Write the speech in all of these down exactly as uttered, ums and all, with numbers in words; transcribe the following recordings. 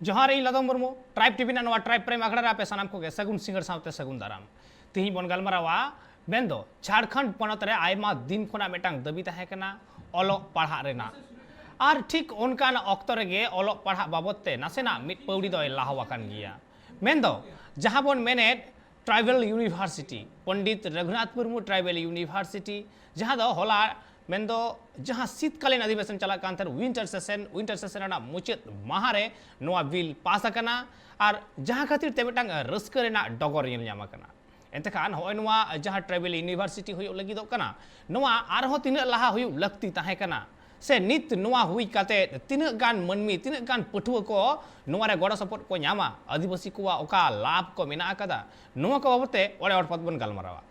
ᱡᱚᱦᱟᱨ, ᱤᱧ ᱞᱚᱫᱚᱢ Murmu, tribe TV ᱨᱮᱱᱟᱜ ᱱᱚᱣᱟ ᱴᱨᱟᱭᱤᱵᱽ ᱯᱨᱟᱭᱤᱢ ᱟᱠᱷᱲᱟ ᱨᱮ ᱟᱯᱮ ᱥᱟᱱᱟᱢ ᱠᱚᱜᱮ ᱥᱟᱹᱜᱩᱱ ᱥᱤᱸᱜᱟᱹᱲ ᱥᱟᱶᱛᱮ ᱥᱟᱹᱜᱩᱱ ᱫᱟᱨᱟᱢ᱾ ᱛᱤᱦᱤᱧ ᱵᱚᱱ ᱜᱟᱞᱢᱟᱨᱟᱣᱟ, ᱢᱮᱱᱫᱚ ᱡᱷᱟᱲᱠᱷᱚᱸᱰ ᱯᱚᱱᱚᱛ ᱨᱮ ᱟᱭᱢᱟ ᱫᱤᱱ ᱠᱷᱚᱱᱟᱜ ᱢᱤᱫᱴᱟᱝ ᱫᱟᱹᱵᱤ ᱛᱟᱦᱮᱸ ᱠᱟᱱᱟ ᱚᱞᱚᱜ ᱯᱟᱲᱦᱟᱜ ᱨᱮᱱᱟᱜ᱾ ᱟᱨ ᱴᱷᱤᱠ ᱚᱱᱠᱟᱱ ᱚᱠᱛᱚ ᱨᱮᱜᱮ ᱚᱞᱚᱜ ᱯᱟᱲᱦᱟᱜ ᱵᱟᱵᱚᱫ ᱛᱮ ᱱᱟᱥᱮᱱᱟᱜ ᱢᱤᱫ ᱯᱟᱹᱣᱲᱤ ᱫᱚᱭ ᱞᱟᱦᱟᱣ ᱟᱠᱟᱱ ᱜᱮᱭᱟ᱾ ᱢᱮᱱᱫᱚ ᱡᱟᱦᱟᱸ ᱵᱚᱱ ᱢᱮᱱᱮᱫ tribal university, Pandit Raghunath Murmu tribal university, ᱡᱟᱦᱟᱸ ᱫᱚ ᱦᱚᱞᱟ, ᱢᱮᱱᱫᱚ ᱡᱟᱦᱟᱸ ᱥᱤᱛᱠᱟᱞᱤᱱ ᱚᱫᱷᱤᱵᱮᱥᱚᱱ ᱪᱟᱞᱟᱜ ᱠᱟᱱ ᱛᱟᱦᱮᱸᱫ, ᱩᱭᱤᱱᱴᱟᱨ ᱥᱮᱥᱚᱱ, ᱩᱭᱤᱱᱴᱟᱨ ᱥᱮᱥᱚᱱ ᱨᱮᱱᱟᱜ ᱢᱩᱪᱟᱹᱫ ᱢᱟᱦᱟ ᱨᱮ ᱱᱚᱣᱟ ᱵᱤᱞ ᱯᱟᱥ ᱟᱠᱟᱱᱟ᱾ ᱟᱨ ᱡᱟᱦᱟᱸ ᱠᱷᱟᱹᱛᱤᱨ ᱛᱮ ᱢᱤᱫᱴᱟᱝ ᱨᱟᱹᱥᱠᱟᱹ ᱨᱮᱱᱟᱜ ᱰᱚᱜᱚᱨ ᱧᱮᱞ ᱧᱟᱢ ᱟᱠᱟᱱᱟ᱾ ᱮᱱᱛᱮ ᱠᱷᱟᱱ ᱱᱚᱜᱼᱚᱭ ᱱᱚᱣᱟ ᱡᱟᱦᱟᱸ ᱴᱨᱟᱭᱵᱟᱞ ᱤᱭᱩᱱᱤᱵᱷᱟᱨᱥᱤᱴᱤ ᱦᱩᱭᱩᱜ ᱞᱟᱹᱜᱤᱫᱚᱜ ᱠᱟᱱᱟ, ᱱᱚᱣᱟ ᱟᱨᱦᱚᱸ ᱛᱤᱱᱟᱹᱜ ᱞᱟᱦᱟ ᱦᱩᱭᱩᱜ ᱞᱟᱹᱠᱛᱤ ᱛᱟᱦᱮᱸ ᱠᱟᱱᱟ, ᱥᱮ ᱱᱤᱛ ᱱᱚᱣᱟ ᱦᱩᱭ ᱠᱟᱛᱮ ᱛᱤᱱᱟᱹᱜ ᱜᱟᱱ ᱢᱟᱹᱱᱢᱤ, ᱛᱤᱱᱟᱹᱜ ᱜᱟᱱ ᱯᱟᱹᱴᱷᱩᱣᱟᱹ ᱠᱚ ᱱᱚᱣᱟ ᱨᱮ ᱜᱚᱲᱚ ᱥᱚᱯᱚᱦᱚᱫ ᱠᱚ ᱧᱟᱢᱟ, ᱟᱹᱫᱤᱵᱟᱹᱥᱤ ᱠᱚᱣᱟᱜ ᱚᱠᱟ ᱞᱟᱵᱷ ᱠᱚ ᱢᱮᱱᱟᱜ ᱟᱠᱟᱫᱟ, ᱱᱚᱣᱟ ᱠᱚ ᱵᱟᱵᱚᱫ ᱛᱮ ᱚᱲᱮ ᱚᱲᱯᱟᱛ ᱵᱚᱱ ᱜᱟᱞᱢᱟᱨᱟᱣᱟ᱾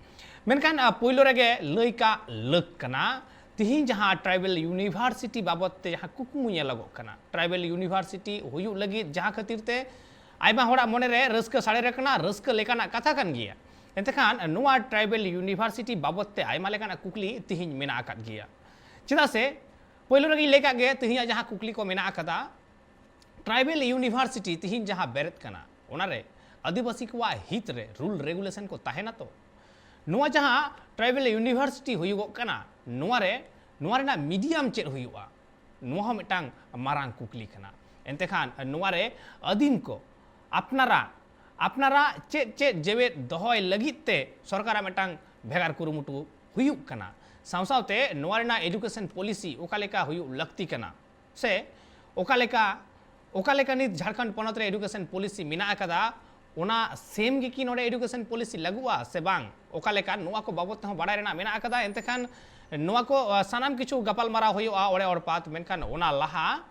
ᱢᱮᱱᱠᱷᱟᱱ, ᱟ, ᱯᱳᱭᱞᱳ ᱨᱮᱜᱮ ᱞᱟᱹᱭ ᱠᱟᱜ ᱞᱟᱹᱠ ᱠᱟᱱᱟ, ᱛᱤᱦᱤᱧ ᱡᱟᱦᱟᱸ ᱴᱨᱟᱭᱵᱟᱞ ᱤᱭᱩᱱᱤᱵᱷᱟᱨᱥᱤᱴᱤ ᱵᱟᱵᱚᱫ ᱛᱮ ᱡᱟᱦᱟᱸ ᱠᱩᱠᱢᱩ ᱧᱮᱞᱚᱜᱚᱜ ᱠᱟᱱᱟ, ᱴᱨᱟᱭᱵᱟᱞ ᱤᱭᱩᱱᱤᱵᱷᱟᱨᱥᱤᱴᱤ ᱦᱩᱭᱩᱜ ᱞᱟᱹᱜᱤᱫ ᱡᱟᱦᱟᱸ ᱠᱷᱟᱹᱛᱤᱨ ᱛᱮ ᱟᱭᱢᱟ ᱦᱚᱲᱟᱜ ᱢᱚᱱᱮᱨᱮ ᱨᱟᱹᱥᱠᱟᱹ ᱥᱟᱲᱮᱨ ᱟᱠᱟᱱᱟ, ᱨᱟᱹᱥᱠᱟᱹ ᱞᱮᱠᱟᱱᱟᱜ ᱠᱟᱛᱷᱟ ᱠᱟᱱ ᱜᱮᱭᱟ᱾ ᱮᱱᱛᱮ ᱠᱷᱟᱱ ᱱᱚᱣᱟ ᱴᱨᱟᱭᱵᱟᱞ ᱤᱭᱩᱱᱤᱵᱷᱟᱨᱥᱤᱴᱤ ᱵᱟᱵᱚᱫ ᱛᱮ ᱟᱭᱢᱟ ᱞᱮᱠᱟᱱᱟᱜ ᱠᱩᱠᱞᱤ ᱛᱤᱦᱤᱧ ᱢᱮᱱᱟᱜ ᱟᱠᱟᱫ ᱜᱮᱭᱟ᱾ ᱪᱮᱫᱟᱜ ᱥᱮ ᱯᱳᱭᱞᱳ ᱨᱮᱜᱮᱧ ᱞᱟᱹᱭ ᱠᱟᱜ ᱜᱮ, ᱛᱤᱦᱤᱧᱟᱜ ᱡᱟᱦᱟᱸ ᱠᱩᱠᱞᱤ ᱠᱚ ᱢᱮᱱᱟᱜ ᱟᱠᱟᱫᱟ, ᱴᱨᱟᱭᱵᱟᱞ ᱤᱭᱩᱱᱤᱵᱷᱟᱨᱥᱤᱴᱤ ᱛᱤᱦᱤᱧ ᱡᱟᱦᱟᱸ ᱵᱮᱨᱮᱫ ᱠᱟᱱᱟ, ᱚᱱᱟᱨᱮ ᱟᱹᱫᱤᱵᱟᱹᱥᱤ ᱠᱚᱣᱟᱜ ᱦᱤᱛ ᱨᱮ ᱨᱩᱞ ᱨᱮᱜᱩᱞᱮᱥᱚᱱ ᱠᱚ ᱛᱟᱦᱮᱱᱟ ᱛᱚ? ᱱᱚᱣᱟ ᱡᱟᱦᱟᱸ ᱴᱨᱟᱭᱵᱟᱞ ᱤᱭᱩᱱᱤᱵᱷᱟᱨᱥᱤᱴᱤ ᱦᱩᱭᱩᱜᱚᱜ ᱠᱟᱱᱟ, ᱱᱚᱣᱟ ᱨᱮ, ᱱᱚᱣᱟ ᱨᱮᱱᱟᱜ ᱢᱤᱰᱤᱭᱟᱢ ᱪᱮᱫ ᱦᱩᱭᱩᱜᱼᱟ? ᱱᱚᱣᱟ ᱦᱚᱸ ᱢᱤᱫᱴᱟᱝ ᱢᱟᱨᱟᱝ ᱠᱩᱠᱞᱤ ᱠᱟᱱᱟ᱾ ᱮᱱᱛᱮ ᱠᱷᱟᱱ ᱱᱚᱣᱟ ᱨᱮ ᱟᱹᱫᱤᱢ ᱠᱚ ᱟᱯᱱᱟᱨᱟᱜ, ᱟᱯᱱᱟᱨᱟᱜ ᱪᱮᱫ ᱪᱮᱫ ᱡᱮᱣᱮᱫ ᱫᱚᱦᱚᱭ ᱞᱟᱹᱜᱤᱫ ᱛᱮ ᱥᱚᱨᱠᱟᱨᱟᱜ ᱢᱤᱫᱴᱟᱝ ᱵᱷᱮᱜᱟᱨ ᱠᱩᱨᱩᱢᱩᱴᱩ ᱦᱩᱭᱩᱜ ᱠᱟᱱᱟ᱾ ᱥᱟᱶ ᱥᱟᱶᱛᱮ ᱱᱚᱣᱟ ᱨᱮᱱᱟᱜ ᱮᱰᱩᱠᱮᱥᱚᱱ ᱯᱚᱞᱤᱥᱤ ᱚᱠᱟ ᱞᱮᱠᱟ ᱦᱩᱭᱩᱜ ᱞᱟᱹᱠᱛᱤ ᱠᱟᱱᱟ, ᱥᱮ ᱚᱠᱟ ᱞᱮᱠᱟ, ᱚᱠᱟ ᱞᱮᱠᱟ ᱱᱤᱛ ᱡᱷᱟᱲᱠᱷᱚᱸᱰ ᱯᱚᱱᱚᱛ ᱨᱮ ᱮᱰᱩᱠᱮᱥᱚᱱ ᱯᱚᱞᱤᱥᱤ ᱢᱮᱱᱟᱜ ᱟᱠᱟᱫᱟ, ᱚᱱᱟ ᱥᱮᱢ ᱜᱮ ᱠᱤ ᱱᱚᱰᱮ ᱮᱰᱩᱠᱮᱥᱚᱱ ᱯᱚᱞᱤᱥᱤ ᱞᱟᱹᱜᱩᱜᱼᱟ ᱥᱮ ᱵᱟᱝ, ᱚᱠᱟ ᱞᱮᱠᱟ, ᱱᱚᱣᱟ ᱠᱚ ᱵᱟᱵᱚᱫ ᱛᱮᱦᱚᱸ ᱵᱟᱲᱟᱭ ᱨᱮᱱᱟᱜ ᱢᱮᱱᱟᱜ ᱟᱠᱟᱫᱟ᱾ ᱮᱱᱛᱮ ᱠᱷᱟᱱ ᱱᱚᱣᱟ ᱠᱚ, ᱟ, ᱥᱟᱱᱟᱢ ᱠᱤᱪᱷᱩ ᱜᱟᱯᱟᱞ ᱢᱟᱨᱟᱣ ᱦᱩᱭᱩᱜᱼᱟ ᱚᱲᱮ ᱚᱲᱯᱟᱛ᱾ ᱢᱮᱱᱠᱷᱟᱱ ᱚᱱᱟ ᱞᱟᱦᱟ,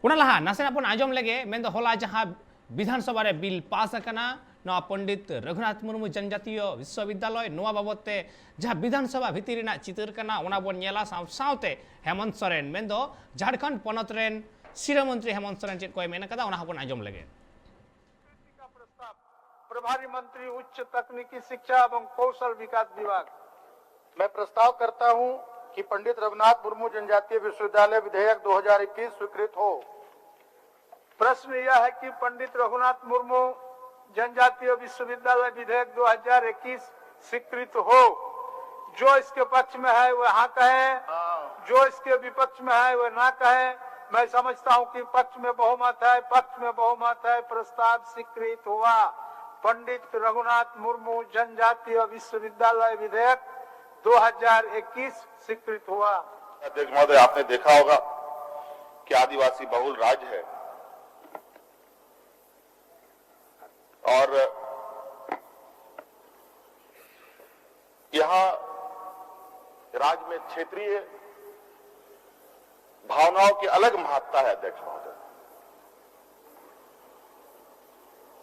ᱚᱱᱟ ᱞᱟᱦᱟ ᱱᱟᱥᱮᱱᱟᱜ ᱵᱚᱱ ᱟᱸᱡᱚᱢ ᱞᱮᱜᱮ, ᱢᱮᱱᱫᱚ ᱦᱚᱞᱟ ᱡᱟᱦᱟᱸ ᱵᱤᱫᱷᱟᱱ ᱥᱚᱵᱷᱟ ᱨᱮ ᱵᱤᱞ ᱯᱟᱥ ᱟᱠᱟᱱᱟ, ᱱᱚᱣᱟ ᱯᱚᱱᱰᱤᱛ ᱨᱚᱜᱷᱩᱱᱟᱛᱷ ᱢᱩᱨᱢᱩ ᱡᱚᱱᱡᱟᱛᱤᱭᱚ ᱵᱤᱥᱥᱚᱵᱤᱫᱽᱫᱟᱞᱚᱭ, ᱱᱚᱣᱟ ᱵᱟᱵᱚᱫ ᱛᱮ ᱡᱟᱦᱟᱸ ᱵᱤᱫᱷᱟᱱ ᱥᱚᱵᱷᱟ ᱵᱷᱤᱛᱤᱨ ᱨᱮᱱᱟᱜ ᱪᱤᱛᱟᱹᱨ ᱠᱟᱱᱟ, ᱚᱱᱟ ᱵᱚᱱ ᱧᱮᱞᱟ᱾ ᱥᱟᱶ ᱥᱟᱶᱛᱮ ᱦᱮᱢᱚᱱᱛ ᱥᱚᱨᱮᱱ, ᱢᱮᱱᱫᱚ ᱡᱷᱟᱲᱠᱷᱚᱸᱰ ᱯᱚᱱᱚᱛ ᱨᱮᱱ ᱥᱤᱨᱟᱹ ᱢᱚᱱᱛᱨᱤ ᱦᱮᱢᱚᱱᱛ ᱥᱚᱨᱮᱱ ᱪᱮᱫ ᱠᱚᱭ ᱢᱮᱱ ᱟᱠᱟᱫᱟ, ᱚᱱᱟ ᱦᱚᱸᱵᱚᱱ ᱟᱸᱡᱚᱢ ᱞᱮᱜᱮ᱾ का प्रस्ताव प्रभारी मंत्री उच्च तकनीकी शिक्षा एवं कौशल विकास विभाग। मैं प्रस्ताव करता हूं कि पंडित रघुनाथ मुर्मू जनजातीय विश्वविद्यालय विधेयक दो हज़ार इक्कीस स्वीकृत हो। प्रश्न यह है कि पंडित रघुनाथ मुर्मू जनजातीय विश्वविद्यालय विधेयक दो हज़ार इक्कीस स्वीकृत हो। जो इसके पक्ष में है वह हाँ कहे, जो इसके विपक्ष में है वह ना कहे। मैं समझता हूं कि पक्ष में बहुमत है, पक्ष में बहुमत है, प्रस्ताव स्वीकृत हुआ। पंडित रघुनाथ मुर्मू जनजातीय विश्वविद्यालय विधेयक दो हज़ार इक्कीस स्वीकृत हुआ। अध्यक्ष महोदय, आपने देखा होगा कि आदिवासी बहुल राज्य है और यहाँ राज्य में क्षेत्रीय भावनाओं की अलग महत्ता है, अध्यक्ष महोदय,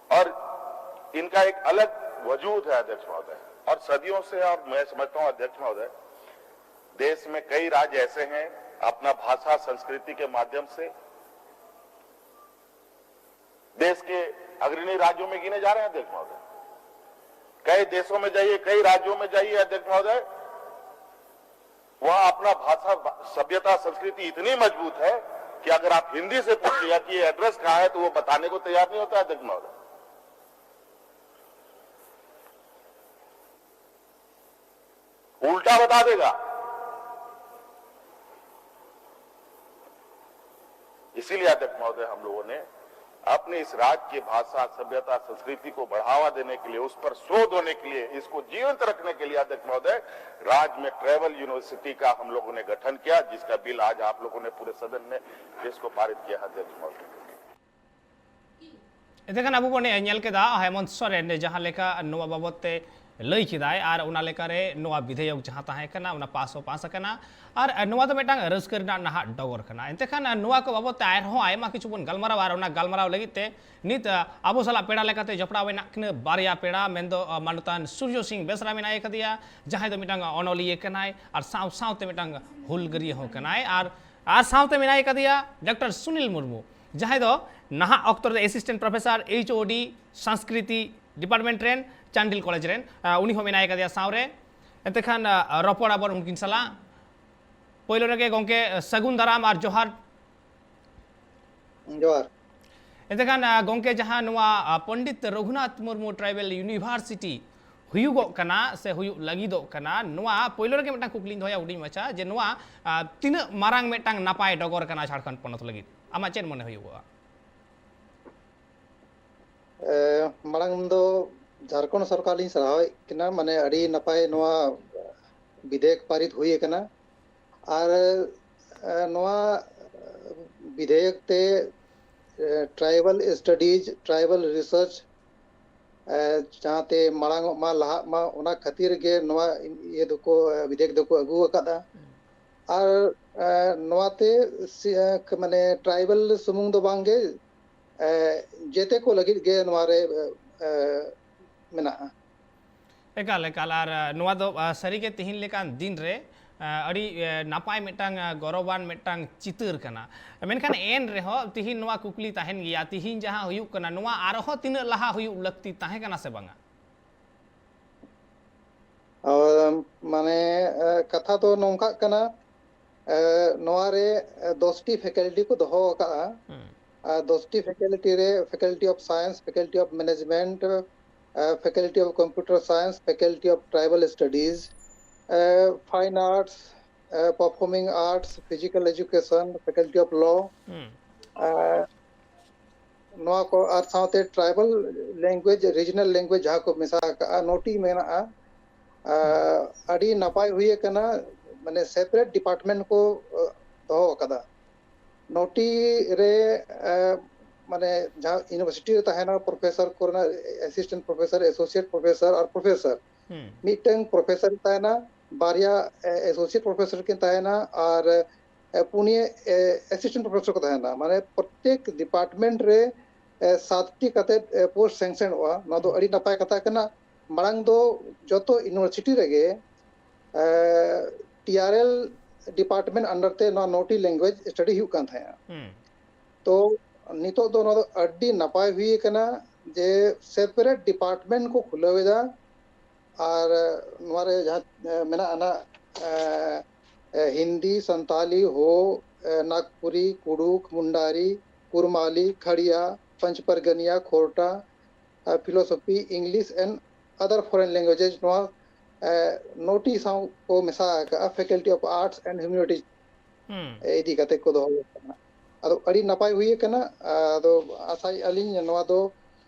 और इनका एक अलग वजूद है, अध्यक्ष महोदय। और सदियों से, और मैं समझता हूँ, अध्यक्ष महोदय, देश में कई राज्य ऐसे हैं, अपना भाषा संस्कृति के माध्यम से देश के अग्रणी राज्यों में गिने जा रहे हैं, अध्यक्ष महोदय। कई देशों में जाइए, कई राज्यों में जाइए, अध्यक्ष महोदय, वहाँ अपना भाषा, सभ्यता, संस्कृति इतनी मजबूत है कि अगर आप हिंदी से पूछ लिया कि ये एड्रेस कहाँ है, तो वो बताने को तैयार नहीं होता, अध्यक्ष महोदय। उल्टा बता देगा। इसीलिए, अध्यक्ष महोदय, हम लोगों ने अपने इस राज्य की भाषा, सभ्यता, संस्कृति को बढ़ावा देने के लिए, उस पर शोध होने के लिए, इसको जीवंत रखने के लिए, अध्यक्ष महोदय, राज्य में ट्राइबल यूनिवर्सिटी का हम लोगों ने गठन किया, जिसका बिल आज आप लोगों ने पूरे सदन में जिसको पारित किया है, अध्यक्ष महोदय। ᱮᱱᱛᱮᱠᱷᱟᱱ ᱟᱵᱚ ᱵᱚᱱ ᱧᱮᱞ ᱠᱮᱫᱟ ᱦᱮᱢᱚᱱᱛ ᱥᱚᱨᱮᱱ ᱡᱟᱦᱟᱸ ᱞᱮᱠᱟ ᱱᱚᱣᱟ ᱵᱟᱵᱚᱫ ᱛᱮ ᱞᱟᱹᱭ ᱠᱮᱫᱟᱭ ᱟᱨ ᱚᱱᱟ ᱞᱮᱠᱟᱨᱮ ᱱᱚᱣᱟ ᱵᱤᱫᱷᱮᱭᱚᱠ ᱡᱟᱦᱟᱸ ᱛᱟᱦᱮᱸ ᱠᱟᱱᱟ ᱚᱱᱟ ᱯᱟᱥ ᱦᱚᱸ ᱯᱟᱥ ᱟᱠᱟᱱᱟ ᱟᱨ ᱱᱚᱣᱟ ᱫᱚ ᱢᱤᱫᱴᱟᱝ ᱨᱟᱹᱥᱠᱟᱹ ᱨᱮᱱᱟᱜ ᱱᱟᱦᱟᱜ ᱰᱚᱜᱚᱨ ᱠᱟᱱᱟ᱾ ᱮᱱᱛᱮᱠᱷᱟᱱ ᱱᱚᱣᱟ ᱠᱚ ᱵᱟᱵᱚᱫ ᱛᱮ ᱟᱨᱦᱚᱸ ᱟᱭᱢᱟ ᱠᱤᱪᱷᱩ ᱵᱚᱱ ᱜᱟᱞᱢᱟᱨᱟᱣᱟ ᱟᱨ ᱚᱱᱟ ᱜᱟᱞᱢᱟᱨᱟᱣ ᱞᱟᱹᱜᱤᱫ ᱛᱮ ᱱᱤᱛ ᱟᱵᱚ ᱥᱟᱞᱟᱜ ᱯᱮᱲᱟ ᱞᱮᱠᱟᱛᱮ ᱡᱚᱯᱲᱟᱣ ᱢᱮᱱᱟᱜ ᱠᱤᱱᱟᱹ ᱵᱟᱨᱭᱟ ᱯᱮᱲᱟ, ᱢᱮᱱᱫᱚ ᱢᱟᱱᱚᱛᱟᱱ ᱥᱩᱨᱡᱚ ᱥᱤᱝ ᱵᱮᱥᱨᱟ ᱢᱮᱱᱟᱭ ᱟᱠᱟᱫᱮᱭᱟ, ᱡᱟᱦᱟᱸᱭ ᱫᱚ ᱢᱤᱫᱴᱟᱝ ᱚᱱᱚᱞᱤᱭᱟᱹ ᱠᱟᱱᱟᱭ ᱟᱨ ᱥᱟᱶ ᱥᱟᱶᱛᱮ ᱢᱤᱫᱴᱟᱝ ᱦᱩᱞᱜᱟᱹᱨᱤᱭᱟᱹ ᱦᱚᱸ ᱠᱟᱱᱟᱭ ᱟᱨ ᱟᱨ ᱥᱟᱶᱛᱮ ᱢᱮᱱᱟᱭ ᱟᱠᱟᱫᱮᱭᱟ ᱰᱚᱠᱴᱚᱨ ᱥᱩᱱᱤᱞ ᱢᱩᱨᱢᱩ, ᱡᱟᱦᱟᱸᱭ ᱫᱚ ᱱᱟᱦᱟᱜ ᱚᱠᱛᱚ ᱨᱮᱫᱚ ᱮᱥᱤᱥᱴᱮᱱᱴ ᱯᱨᱚᱯᱷᱮᱥᱚᱨ ᱮᱭᱤᱪ ᱳ ᱰᱤ ᱥᱚᱝᱥᱠᱨᱤᱛᱤ ᱰᱤᱯᱟᱨᱴᱢᱮᱱᱴ ᱨᱮᱱ ᱪᱟᱱᱰᱤᱞ ᱠᱚᱞᱮᱡᱽ ᱨᱮᱱ᱾ ᱟᱨ ᱩᱱᱤ ᱦᱚᱸ ᱢᱮᱱᱟᱭ ᱟᱠᱟᱫᱮᱭᱟ ᱥᱟᱶᱨᱮ᱾ ᱮᱱᱛᱮ ᱠᱷᱟᱱ ᱟᱨ ᱨᱚᱯᱚᱲ ᱟᱵᱚᱱ ᱩᱱᱠᱤᱱ ᱥᱟᱞᱟᱜ᱾ ᱯᱳᱭᱞᱳ ᱨᱮᱜᱮ ᱜᱚᱢᱠᱮ ᱥᱟᱹᱜᱩᱱ ᱫᱟᱨᱟᱢ ᱟᱨ ᱡᱚᱦᱟᱨ᱾ ᱡᱚᱦᱟᱨ᱾ ᱮᱱᱛᱮ ᱠᱷᱟᱱ, ᱟ, ᱜᱚᱢᱠᱮ, ᱡᱟᱦᱟᱸ ᱱᱚᱣᱟ, ᱟ, ᱯᱚᱱᱰᱤᱛ ᱨᱚᱜᱷᱩᱱᱟᱛᱷ ᱢᱩᱨᱢᱩ ᱴᱨᱟᱭᱵᱟᱞ ᱤᱭᱩᱱᱤᱵᱷᱟᱨᱥᱤᱴᱤ ᱦᱩᱭᱩᱜᱚᱜ ᱠᱟᱱᱟ ᱥᱮ ᱦᱩᱭᱩᱜ ᱞᱟᱹᱜᱤᱫᱚᱜ ᱠᱟᱱᱟ, ᱱᱚᱣᱟ ᱯᱳᱭᱞᱳ ᱨᱮᱜᱮ ᱢᱤᱫᱴᱟᱝ ᱠᱩᱠᱞᱤᱧ ᱫᱚᱦᱚᱭᱟ ᱦᱩᱰᱤᱧ ᱢᱟᱪᱷᱟ, ᱡᱮ ᱱᱚᱣᱟ, ᱟ, ᱛᱤᱱᱟᱹᱜ ᱢᱟᱨᱟᱝ ᱢᱤᱫᱴᱟᱝ ᱱᱟᱯᱟᱭ ᱰᱚᱜᱚᱨ ᱠᱟᱱᱟ ᱡᱷᱟᱲᱠᱷᱚᱸᱰ ᱯᱚᱱᱚᱛ ᱞᱟᱹᱜᱤᱫ? ᱟᱢᱟᱜ ᱪᱮᱫ ᱢᱚᱱᱮ ᱦᱩᱭᱩᱜᱚᱜᱼᱟ? ᱮ, ᱢᱟᱲᱟᱝ ᱫᱚ ᱡᱷᱟᱲᱠᱷᱚᱸᱰ ᱥᱚᱨᱠᱟᱨ ᱞᱤᱧ ᱥᱟᱨᱦᱟᱣᱮᱫ ᱠᱤᱱᱟ, ᱢᱟᱱᱮ ᱟᱹᱰᱤ ᱱᱟᱯᱟᱭ ᱱᱚᱣᱟ ᱵᱤᱫᱷᱮᱭᱚᱠ ᱯᱟᱨᱤᱛ ᱦᱩᱭ ᱟᱠᱟᱱᱟ᱾ ᱟᱨ, ᱮ, ᱱᱚᱣᱟ ᱵᱤᱫᱷᱮᱭᱚᱠ ᱛᱮ, ᱮ, ᱴᱨᱟᱭᱵᱟᱞ ᱥᱴᱟᱰᱤᱡᱽ, ᱴᱨᱟᱭᱵᱟᱞ ᱨᱤᱥᱟᱨᱪ, ᱮ, ᱡᱟᱦᱟᱸᱛᱮ ᱢᱟᱲᱟᱝ ᱚᱜ ᱢᱟ, ᱞᱟᱦᱟᱜ ᱢᱟ, ᱚᱱᱟ ᱠᱷᱟᱹᱛᱤᱨ ᱜᱮ ᱱᱚᱣᱟ ᱤᱭᱟᱹ ᱫᱚᱠᱚ, ᱮ, ᱵᱤᱫᱷᱮᱭᱚᱠ ᱫᱚᱠᱚ ᱟᱹᱜᱩ ᱟᱠᱟᱫᱟ᱾ ᱟᱨ, ᱮ, ᱱᱚᱣᱟᱛᱮ ᱥᱤ-, ᱮ, ᱢᱟᱱᱮ ᱴᱨᱟᱭᱵᱟᱞ ᱥᱩᱢᱩᱝ ᱫᱚ ᱵᱟᱝ ᱜᱮ, ᱮ, ᱡᱮᱛᱮ ᱠᱚ ᱞᱟᱹᱜᱤᱫ ᱜᱮ ᱱᱚᱣᱟ ᱨᱮ, ᱮ, ᱢᱮᱱᱟᱜᱼᱟ᱾ ᱮᱠᱟᱞ, ᱮᱠᱟᱞ᱾ ᱟᱨ, ᱟ, ᱱᱚᱣᱟ ᱫᱚ, ᱟ, ᱥᱟᱹᱨᱤᱜᱮ ᱛᱤᱦᱤᱧ ᱞᱮᱠᱟᱱ ᱫᱤᱱ ᱨᱮ, ᱟ, ᱟᱹᱰᱤ, ᱮ, ᱱᱟᱯᱟᱭ ᱢᱤᱫᱴᱟᱝ, ᱟ, ᱜᱚᱨᱚᱵᱟᱱ ᱢᱤᱫᱴᱟᱝ ᱪᱤᱛᱟᱹᱨ ᱠᱟᱱᱟ᱾ ᱢᱮᱱᱠᱷᱟᱱ ᱮᱱ ᱨᱮᱦᱚᱸ ᱛᱤᱦᱤᱧ ᱱᱚᱣᱟ ᱠᱩᱠᱞᱤ ᱛᱟᱦᱮᱱ ᱜᱮᱭᱟ, ᱛᱤᱦᱤᱧ ᱡᱟᱦᱟᱸ ᱦᱩᱭᱩᱜ ᱠᱟᱱᱟ, ᱱᱚᱣᱟ ᱟᱨᱦᱚᱸ ᱛᱤᱱᱟᱹᱜ ᱞᱟᱦᱟ ᱦᱩᱭᱩᱜ ᱞᱟᱹᱠᱛᱤ ᱛᱟᱦᱮᱸ ᱠᱟᱱᱟ ᱥᱮ ᱵᱟᱝᱟ? ᱟᱨ, ᱢᱟᱱᱮ, ᱮ, ᱠᱟᱛᱷᱟ ᱫᱚ ᱱᱚᱝᱠᱟᱜ ᱠᱟᱱᱟ, ᱮ, ᱱᱚᱣᱟ ᱨᱮ, ᱮ, ᱫᱚᱥ ᱴᱤ ᱯᱷᱮᱠᱟᱞᱴᱤ ᱠᱚ ᱫᱚᱦᱚ ᱟᱠᱟᱫᱼᱟ᱾ ᱦᱩᱸ᱾ ᱟᱨ ᱫᱚᱥ ᱴᱤ ᱯᱷᱮᱠᱟᱞᱴᱤ ᱨᱮ Faculty of Science, Faculty of Management, A, Faculty of Computer Science, Faculty of Tribal Studies, A, Fine Arts, A, Performing Arts, Physical Education, Faculty of Law, ᱦᱩᱸ᱾ ᱮ, ᱱᱚᱣᱟ ᱠᱚ ᱟᱨ ᱥᱟᱶᱛᱮ tribal language, regional language ᱡᱟᱦᱟᱸ ᱠᱚ ᱢᱮᱥᱟ ᱟᱠᱟᱜᱼᱟ, ᱱᱚᱴᱤ ᱢᱮᱱᱟᱜᱼᱟ᱾ ᱟ, ᱟᱹᱰᱤ ᱱᱟᱯᱟᱭ ᱦᱩᱭ ᱟᱠᱟᱱᱟ, ᱢᱟᱱᱮ separate department ᱠᱚ, ᱟ, ᱫᱚᱦᱚ ᱟᱠᱟᱫᱟ᱾ ᱱᱚᱴᱤ ᱨᱮ, ᱟ, ᱢᱟᱱᱮ ᱡᱟᱦᱟᱸ university ᱨᱮ ᱛᱟᱦᱮᱱᱟ, professor ᱠᱚᱨᱮᱱᱟᱜ assistant professor, associate professor ᱟᱨ professor᱾ ᱦᱩᱸ᱾ ᱢᱤᱫᱴᱟᱝ professor ᱛᱟᱦᱮᱱᱟ, ᱵᱟᱨᱭᱟ, ᱮ, associate professor ᱠᱤᱱ ᱛᱟᱦᱮᱱᱟ ᱟᱨ, ᱮ, ᱯᱩᱱᱭᱟᱹ, ᱮ, assistant professor ᱠᱚ ᱛᱟᱦᱮᱱᱟ᱾ ᱢᱟᱱᱮ ᱯᱨᱚᱛᱮᱠ department ᱨᱮ, ᱮ, ᱥᱟᱛᱴᱤ ᱠᱟᱛᱮ, ᱮ, post sanctionᱚᱜᱼᱟ᱾ ᱱᱚᱣᱟ ᱫᱚ ᱦᱩᱸ᱾ ᱟᱹᱰᱤ ᱱᱟᱯᱟᱭ ᱠᱟᱛᱷᱟ ᱠᱟᱱᱟ᱾ ᱢᱟᱲᱟᱝ ᱫᱚ ᱡᱚᱛᱚ university ᱨᱮᱜᱮ, ᱮ, T R L department under ᱛᱮ ᱱᱚᱣᱟ ᱱᱚᱴᱤ language study ᱦᱩᱭᱩᱜ ᱠᱟᱱ ᱛᱟᱦᱮᱸᱜᱼᱟ᱾ ᱦᱩᱸ᱾ ᱛᱚ ᱱᱤᱛᱚᱜ ᱫᱚ ᱱᱚᱣᱟ ᱫᱚ ᱟᱹᱰᱤ ᱱᱟᱯᱟᱭ ᱦᱩᱭ ᱟᱠᱟᱱᱟ ᱡᱮ separate department ᱠᱚ ᱠᱷᱩᱞᱟᱹᱣ ᱮᱫᱟ᱾ ᱟᱨ ᱱᱚᱣᱟ ᱨᱮ ᱡᱟᱦᱟᱸ, ᱮ, ᱢᱮᱱᱟᱜᱼᱟ ᱱᱟᱜ, ᱮ, ᱮ, ᱦᱤᱱᱫᱤ, ᱥᱟᱱᱛᱟᱞᱤ, ᱦᱳ, ᱮ, ᱱᱟᱜᱽᱯᱩᱨᱤ, ᱠᱩᱰᱩᱠᱷ, ᱢᱩᱱᱰᱟᱨᱤ, ᱠᱩᱨᱢᱟᱞᱤ, ᱠᱷᱟᱲᱤᱭᱟ, ᱯᱟᱸᱪ ᱯᱟᱨᱜᱟᱱᱤᱭᱟ, ᱠᱷᱳᱨᱴᱟ, ᱟᱨ Philosophy, English and other foreign languages, ᱱᱚᱣᱟ ᱱᱚᱴᱤ ᱥᱟᱶ ᱠᱚ ᱢᱮᱥᱟ ᱟᱠᱟᱫᱼᱟ, Faculty of Arts and Humanities ᱤᱫᱤ ᱠᱟᱛᱮ ᱠᱚ ᱫᱚᱦᱚ ᱟᱠᱟᱫᱟ᱾ ᱟᱫᱚ ᱟᱹᱰᱤ ᱱᱟᱯᱟᱭ ᱦᱩᱭ ᱟᱠᱟᱱᱟ᱾ ᱟᱫᱚ ᱟᱥᱟᱭᱮᱫᱼᱟ ᱞᱤᱧ ᱱᱚᱣᱟ ᱫᱚ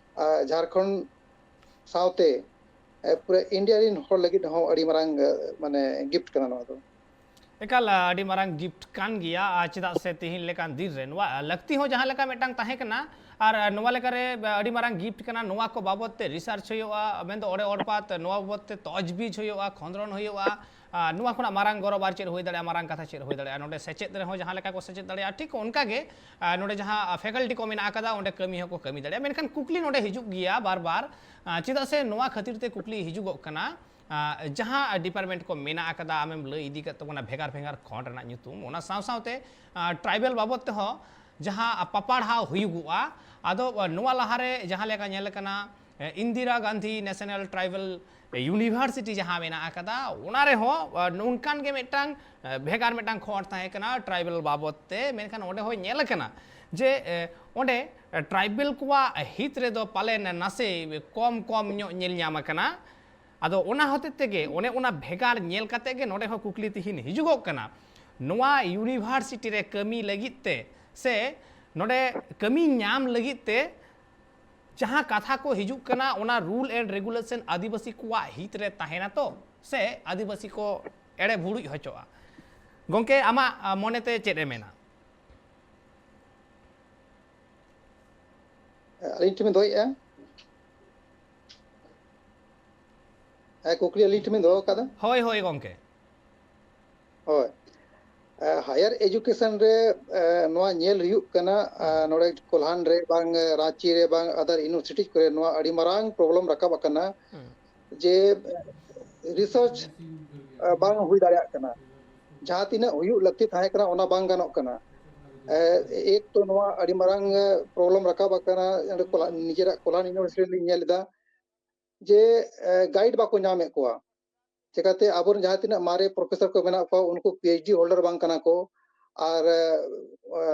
ᱡᱷᱟᱲᱠᱷᱚᱸᱰ ᱥᱟᱶᱛᱮ ᱯᱩᱨᱟᱹ ᱤᱱᱰᱤᱭᱟ ᱨᱮᱱ ᱦᱚᱲ ᱞᱟᱹᱜᱤᱫ ᱦᱚᱸ ᱟᱹᱰᱤ ᱢᱟᱨᱟᱝ ᱢᱟᱱᱮ ᱜᱤᱯᱷᱴ ᱠᱟᱱᱟ ᱱᱚᱣᱟ ᱫᱚ᱾ ᱮᱠᱟᱞ ᱟᱹᱰᱤ ᱢᱟᱨᱟᱝ ᱜᱤᱯᱷᱴ ᱠᱟᱱ ᱜᱮᱭᱟ᱾ ᱟᱨ ᱪᱮᱫᱟᱜ ᱥᱮ ᱛᱤᱦᱤᱧ ᱞᱮᱠᱟᱱ ᱫᱤᱱ ᱨᱮ ᱱᱚᱣᱟ ᱞᱟᱹᱠᱛᱤ ᱦᱚᱸ ᱡᱟᱦᱟᱸ ᱞᱮᱠᱟ ᱢᱤᱫᱴᱟᱝ ᱛᱟᱦᱮᱸ ᱠᱟᱱᱟ, ᱟᱨ ᱱᱚᱣᱟ ᱞᱮᱠᱟᱨᱮ ᱟᱹᱰᱤ ᱢᱟᱨᱟᱝ ᱜᱤᱯᱷᱴ ᱠᱟᱱᱟ᱾ ᱱᱚᱣᱟ ᱠᱚ ᱵᱟᱵᱚᱫ ᱛᱮ ᱨᱤᱥᱟᱨᱪ ᱦᱩᱭᱩᱜᱼᱟ, ᱢᱮᱱᱫᱚ ᱚᱲᱮ ᱚᱲᱯᱟᱛ ᱱᱚᱣᱟ ᱵᱟᱵᱚᱫ ᱛᱮ ᱛᱚᱡᱽᱵᱤᱡᱽ ᱦᱩᱭᱩᱜᱼᱟ, ᱠᱷᱚᱸᱫᱽᱨᱚᱱ ᱦᱩᱭᱩᱜᱼᱟ᱾ ᱟᱨ ᱱᱚᱣᱟ ᱠᱷᱚᱱᱟᱜ ᱢᱟᱨᱟᱝ ᱜᱚᱨᱚᱵᱽ ᱟᱨ ᱪᱮᱫ ᱦᱩᱭ ᱫᱟᱲᱮᱭᱟᱜᱼᱟ, ᱢᱟᱨᱟᱝ ᱠᱟᱛᱷᱟ ᱪᱮᱫ ᱦᱩᱭ ᱫᱟᱲᱮᱭᱟᱜᱼᱟ? ᱱᱚᱰᱮ ᱥᱮᱪᱮᱫ ᱨᱮᱦᱚᱸ ᱡᱟᱦᱟᱸ ᱞᱮᱠᱟ ᱠᱚ ᱥᱮᱪᱮᱫ ᱫᱟᱲᱮᱭᱟᱜᱼᱟ, ᱴᱷᱤᱠ ᱚᱱᱠᱟ ᱜᱮ ᱱᱚᱰᱮ ᱡᱟᱦᱟᱸ ᱯᱷᱮᱠᱟᱞᱴᱤ ᱠᱚ ᱢᱮᱱᱟᱜ ᱟᱠᱟᱫᱟ, ᱚᱸᱰᱮ ᱠᱟᱹᱢᱤ ᱦᱚᱸᱠᱚ ᱠᱟᱹᱢᱤ ᱫᱟᱲᱮᱭᱟᱜᱼᱟ᱾ ᱢᱮᱱᱠᱷᱟᱱ ᱠᱩᱠᱞᱤ ᱱᱚᱰᱮ ᱦᱤᱡᱩᱜ ᱜᱮᱭᱟ ᱵᱟᱨ ᱵᱟᱨ, ᱪᱮᱫᱟᱜ ᱥᱮ ᱱᱚᱣᱟ ᱠᱷᱟᱹᱛᱤᱨ ᱛᱮ ᱠᱩᱠᱞᱤ ᱦᱤᱡᱩᱜᱚᱜ ᱠᱟᱱᱟ, ᱡᱟᱦᱟᱸ ᱰᱤᱯᱟᱨᱴᱢᱮᱱᱴ ᱠᱚ ᱢᱮᱱᱟᱜ ᱟᱠᱟᱫᱟ, ᱟᱢᱮᱢ ᱞᱟᱹᱭ ᱤᱫᱤ ᱠᱟᱜ ᱛᱟᱵᱚᱱᱟ ᱵᱷᱮᱜᱟᱨ ᱵᱷᱮᱜᱟᱨ ᱠᱷᱚᱸᱰ ᱨᱮᱱᱟᱜ ᱧᱩᱛᱩᱢ, ᱚᱱᱟ ᱥᱟᱶ ᱥᱟᱶᱛᱮ ᱴᱨᱟᱭᱵᱮᱞ ᱵᱟᱵᱚᱫ ᱛᱮᱦᱚᱸ ᱡᱟᱦᱟᱸ ᱯᱟᱯᱟᱲᱦᱟᱣ ᱦᱩᱭᱩᱜᱚᱜᱼᱟ᱾ ᱟᱫᱚ ᱱᱚᱣᱟ ᱞᱟᱦᱟᱨᱮ ᱡᱟᱦᱟᱸ ᱞᱮᱠᱟ ᱧᱮᱞ ᱟᱠᱟᱱᱟ, Indira Gandhi national tribal university ᱡᱟᱦᱟᱸ ᱢᱮᱱᱟᱜ ᱟᱠᱟᱫᱟ, ᱚᱱᱟ ᱨᱮᱦᱚᱸ ᱱᱚᱝᱠᱟᱱ ᱜᱮ ᱢᱤᱫᱴᱟᱝ ᱵᱷᱮᱜᱟᱨ ᱢᱤᱫᱴᱟᱝ ᱠᱷᱚᱸᱰ ᱛᱟᱦᱮᱸ ᱠᱟᱱᱟ ᱴᱨᱟᱭᱵᱮᱞ ᱵᱟᱵᱚᱫ ᱛᱮ᱾ ᱢᱮᱱᱠᱷᱟᱱ ᱚᱸᱰᱮ ᱦᱚᱸ ᱧᱮᱞ ᱟᱠᱟᱱᱟ ᱡᱮ ᱚᱸᱰᱮ ᱴᱨᱟᱭᱵᱮᱞ ᱠᱚᱣᱟᱜ ᱦᱤᱛ ᱨᱮᱫᱚ ᱯᱟᱞᱮᱱ ᱱᱟᱥᱮ ᱠᱚᱢ ᱠᱚᱢ ᱧᱚᱜ ᱧᱮᱞ ᱧᱟᱢ ᱟᱠᱟᱱᱟ᱾ ᱟᱫᱚ ᱚᱱᱟ ᱦᱚᱛᱮ ᱛᱮᱜᱮ ᱚᱱᱮ ᱚᱱᱟ ᱵᱷᱮᱜᱟᱨ ᱧᱮᱞ ᱠᱟᱛᱮ ᱜᱮ ᱱᱚᱰᱮ ᱦᱚᱸ ᱠᱩᱠᱞᱤ ᱛᱤᱦᱤᱧ ᱦᱤᱡᱩᱜᱚᱜ ᱠᱟᱱᱟ, ᱱᱚᱣᱟ ᱤᱭᱩᱱᱤᱵᱷᱟᱨᱥᱤᱴᱤ ᱨᱮ ᱠᱟᱹᱢᱤ ᱞᱟᱹᱜᱤᱫ ᱛᱮ ᱥᱮ ᱱᱚᱰᱮ ᱠᱟᱹᱢᱤ ᱧᱟᱢ ᱞᱟᱹᱜᱤᱫ ᱛᱮ ᱡᱟᱦᱟᱸ ᱠᱟᱛᱷᱟ ᱠᱚ ᱦᱤᱡᱩᱜ ᱠᱟᱱᱟ, ᱚᱱᱟ ᱨᱩᱞ ᱮᱱᱰ ᱨᱮᱜᱩᱞᱮᱥᱚᱱ ᱟᱹᱫᱤᱵᱟᱹᱥᱤ ᱠᱚᱣᱟᱜ ᱦᱤᱛ ᱨᱮ ᱛᱟᱦᱮᱱᱟ ᱛᱚ, ᱥᱮ ᱟᱹᱫᱤᱵᱟᱹᱥᱤ ᱠᱚ ᱮᱲᱮ ᱵᱷᱩᱲᱩᱡ ᱦᱚᱪᱚᱜᱼᱟ? ᱜᱚᱢᱠᱮ, ᱟᱢᱟᱜ ᱢᱚᱱᱮᱛᱮ ᱪᱮᱫ ᱮ ᱢᱮᱱᱟ? ᱟᱹᱞᱤᱧ ᱴᱷᱮᱱ ᱵᱤᱱ ᱫᱚᱦᱚᱭᱮᱫᱼᱟ? ᱦᱮᱸ, ᱠᱩᱠᱞᱤ ᱟᱹᱞᱤᱧ ᱴᱷᱮᱱ ᱵᱤᱱ ᱫᱚᱦᱚ ᱟᱠᱟᱫᱟ? ᱦᱳᱭ ᱦᱳᱭ ᱜᱚᱢᱠᱮ᱾ ᱦᱳᱭ, ᱦᱟᱭᱟᱨ ᱮᱡᱩᱠᱮᱥᱚᱱ ᱨᱮ ᱱᱚᱣᱟ ᱧᱮᱞ ᱦᱩᱭᱩᱜ ᱠᱟᱱᱟ, ᱱᱚᱰᱮ ᱠᱚᱞᱦᱟᱱ ᱨᱮ ᱵᱟᱝ, ᱨᱟᱸᱪᱤ ᱨᱮ ᱵᱟᱝ, ᱟᱫᱟᱨ ᱤᱭᱩᱱᱤᱵᱷᱟᱨᱥᱤᱴᱤ ᱠᱚᱨᱮ ᱱᱚᱣᱟ ᱟᱹᱰᱤ ᱢᱟᱨᱟᱝ ᱯᱨᱚᱵᱞᱮᱢ ᱨᱟᱠᱟᱵ ᱟᱠᱟᱱᱟ ᱡᱮ ᱨᱤᱥᱟᱨᱪ ᱵᱟᱝ ᱦᱩᱭ ᱫᱟᱲᱮᱭᱟᱜ ᱠᱟᱱᱟ᱾ ᱡᱟᱦᱟᱸ ᱛᱤᱱᱟᱹᱜ ᱦᱩᱭᱩᱜ ᱞᱟᱹᱠᱛᱤ ᱛᱟᱦᱮᱸ ᱠᱟᱱᱟ, ᱚᱱᱟ ᱵᱟᱝ ᱜᱟᱱᱚᱜ ᱠᱟᱱᱟ᱾ ᱮᱠ ᱛᱚ ᱱᱚᱣᱟ ᱟᱹᱰᱤ ᱢᱟᱨᱟᱝ ᱯᱨᱚᱵᱞᱮᱢ ᱨᱟᱠᱟᱵ ᱟᱠᱟᱱᱟ ᱱᱤᱡᱮᱨᱟᱜ ᱠᱚᱞᱦᱟᱱ ᱤᱭᱩᱱᱤᱵᱷᱟᱨᱥᱤᱴᱤ ᱨᱮᱞᱤᱧ ᱧᱮᱞ ᱮᱫᱟ ᱡᱮ ᱜᱟᱭᱤᱰ ᱵᱟᱠᱚ ᱧᱟᱢᱮᱫ ᱠᱚᱣᱟ᱾ ᱪᱮᱠᱟᱛᱮ ᱟᱵᱚᱨᱮᱱ ᱡᱟᱦᱟᱸ ᱛᱤᱱᱟᱹᱜ ᱢᱟᱨᱮ ᱯᱨᱚᱯᱷᱮᱥᱚᱨ ᱠᱚ ᱢᱮᱱᱟᱜ ᱠᱚᱣᱟ, ᱩᱱᱠᱩ ᱯᱤ ᱮᱭᱤᱪ ᱰᱤ ᱦᱳᱞᱰᱟᱨ ᱵᱟᱝ ᱠᱟᱱᱟ ᱠᱚ, ᱟᱨ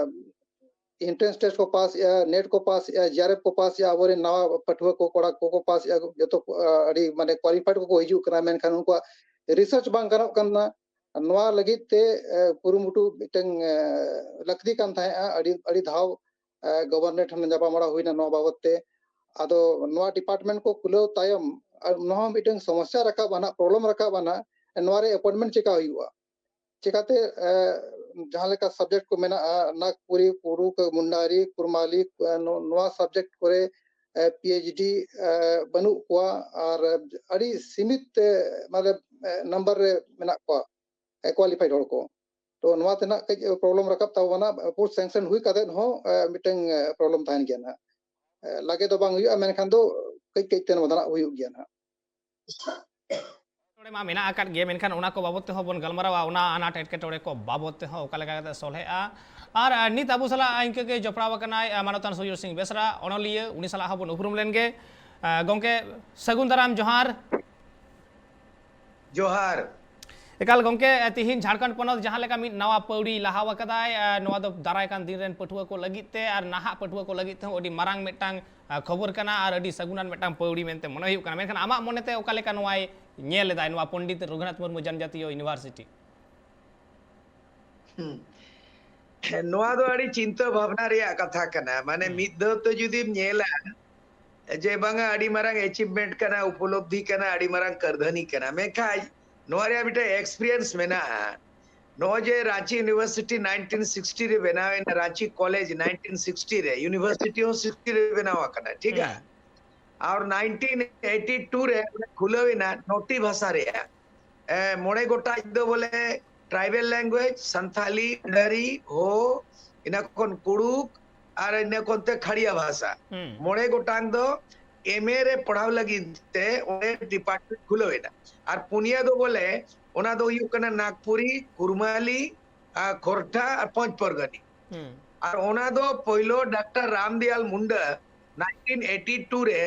ᱮᱱᱴᱨᱮᱱᱥ ᱴᱮᱥᱴ ᱠᱚ ᱯᱟᱥ ᱮᱜᱼᱟ, ᱱᱮᱴ ᱠᱚ ᱯᱟᱥ ᱮᱜᱼᱟ, ᱡᱤ ᱟᱨ ᱮᱯᱷ ᱠᱚ ᱯᱟᱥ ᱮᱜᱼᱟ, ᱟᱵᱚᱨᱮᱱ ᱱᱟᱣᱟ ᱯᱟᱹᱴᱷᱩᱣᱟᱹ ᱠᱚ, ᱠᱚᱲᱟ ᱠᱚᱠᱚ ᱯᱟᱥ ᱮᱜᱼᱟ, ᱡᱚᱛᱚ ᱠᱚ, ᱟ, ᱟᱹᱰᱤ ᱢᱟᱱᱮ ᱠᱣᱟᱞᱤᱯᱷᱟᱭᱤᱰ ᱠᱚᱠᱚ ᱦᱤᱡᱩᱜ ᱠᱟᱱᱟ, ᱢᱮᱱᱠᱷᱟᱱ ᱩᱱᱠᱩᱣᱟᱜ ᱨᱤᱥᱟᱨᱪ ᱵᱟᱝ ᱜᱟᱱᱚᱜ ᱠᱟᱱᱟ᱾ ᱱᱚᱣᱟ ᱞᱟᱹᱜᱤᱫ ᱛᱮ, ᱮ, ᱠᱩᱨᱩᱢᱩᱴᱩ ᱢᱤᱫᱴᱟᱝ, ᱮ, ᱞᱟᱹᱠᱛᱤ ᱠᱟᱱ ᱛᱟᱦᱮᱸᱜᱼᱟ᱾ ᱟᱹᱰᱤ, ᱟᱹᱰᱤ ᱫᱷᱟᱣ, ᱮ, ᱜᱚᱵᱷᱚᱨᱱᱢᱮᱱᱴ ᱦᱚᱸ ᱧᱟᱯᱟᱢ ᱵᱟᱲᱟ ᱦᱩᱭᱱᱟ ᱱᱚᱣᱟ ᱵᱟᱵᱚᱛ ᱛᱮ᱾ ᱟᱫᱚ ᱱᱚᱣᱟ ᱰᱤᱯᱟᱨᱴᱢᱮᱱᱴ ᱠᱚ ᱠᱷᱩᱞᱟᱹᱣ ᱛᱟᱭᱚᱢ, ᱟᱨ ᱱᱚᱣᱟ ᱦᱚᱸ ᱢᱤᱫᱴᱟᱝ ᱥᱚᱢᱚᱥᱥᱟ ᱨᱟᱠᱟᱵ ᱟᱱᱟ, ᱯᱨᱚᱵᱞᱮᱢ ᱨᱟᱠᱟᱵ ᱟᱱᱟ, ᱱᱚᱣᱟ ᱨᱮ ᱮᱯᱚᱭᱮᱱᱴᱢᱮᱱᱴ ᱪᱮᱠᱟ ᱦᱩᱭᱩᱜᱼᱟ? ᱪᱮᱠᱟᱛᱮ, ᱮ, ᱡᱟᱦᱟᱸ ᱞᱮᱠᱟ ᱥᱟᱵᱡᱮᱠᱴ ᱠᱚ ᱢᱮᱱᱟᱜᱼᱟ, ᱱᱟᱜᱽᱯᱩᱨᱤ, ᱠᱩᱲᱩᱠ, ᱢᱩᱱᱰᱟᱨᱤ, ᱠᱩᱨᱢᱟᱞᱤ, ᱮ, ᱱᱚ-, ᱱᱚᱣᱟ ᱥᱟᱵᱡᱮᱠᱴ ᱠᱚᱨᱮ, ᱮ, ᱯᱤ ᱮᱭᱤᱪ ᱰᱤ, ᱮ, ᱵᱟᱹᱱᱩᱜ ᱠᱚᱣᱟ ᱟᱨ ᱟᱹᱰᱤ ᱥᱤᱢᱤᱛ, ᱮ, ᱢᱟᱱᱮ, ᱮ, ᱱᱟᱢᱵᱟᱨ ᱨᱮ ᱢᱮᱱᱟᱜ ᱠᱚᱣᱟ, ᱮ, ᱠᱣᱟᱞᱤᱯᱷᱟᱭᱤᱰ ᱦᱚᱲ ᱠᱚ᱾ ᱛᱚ ᱱᱚᱣᱟ ᱛᱮ ᱱᱟᱜ ᱠᱟᱹᱡ ᱯᱨᱚᱵᱞᱮᱢ ᱨᱟᱠᱟᱵ ᱛᱟᱵᱚᱱᱟ᱾ ᱯᱳᱥᱴ ᱥᱮᱝᱥᱚᱱ ᱦᱩᱭ ᱠᱟᱛᱮ ᱦᱚᱸ, ᱮ, ᱢᱤᱫᱴᱟᱝ, ᱮ, ᱯᱨᱚᱵᱞᱮᱢ ᱛᱟᱦᱮᱱ ᱜᱮᱭᱟ ᱱᱟᱜ᱾ ᱮ, ᱞᱟᱜᱮ ᱫᱚ ᱵᱟᱝ ᱦᱩᱭᱩᱜᱼᱟ, ᱢᱮᱱᱠᱷᱟᱱ ᱫᱚ ᱠᱟᱹᱡ ᱠᱟᱹᱡ ᱛᱮ ᱱᱚᱣᱟ ᱫᱚ ᱱᱟᱜ ᱦᱩᱭᱩᱜ ᱜᱮᱭᱟ ᱱᱟᱜ᱾ ᱮᱴᱠᱮᱴᱚᱬᱮ ᱢᱟ ᱢᱮᱱᱟᱜ ᱟᱠᱟᱫ ᱜᱮ, ᱢᱮᱱᱠᱷᱟᱱ ᱚᱱᱟ ᱠᱚ ᱵᱟᱵᱚᱫ ᱛᱮᱦᱚᱸ ᱵᱚᱱ ᱜᱟᱞᱢᱟᱨᱟᱣᱟ, ᱚᱱᱟ ᱟᱱᱟᱴ ᱮᱴᱠᱮᱴᱚᱬᱮ ᱠᱚ ᱵᱟᱵᱚᱫ ᱛᱮᱦᱚᱸ ᱚᱠᱟ ᱞᱮᱠᱟ ᱠᱟᱛᱮ ᱥᱚᱞᱦᱮᱜᱼᱟ᱾ ᱟᱨ, ᱟᱨ ᱱᱤᱛ ᱟᱵᱚ ᱥᱟᱞᱟᱜ ᱤᱱᱠᱟᱹ ᱜᱮ ᱡᱚᱯᱲᱟᱣ ᱟᱠᱟᱱᱟᱭ, ᱟ, ᱢᱟᱱᱚᱛᱟᱱ ᱥᱩᱡᱚᱭ ᱥᱤᱝ ᱵᱮᱥᱨᱟ, ᱚᱱᱚᱞᱤᱭᱟᱹ, ᱩᱱᱤ ᱥᱟᱞᱟᱜ ᱦᱚᱸᱵᱚᱱ ᱩᱯᱨᱩᱢ ᱞᱮᱱ ᱜᱮ᱾ ᱟ, ᱜᱚᱢᱠᱮ, ᱥᱟᱹᱜᱩᱱ ᱫᱟᱨᱟᱢ, ᱡᱚᱦᱟᱨ᱾ ᱡᱚᱦᱟᱨ᱾ ᱮᱠᱟᱞ ᱜᱚᱢᱠᱮ, ᱛᱤᱦᱤᱧ ᱡᱷᱟᱲᱠᱷᱚᱸᱰ ᱯᱚᱱᱚᱛ ᱡᱟᱦᱟᱸ ᱞᱮᱠᱟ ᱢᱤᱫ ᱱᱟᱣᱟ ᱯᱟᱹᱣᱲᱤ ᱞᱟᱦᱟᱣ ᱟᱠᱟᱫᱟᱭ, ᱟ, ᱱᱚᱣᱟ ᱫᱚ ᱫᱟᱨᱟᱭ ᱠᱟᱱ ᱫᱤᱱ ᱨᱮᱱ ᱯᱟᱹᱴᱷᱩᱣᱟᱹ ᱠᱚ ᱞᱟᱹᱜᱤᱫ ᱛᱮ ᱟᱨ ᱱᱟᱦᱟᱜ ᱯᱟᱹᱴᱷᱩᱣᱟᱹ ᱠᱚ ᱞᱟᱹᱜᱤᱫ ᱛᱮᱦᱚᱸ ᱟᱹᱰᱤ ᱢᱟᱨᱟᱝ ᱢᱤᱫᱴᱟᱝ, ᱟ, ᱠᱷᱚᱵᱚᱨ ᱠᱟᱱᱟ ᱟᱨ ᱟᱹᱰᱤ ᱥᱟᱹᱜᱩᱱᱟᱱ ᱢᱤᱫᱴᱟᱝ ᱯᱟᱹᱣᱲᱤ ᱢᱮᱱᱛᱮ ᱢᱚᱱᱮ ᱦᱩᱭᱩᱜ ᱠᱟᱱᱟ᱾ ᱢᱮᱱᱠᱷᱟᱱ ᱟᱢᱟᱜ ᱢᱚᱱᱮᱛᱮ ᱚᱠᱟ ᱞᱮᱠᱟ ᱱᱚᱣᱟᱭ ᱧᱮᱞ ᱮᱫᱟᱭ, ᱱᱚᱣᱟ ᱯᱚᱱᱰᱤᱛ ᱨᱚᱜᱷᱩᱱᱟᱛᱷ ᱢᱩᱨᱢᱩ ᱡᱟᱱᱡᱟᱛᱤᱭᱚ ᱤᱭᱩᱱᱤᱵᱷᱟᱨᱥᱤᱴᱤ? ᱦᱩᱸ᱾ ᱱᱚᱣᱟ ᱫᱚ ᱟᱹᱰᱤ ᱪᱤᱱᱛᱟᱹ ᱵᱷᱟᱵᱽᱱᱟ ᱨᱮᱭᱟᱜ ᱠᱟᱛᱷᱟ ᱠᱟᱱᱟ᱾ ᱢᱟᱱᱮ, ᱦᱩᱸ᱾ ᱢᱤᱫ ᱫᱷᱟᱣ ᱛᱮ ᱡᱩᱫᱤᱢ ᱧᱮᱞᱟ ᱡᱮ ᱵᱟᱝᱟ, ᱟᱹᱰᱤ ᱢᱟᱨᱟᱝ ᱮᱪᱤᱵᱷᱢᱮᱱᱴ ᱠᱟᱱᱟ, ᱩᱯᱚᱞᱚᱵᱽᱫᱷᱤ ᱠᱟᱱᱟ, ᱟᱹᱰᱤ ᱢᱟᱨᱟᱝ ᱠᱟᱹᱨᱫᱷᱟᱹᱱᱤ ᱠᱟᱱᱟ, ᱢᱮᱱᱠᱷᱟᱱ ᱱᱚᱣᱟ ᱨᱮᱭᱟᱜ ᱢᱤᱫᱴᱮᱱ ᱮᱠᱥᱯᱤᱨᱤᱭᱮᱱᱥ ᱢᱮᱱᱟᱜᱼᱟ᱾ ᱱᱚᱜᱼᱚᱭ ᱡᱮ ᱨᱟᱸᱪᱤ ᱤᱭᱩᱱᱤᱵᱷᱟᱨᱥᱤᱴᱤ ᱱᱟᱭᱤᱱᱴᱤᱱ ᱥᱤᱠᱥᱴᱤ ᱨᱮ ᱵᱮᱱᱟᱣ ᱮᱱᱟ, ᱨᱟᱸᱪᱤ ᱠᱚᱞᱮᱡᱽ ᱱᱟᱭᱤᱱᱴᱤᱱ ᱥᱤᱠᱥᱴᱤ ᱨᱮ, ᱤᱭᱩᱱᱤᱵᱷᱟᱨᱥᱤᱴᱤ ᱦᱚᱸ ᱥᱤᱠᱥᱴᱤ ᱨᱮ ᱵᱮᱱᱟᱣ ᱟᱠᱟᱱᱟ, ᱴᱷᱤᱠᱟ? ᱦᱩᱸ᱾ ᱟᱨ ᱱᱟᱭᱤᱱᱴᱤᱱ ᱮᱭᱤᱴᱤ ᱴᱩ ᱨᱮ ᱠᱷᱩᱞᱟᱹᱣ ᱮᱱᱟ ᱱᱚᱴᱤ ᱵᱷᱟᱥᱟ ᱨᱮᱭᱟᱜ᱾ ᱮ, ᱢᱚᱬᱮ ᱜᱚᱴᱟᱝ ᱫᱚ ᱵᱚᱞᱮ ᱴᱨᱟᱭᱵᱮᱞ ᱞᱮᱝᱜᱩᱭᱮᱡᱽ, ᱥᱟᱱᱛᱷᱟᱞᱤ, ᱢᱩᱱᱰᱟᱨᱤ, ᱦᱳ, ᱤᱱᱟᱹ ᱠᱷᱚᱱ ᱠᱩᱲᱩᱠ, ᱟᱨ ᱤᱱᱟᱹ ᱠᱷᱚᱱ ᱛᱮ ᱠᱷᱟᱲᱤᱭᱟ ᱵᱷᱟᱥᱟ᱾ ᱦᱩᱸ᱾ ᱢᱚᱬᱮ ᱜᱚᱴᱟᱝ ᱫᱚ ᱮᱢ ᱮ ᱨᱮ ᱯᱟᱲᱦᱟᱣ ᱞᱟᱹᱜᱤᱫ ᱛᱮ ᱚᱸᱰᱮ ᱰᱤᱯᱟᱨᱴᱢᱮᱱᱴ ᱠᱷᱩᱞᱟᱹᱣ ᱮᱱᱟ᱾ ᱟᱨ ᱯᱩᱱᱭᱟ ᱫᱚ ᱵᱚᱞᱮ, ᱚᱱᱟ ᱫᱚ ᱦᱩᱭᱩᱜ ᱠᱟᱱᱟ ᱱᱟᱜᱽᱯᱩᱨᱤ, ᱠᱩᱨᱢᱟᱞᱤ, ᱟᱨ ᱠᱷᱚᱨᱴᱷᱟ ᱟᱨ ᱯᱚᱧᱪ ᱯᱚᱨᱜᱚᱱᱤ᱾ ᱦᱩᱸ᱾ ᱟᱨ ᱚᱱᱟ ᱫᱚ ᱯᱳᱭᱞᱳ doctor Ramdiyal Munda nineteen eighty two ᱨᱮ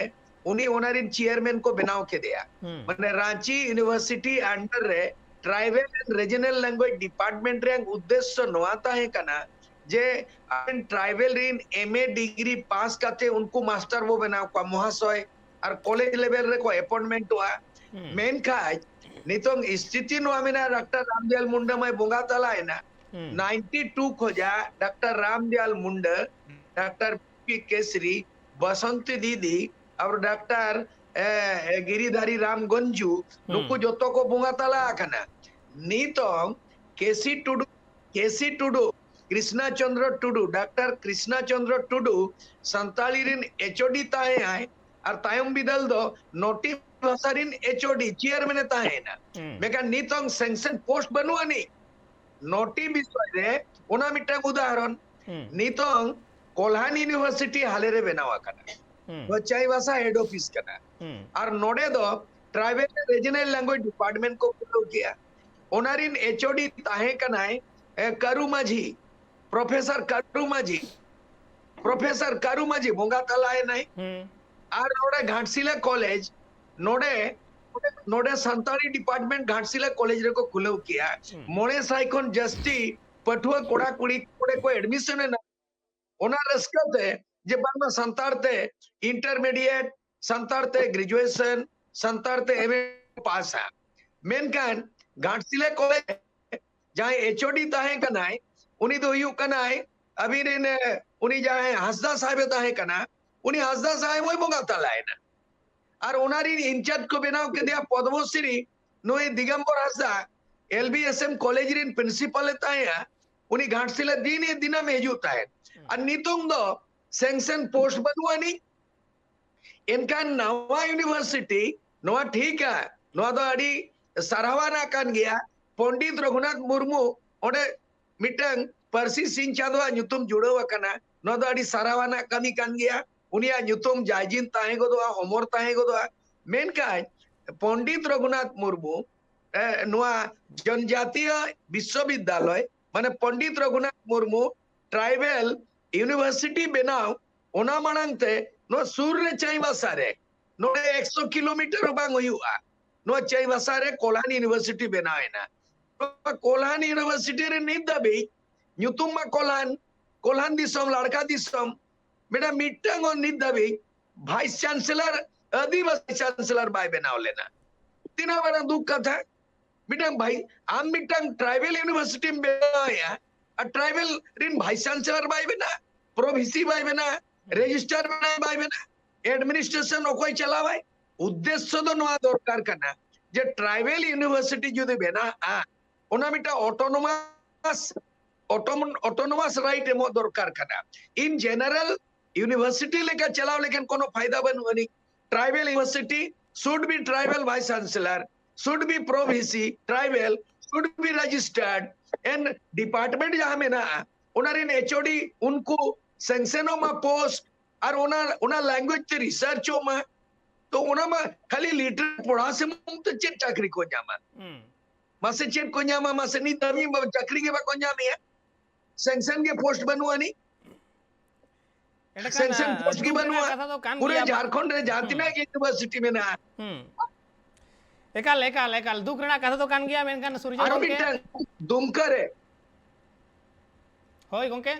ᱩᱱᱤ ᱚᱱᱟ ᱨᱤᱱ ᱪᱮᱭᱟᱨᱢᱮᱱ ᱠᱚ ᱵᱮᱱᱟᱣ ᱠᱮᱫᱮᱭᱟ᱾ ᱦᱩᱸ᱾ ᱢᱟᱱᱮ ᱨᱟᱸᱪᱤ ᱤᱭᱩᱱᱤᱵᱷᱟᱨᱥᱤᱴᱤ ᱟᱱᱰᱟᱨ ᱨᱮ tribal and regional language department ᱨᱮᱭᱟᱜ ᱩᱫᱽᱫᱮᱥᱥᱚ ᱱᱚᱣᱟ ᱛᱟᱦᱮᱸ ᱠᱟᱱᱟ ᱡᱮ ᱟᱵᱮᱱ ᱴᱨᱟᱭᱵᱮᱞ ᱨᱤᱱ ᱮᱢ ᱮ ᱰᱤᱜᱽᱨᱤ ᱯᱟᱥ ᱠᱟᱛᱮ ᱩᱱᱠᱩ ᱢᱟᱥᱴᱟᱨ ᱵᱚ ᱵᱮᱱᱟᱣ ᱠᱚᱣᱟ ᱢᱚᱦᱟᱥᱚᱭ, ᱟᱨ ᱠᱚᱞᱮᱡᱽ ᱞᱮᱵᱮᱞ ᱨᱮᱠᱚ ᱮᱯᱚᱭᱮᱱᱴᱢᱮᱱᱴᱚᱜᱼᱟ᱾ ᱢᱮᱱᱠᱷᱟᱱ ᱱᱤᱛᱚᱝ ᱥᱛᱷᱤᱛᱤ ᱱᱚᱣᱟ ᱢᱮᱱᱟᱜᱼᱟ, ᱰᱟᱠᱛᱟᱨ ᱨᱟᱢᱫᱮᱣᱟᱞ ᱢᱩᱱᱰᱟ ᱢᱟᱭ ᱵᱚᱸᱜᱟ ᱛᱟᱞᱟᱭᱮᱱᱟ᱾ ᱱᱟᱭᱤᱱᱴᱤ ᱴᱩ ᱠᱷᱚᱡᱟᱜ doctor Ramdewal Munda, doctor P Kesri, Basanti ᱫᱤᱫᱤ, ᱟᱨ ᱰᱟᱠᱛᱟᱨ, ᱮ, ᱮ, ᱜᱤᱨᱤᱫᱷᱟᱨᱤ ᱨᱟᱢ ᱜᱚᱧᱡᱩ, ᱱᱩᱠᱩ ᱡᱚᱛᱚ ᱠᱚ ᱵᱚᱸᱜᱟ ᱛᱟᱞᱟ ᱟᱠᱟᱱᱟ᱾ ᱱᱤᱛᱚᱝ ᱠᱮᱥᱤ ᱴᱩᱰᱩ, ᱠᱮᱥᱤ ᱴᱩᱰᱩ, ᱠᱨᱤᱥᱱᱟ ᱪᱚᱸᱫᱽᱨᱚ ᱴᱩᱰᱩ, ᱰᱟᱠᱛᱟᱨ ᱠᱨᱤᱥᱱᱟ ᱪᱚᱸᱫᱽᱨᱚ ᱴᱩᱰᱩ ᱥᱟᱱᱛᱟᱲᱤ ᱨᱤᱱ ᱮᱪ ᱳ ᱰᱤ ᱛᱟᱦᱮᱸ ᱟᱭ, ᱟᱨ ᱛᱟᱭᱚᱢ ᱵᱤᱫᱟᱹᱞ ᱫᱚ ᱱᱚᱴᱤ ᱵᱷᱟᱥᱟ ᱨᱤᱱ ᱮᱪ ᱳ ᱰᱤ ᱪᱮᱭᱟᱨᱢᱮᱱ ᱮ ᱛᱟᱦᱮᱸᱭᱮᱱᱟ᱾ ᱢᱮᱱᱠᱷᱟᱱ ᱱᱤᱛᱚᱝ ᱥᱮᱝᱥᱚᱱ ᱯᱳᱥᱴ ᱵᱟᱹᱱᱩᱜ ᱟᱹᱱᱤᱡ᱾ ᱱᱚᱴᱤ ᱵᱤᱥᱚᱭ ᱨᱮ ᱚᱱᱟ ᱢᱤᱫᱴᱟᱝ ᱩᱫᱟᱦᱚᱨᱚᱱ᱾ ᱱᱤᱛᱚᱝ ᱠᱚᱞᱦᱟᱱ ᱤᱭᱩᱱᱤᱵᱷᱟᱨᱥᱤᱴᱤ ᱦᱟᱞᱮ ᱨᱮ ᱵᱮᱱᱟᱣ ᱟᱠᱟᱱᱟ᱾ ᱱᱚᱣᱟ ᱪᱟᱭᱵᱟᱥᱟ ᱦᱮᱰ ᱚᱯᱷᱤᱥ ᱠᱟᱱᱟ᱾ ᱟᱨ ᱱᱚᱰᱮ ᱫᱚ ᱴᱨᱟᱭᱵᱮᱞ ᱨᱤᱡᱤᱱᱟᱞ ᱞᱮᱝᱜᱩᱭᱮᱡᱽ ᱰᱤᱯᱟᱨᱴᱢᱮᱱᱴ ᱠᱚ ᱠᱷᱩᱞᱟᱹᱣ ᱠᱮᱜᱼᱟ᱾ ᱚᱱᱟ ᱨᱤᱱ ᱮᱪ ᱳ ᱰᱤ ᱛᱟᱦᱮᱸ ᱠᱟᱱᱟᱭ, ᱮ, ᱠᱟᱹᱨᱩ ᱢᱟᱹᱡᱷᱤ, ᱯᱨᱚᱯᱷᱮᱥᱚᱨ ᱠᱟᱹᱨᱩ ᱢᱟᱹᱡᱷᱤ, ᱯᱨᱚᱯᱷᱮᱥᱚᱨ ᱠᱟᱹᱨᱩ ᱢᱟᱹᱡᱷᱤ ᱵᱚᱸᱜᱟ ᱛᱟᱞᱟᱭᱮᱱᱟᱭ᱾ ᱟᱨ ᱱᱚᱰᱮ ᱜᱷᱟᱴᱥᱤᱞᱟ ᱠᱚᱞᱮᱡᱽ, ᱱᱚᱰᱮ, ᱱᱚᱰᱮ ᱥᱟᱱᱛᱟᱲᱤ ᱰᱤᱯᱟᱨᱴᱢᱮᱱᱴ ᱜᱷᱟᱴᱥᱤᱞᱟ ᱠᱚᱞᱮᱡᱽ ᱨᱮᱠᱚ ᱠᱷᱩᱞᱟᱹᱣ ᱠᱮᱜᱼᱟ᱾ ᱢᱚᱬᱮ ᱥᱟᱭ ᱠᱷᱚᱱ ᱡᱟᱹᱥᱛᱤ ᱯᱟᱹᱴᱷᱩᱣᱟᱹ ᱠᱚᱲᱟ ᱠᱩᱲᱤ ᱚᱸᱰᱮ ᱠᱚ ᱮᱰᱢᱤᱥᱚᱱ ᱮᱱᱟ᱾ ᱚᱱᱟ ᱨᱟᱹᱥᱠᱟᱹ ᱛᱮ ᱡᱮ ᱵᱟᱝᱢᱟ ᱥᱟᱱᱛᱟᱲ ᱛᱮ ᱤᱱᱴᱟᱨᱢᱤᱰᱤᱭᱮᱴ, ᱥᱟᱱᱛᱟᱲ ᱛᱮ ᱜᱨᱮᱡᱩᱭᱮᱥᱚᱱ, ᱥᱟᱱᱛᱟᱲ ᱛᱮ ᱮᱢ ᱮ ᱯᱟᱥᱟ᱾ ᱢᱮᱱᱠᱷᱟᱱ ᱜᱷᱟᱴᱥᱤᱞᱟ ᱠᱚᱞᱮᱡᱽ ᱡᱟᱦᱟᱸᱭ ᱮᱪ ᱳ ᱰᱤ ᱛᱟᱦᱮᱸ ᱠᱟᱱᱟᱭ, ᱩᱱᱤ ᱫᱚ ᱦᱩᱭᱩᱜ ᱠᱟᱱᱟᱭ ᱟᱹᱵᱤᱱ ᱨᱮᱱ, ᱮ, ᱩᱱᱤ ᱡᱟᱦᱟᱸᱭ ᱦᱟᱸᱥᱫᱟ ᱥᱟᱦᱮᱵ ᱮ ᱛᱟᱦᱮᱸ ᱠᱟᱱᱟ, ᱩᱱᱤ ᱦᱟᱸᱥᱫᱟ ᱥᱟᱦᱮᱵ ᱦᱚᱸᱭ ᱵᱚᱸᱜᱟ ᱛᱟᱞᱟᱭᱮᱱᱟ᱾ ᱟᱨ ᱚᱱᱟ ᱨᱤᱱ ᱤᱱᱪᱟᱨᱡᱽ ᱠᱚ ᱵᱮᱱᱟᱣ ᱠᱮᱫᱮᱭᱟ ᱯᱚᱫᱢᱚᱥᱨᱤ ᱱᱩᱭ ᱫᱤᱜᱚᱢᱵᱚᱨ ᱦᱟᱸᱥᱫᱟ, L B S M college ᱨᱤᱱ ᱯᱨᱤᱱᱥᱤᱯᱟᱞ ᱮ ᱛᱟᱦᱮᱸᱭᱟ, ᱩᱱᱤ ᱜᱷᱟᱴᱥᱤᱞᱟ ᱫᱤᱱᱮ ᱫᱤᱱᱟᱢ ᱦᱤᱡᱩᱜ ᱛᱟᱦᱮᱸᱫ᱾ ᱟᱨ ᱱᱤᱛᱚᱝ ᱫᱚ ᱥᱮᱝᱥᱚᱱ ᱯᱳᱥᱴ ᱵᱟᱹᱱᱩᱜ ᱟᱹᱱᱤᱡ᱾ ᱮᱱᱠᱷᱟᱱ ᱱᱟᱣᱟ ᱤᱭᱩᱱᱤᱵᱷᱟᱨᱥᱤᱴᱤ ᱱᱚᱣᱟ ᱴᱷᱤᱠᱟ, ᱱᱚᱣᱟ ᱫᱚ ᱟᱹᱰᱤ ᱥᱟᱨᱦᱟᱣᱟᱱᱟᱜ ᱠᱟᱱ ᱜᱮᱭᱟ᱾ ᱯᱚᱱᱰᱤᱛ ᱨᱚᱜᱷᱩᱱᱟᱛᱷ ᱢᱩᱨᱢᱩ ᱚᱸᱰᱮ ᱢᱤᱫᱴᱟᱝ ᱯᱟᱹᱨᱥᱤ ᱥᱤᱧ ᱪᱟᱸᱫᱳᱣᱟᱜ ᱧᱩᱛᱩᱢ ᱡᱩᱲᱟᱹᱣ ᱟᱠᱟᱱᱟ, ᱱᱚᱣᱟ ᱫᱚ ᱟᱹᱰᱤ ᱥᱟᱨᱦᱟᱣᱟᱱᱟᱜ ᱠᱟᱹᱢᱤ ᱠᱟᱱ ᱜᱮᱭᱟ᱾ ᱩᱱᱤᱭᱟᱜ ᱧᱩᱛᱩᱢ ᱡᱟᱭᱡᱤᱱ ᱛᱟᱦᱮᱸ ᱜᱚᱫᱚᱜᱼᱟ, ᱚᱢᱚᱨ ᱛᱟᱦᱮᱸ ᱜᱚᱫᱚᱜᱼᱟ᱾ ᱢᱮᱱᱠᱷᱟᱱ ᱯᱚᱱᱰᱤᱛ ᱨᱚᱜᱷᱩᱱᱟᱛᱷ ᱢᱩᱨᱢᱩ, ᱮ, ᱱᱚᱣᱟ ᱡᱚᱱᱡᱟᱛᱤᱭᱚ ᱵᱤᱥᱥᱚᱵᱤᱫᱽᱫᱟᱞᱚᱭ, ᱢᱟᱱᱮ ᱯᱚᱱᱰᱤᱛ ᱨᱚᱜᱷᱩᱱᱟᱛᱷ ᱢᱩᱨᱢᱩ ᱴᱨᱟᱭᱵᱮᱞ ᱤᱭᱩᱱᱤᱵᱷᱟᱨᱥᱤᱴᱤ ᱵᱮᱱᱟᱣ, ᱚᱱᱟ ᱢᱟᱲᱟᱝ ᱛᱮ ᱱᱚᱣᱟ ᱥᱩᱨ ᱨᱮ ᱪᱟᱸᱭᱵᱟᱥᱟ ᱨᱮ, ᱱᱚᱰᱮ ᱮᱠᱥᱚ ᱠᱤᱞᱳᱢᱤᱴᱟᱨ ᱦᱚᱸ ᱵᱟᱝ ᱦᱩᱭᱩᱜᱼᱟ, ᱱᱚᱣᱟ ᱪᱟᱸᱭᱵᱟᱥᱟ ᱨᱮ ᱠᱚᱞᱦᱟᱱ ᱤᱭᱩᱱᱤᱵᱷᱟᱨᱥᱤᱴᱤ ᱵᱮᱱᱟᱣ ᱮᱱᱟ᱾ ᱱᱚᱣᱟ ᱠᱚᱞᱦᱟᱱ ᱤᱭᱩᱱᱤᱵᱷᱟᱨᱥᱤᱴᱤ ᱨᱮ ᱱᱤᱛ ᱫᱷᱟᱹᱵᱤᱡ ᱧᱩᱛᱩᱢ ᱢᱟ ᱠᱚᱞᱦᱟᱱ, ᱠᱚᱞᱦᱟᱱ ᱫᱤᱥᱚᱢ, ᱞᱟᱲᱠᱟ ᱫᱤᱥᱚᱢ, ᱢᱮᱱᱟ ᱢᱤᱫᱴᱟᱝ ᱦᱚᱸ ᱱᱤᱛ ᱫᱷᱟᱹᱵᱤᱡ vice chancellor, ᱟᱹᱫᱤᱵᱟᱹᱥᱤ chancellor ᱵᱟᱭ ᱵᱮᱱᱟᱣ ᱞᱮᱱᱟ᱾ ᱛᱤᱱᱟᱹᱜ ᱢᱟᱨᱟᱝ ᱫᱩᱠ ᱠᱟᱛᱷᱟ᱾ ᱢᱤᱫᱴᱟᱝ ᱵᱷᱟᱭ, ᱟᱢ ᱢᱤᱫᱴᱟᱝ tribal university ᱮᱢ ᱵᱮᱱᱟᱣᱮᱜᱼᱟ, ᱟᱨ tribal ᱨᱤᱱ vice chancellor ᱵᱟᱭ ᱵᱮᱱᱟ, pro V C ᱵᱟᱭ ᱵᱮᱱᱟ, registrar ᱵᱟᱭ ᱵᱮᱱᱟ, administration ᱚᱠᱚᱭ ᱪᱟᱞᱟᱣᱟᱭ? ᱩᱫᱽᱫᱮᱥᱥᱚ ᱫᱚ ᱱᱚᱣᱟ ᱫᱚᱨᱠᱟᱨ ᱠᱟᱱᱟ ᱡᱮ tribal university ᱡᱩᱫᱤ ᱵᱮᱱᱟᱜᱼᱟ, ᱚᱱᱟ ᱢᱤᱫᱴᱟᱝ autonomous, autonomous right ᱮᱢᱚᱜ ᱫᱚᱨᱠᱟᱨ ᱠᱟᱱᱟ᱾ In general university ᱞᱮᱠᱟ ᱪᱟᱞᱟᱣ ᱞᱮᱠᱷᱟᱱ ᱠᱳᱱᱳ ᱯᱷᱟᱭᱫᱟ ᱵᱟᱹᱱᱩᱜ ᱟᱹᱱᱤᱡ᱾ Tribal university should be tribal vice chancellor, should be pro V C, tribal, should be registered, and department ᱡᱟᱦᱟᱸ ᱢᱮᱱᱟᱜᱼᱟ, ᱚᱱᱟ ᱨᱮᱱ H O D ᱩᱱᱠᱩ sanction ᱚᱜ ᱢᱟ post, ᱟᱨ ᱚᱱᱟ, ᱚᱱᱟ language ᱛᱮ research ᱚᱜ ᱢᱟ᱾ ᱛᱚ ᱚᱱᱟ ᱢᱟ ᱠᱷᱟᱹᱞᱤ literate ᱯᱚᱲᱦᱟᱣ ᱥᱩᱢᱩᱝ ᱛᱮ ᱪᱮᱫ ᱪᱟᱹᱠᱨᱤ ᱠᱚ ᱧᱟᱢᱟ? ᱦᱩᱸ᱾ ᱢᱟᱥᱮ ᱪᱮᱫ ᱠᱚ ᱧᱟᱢᱟ? ᱢᱟᱥᱮ ᱱᱤᱛ ᱫᱷᱟᱹᱵᱤᱡ ᱢᱟ ᱪᱟᱹᱠᱨᱤ ᱜᱮ ᱵᱟᱠᱚ ᱧᱟᱢᱮᱜᱼᱟ᱾ Sanction ᱜᱮ post ᱵᱟᱹᱱᱩᱜ ᱟᱹᱱᱤᱡ᱾ ᱮᱸᱰᱮᱠᱷᱟᱱ, sanction ᱟᱸ, post ᱜᱮ ᱫᱩᱠ ᱨᱮᱱᱟᱜ ᱵᱟᱹᱱᱩᱜᱼᱟ᱾ ᱠᱟᱛᱷᱟ ᱫᱚ ᱠᱟᱱ ᱯᱩᱨᱟᱹ ᱜᱮᱭᱟ᱾ ᱡᱷᱟᱲᱠᱷᱚᱸᱰ ᱨᱮ ᱡᱟᱦᱟᱸ ᱦᱩᱸ᱾ ᱛᱤᱱᱟᱹᱜ ᱜᱮ university ᱢᱮᱱᱟᱜᱼᱟ᱾ ᱦᱩᱸ᱾ ᱮᱠᱟᱞ, ᱮᱠᱟᱞ, ᱮᱠᱟᱞ᱾ ᱫᱩᱠ ᱨᱮᱱᱟᱜ ᱠᱟᱛᱷᱟ ᱫᱚ ᱠᱟᱱ ᱜᱮᱭᱟ, ᱢᱮᱱᱠᱷᱟᱱ ᱥᱩᱨᱡᱚ ᱟᱨᱚ ᱜᱚᱢᱠᱮ, ᱢᱤᱫᱴᱟᱝ ᱫᱩᱢᱠᱟ ᱨᱮ᱾ ᱦᱳᱭ ᱜᱚᱢᱠᱮ,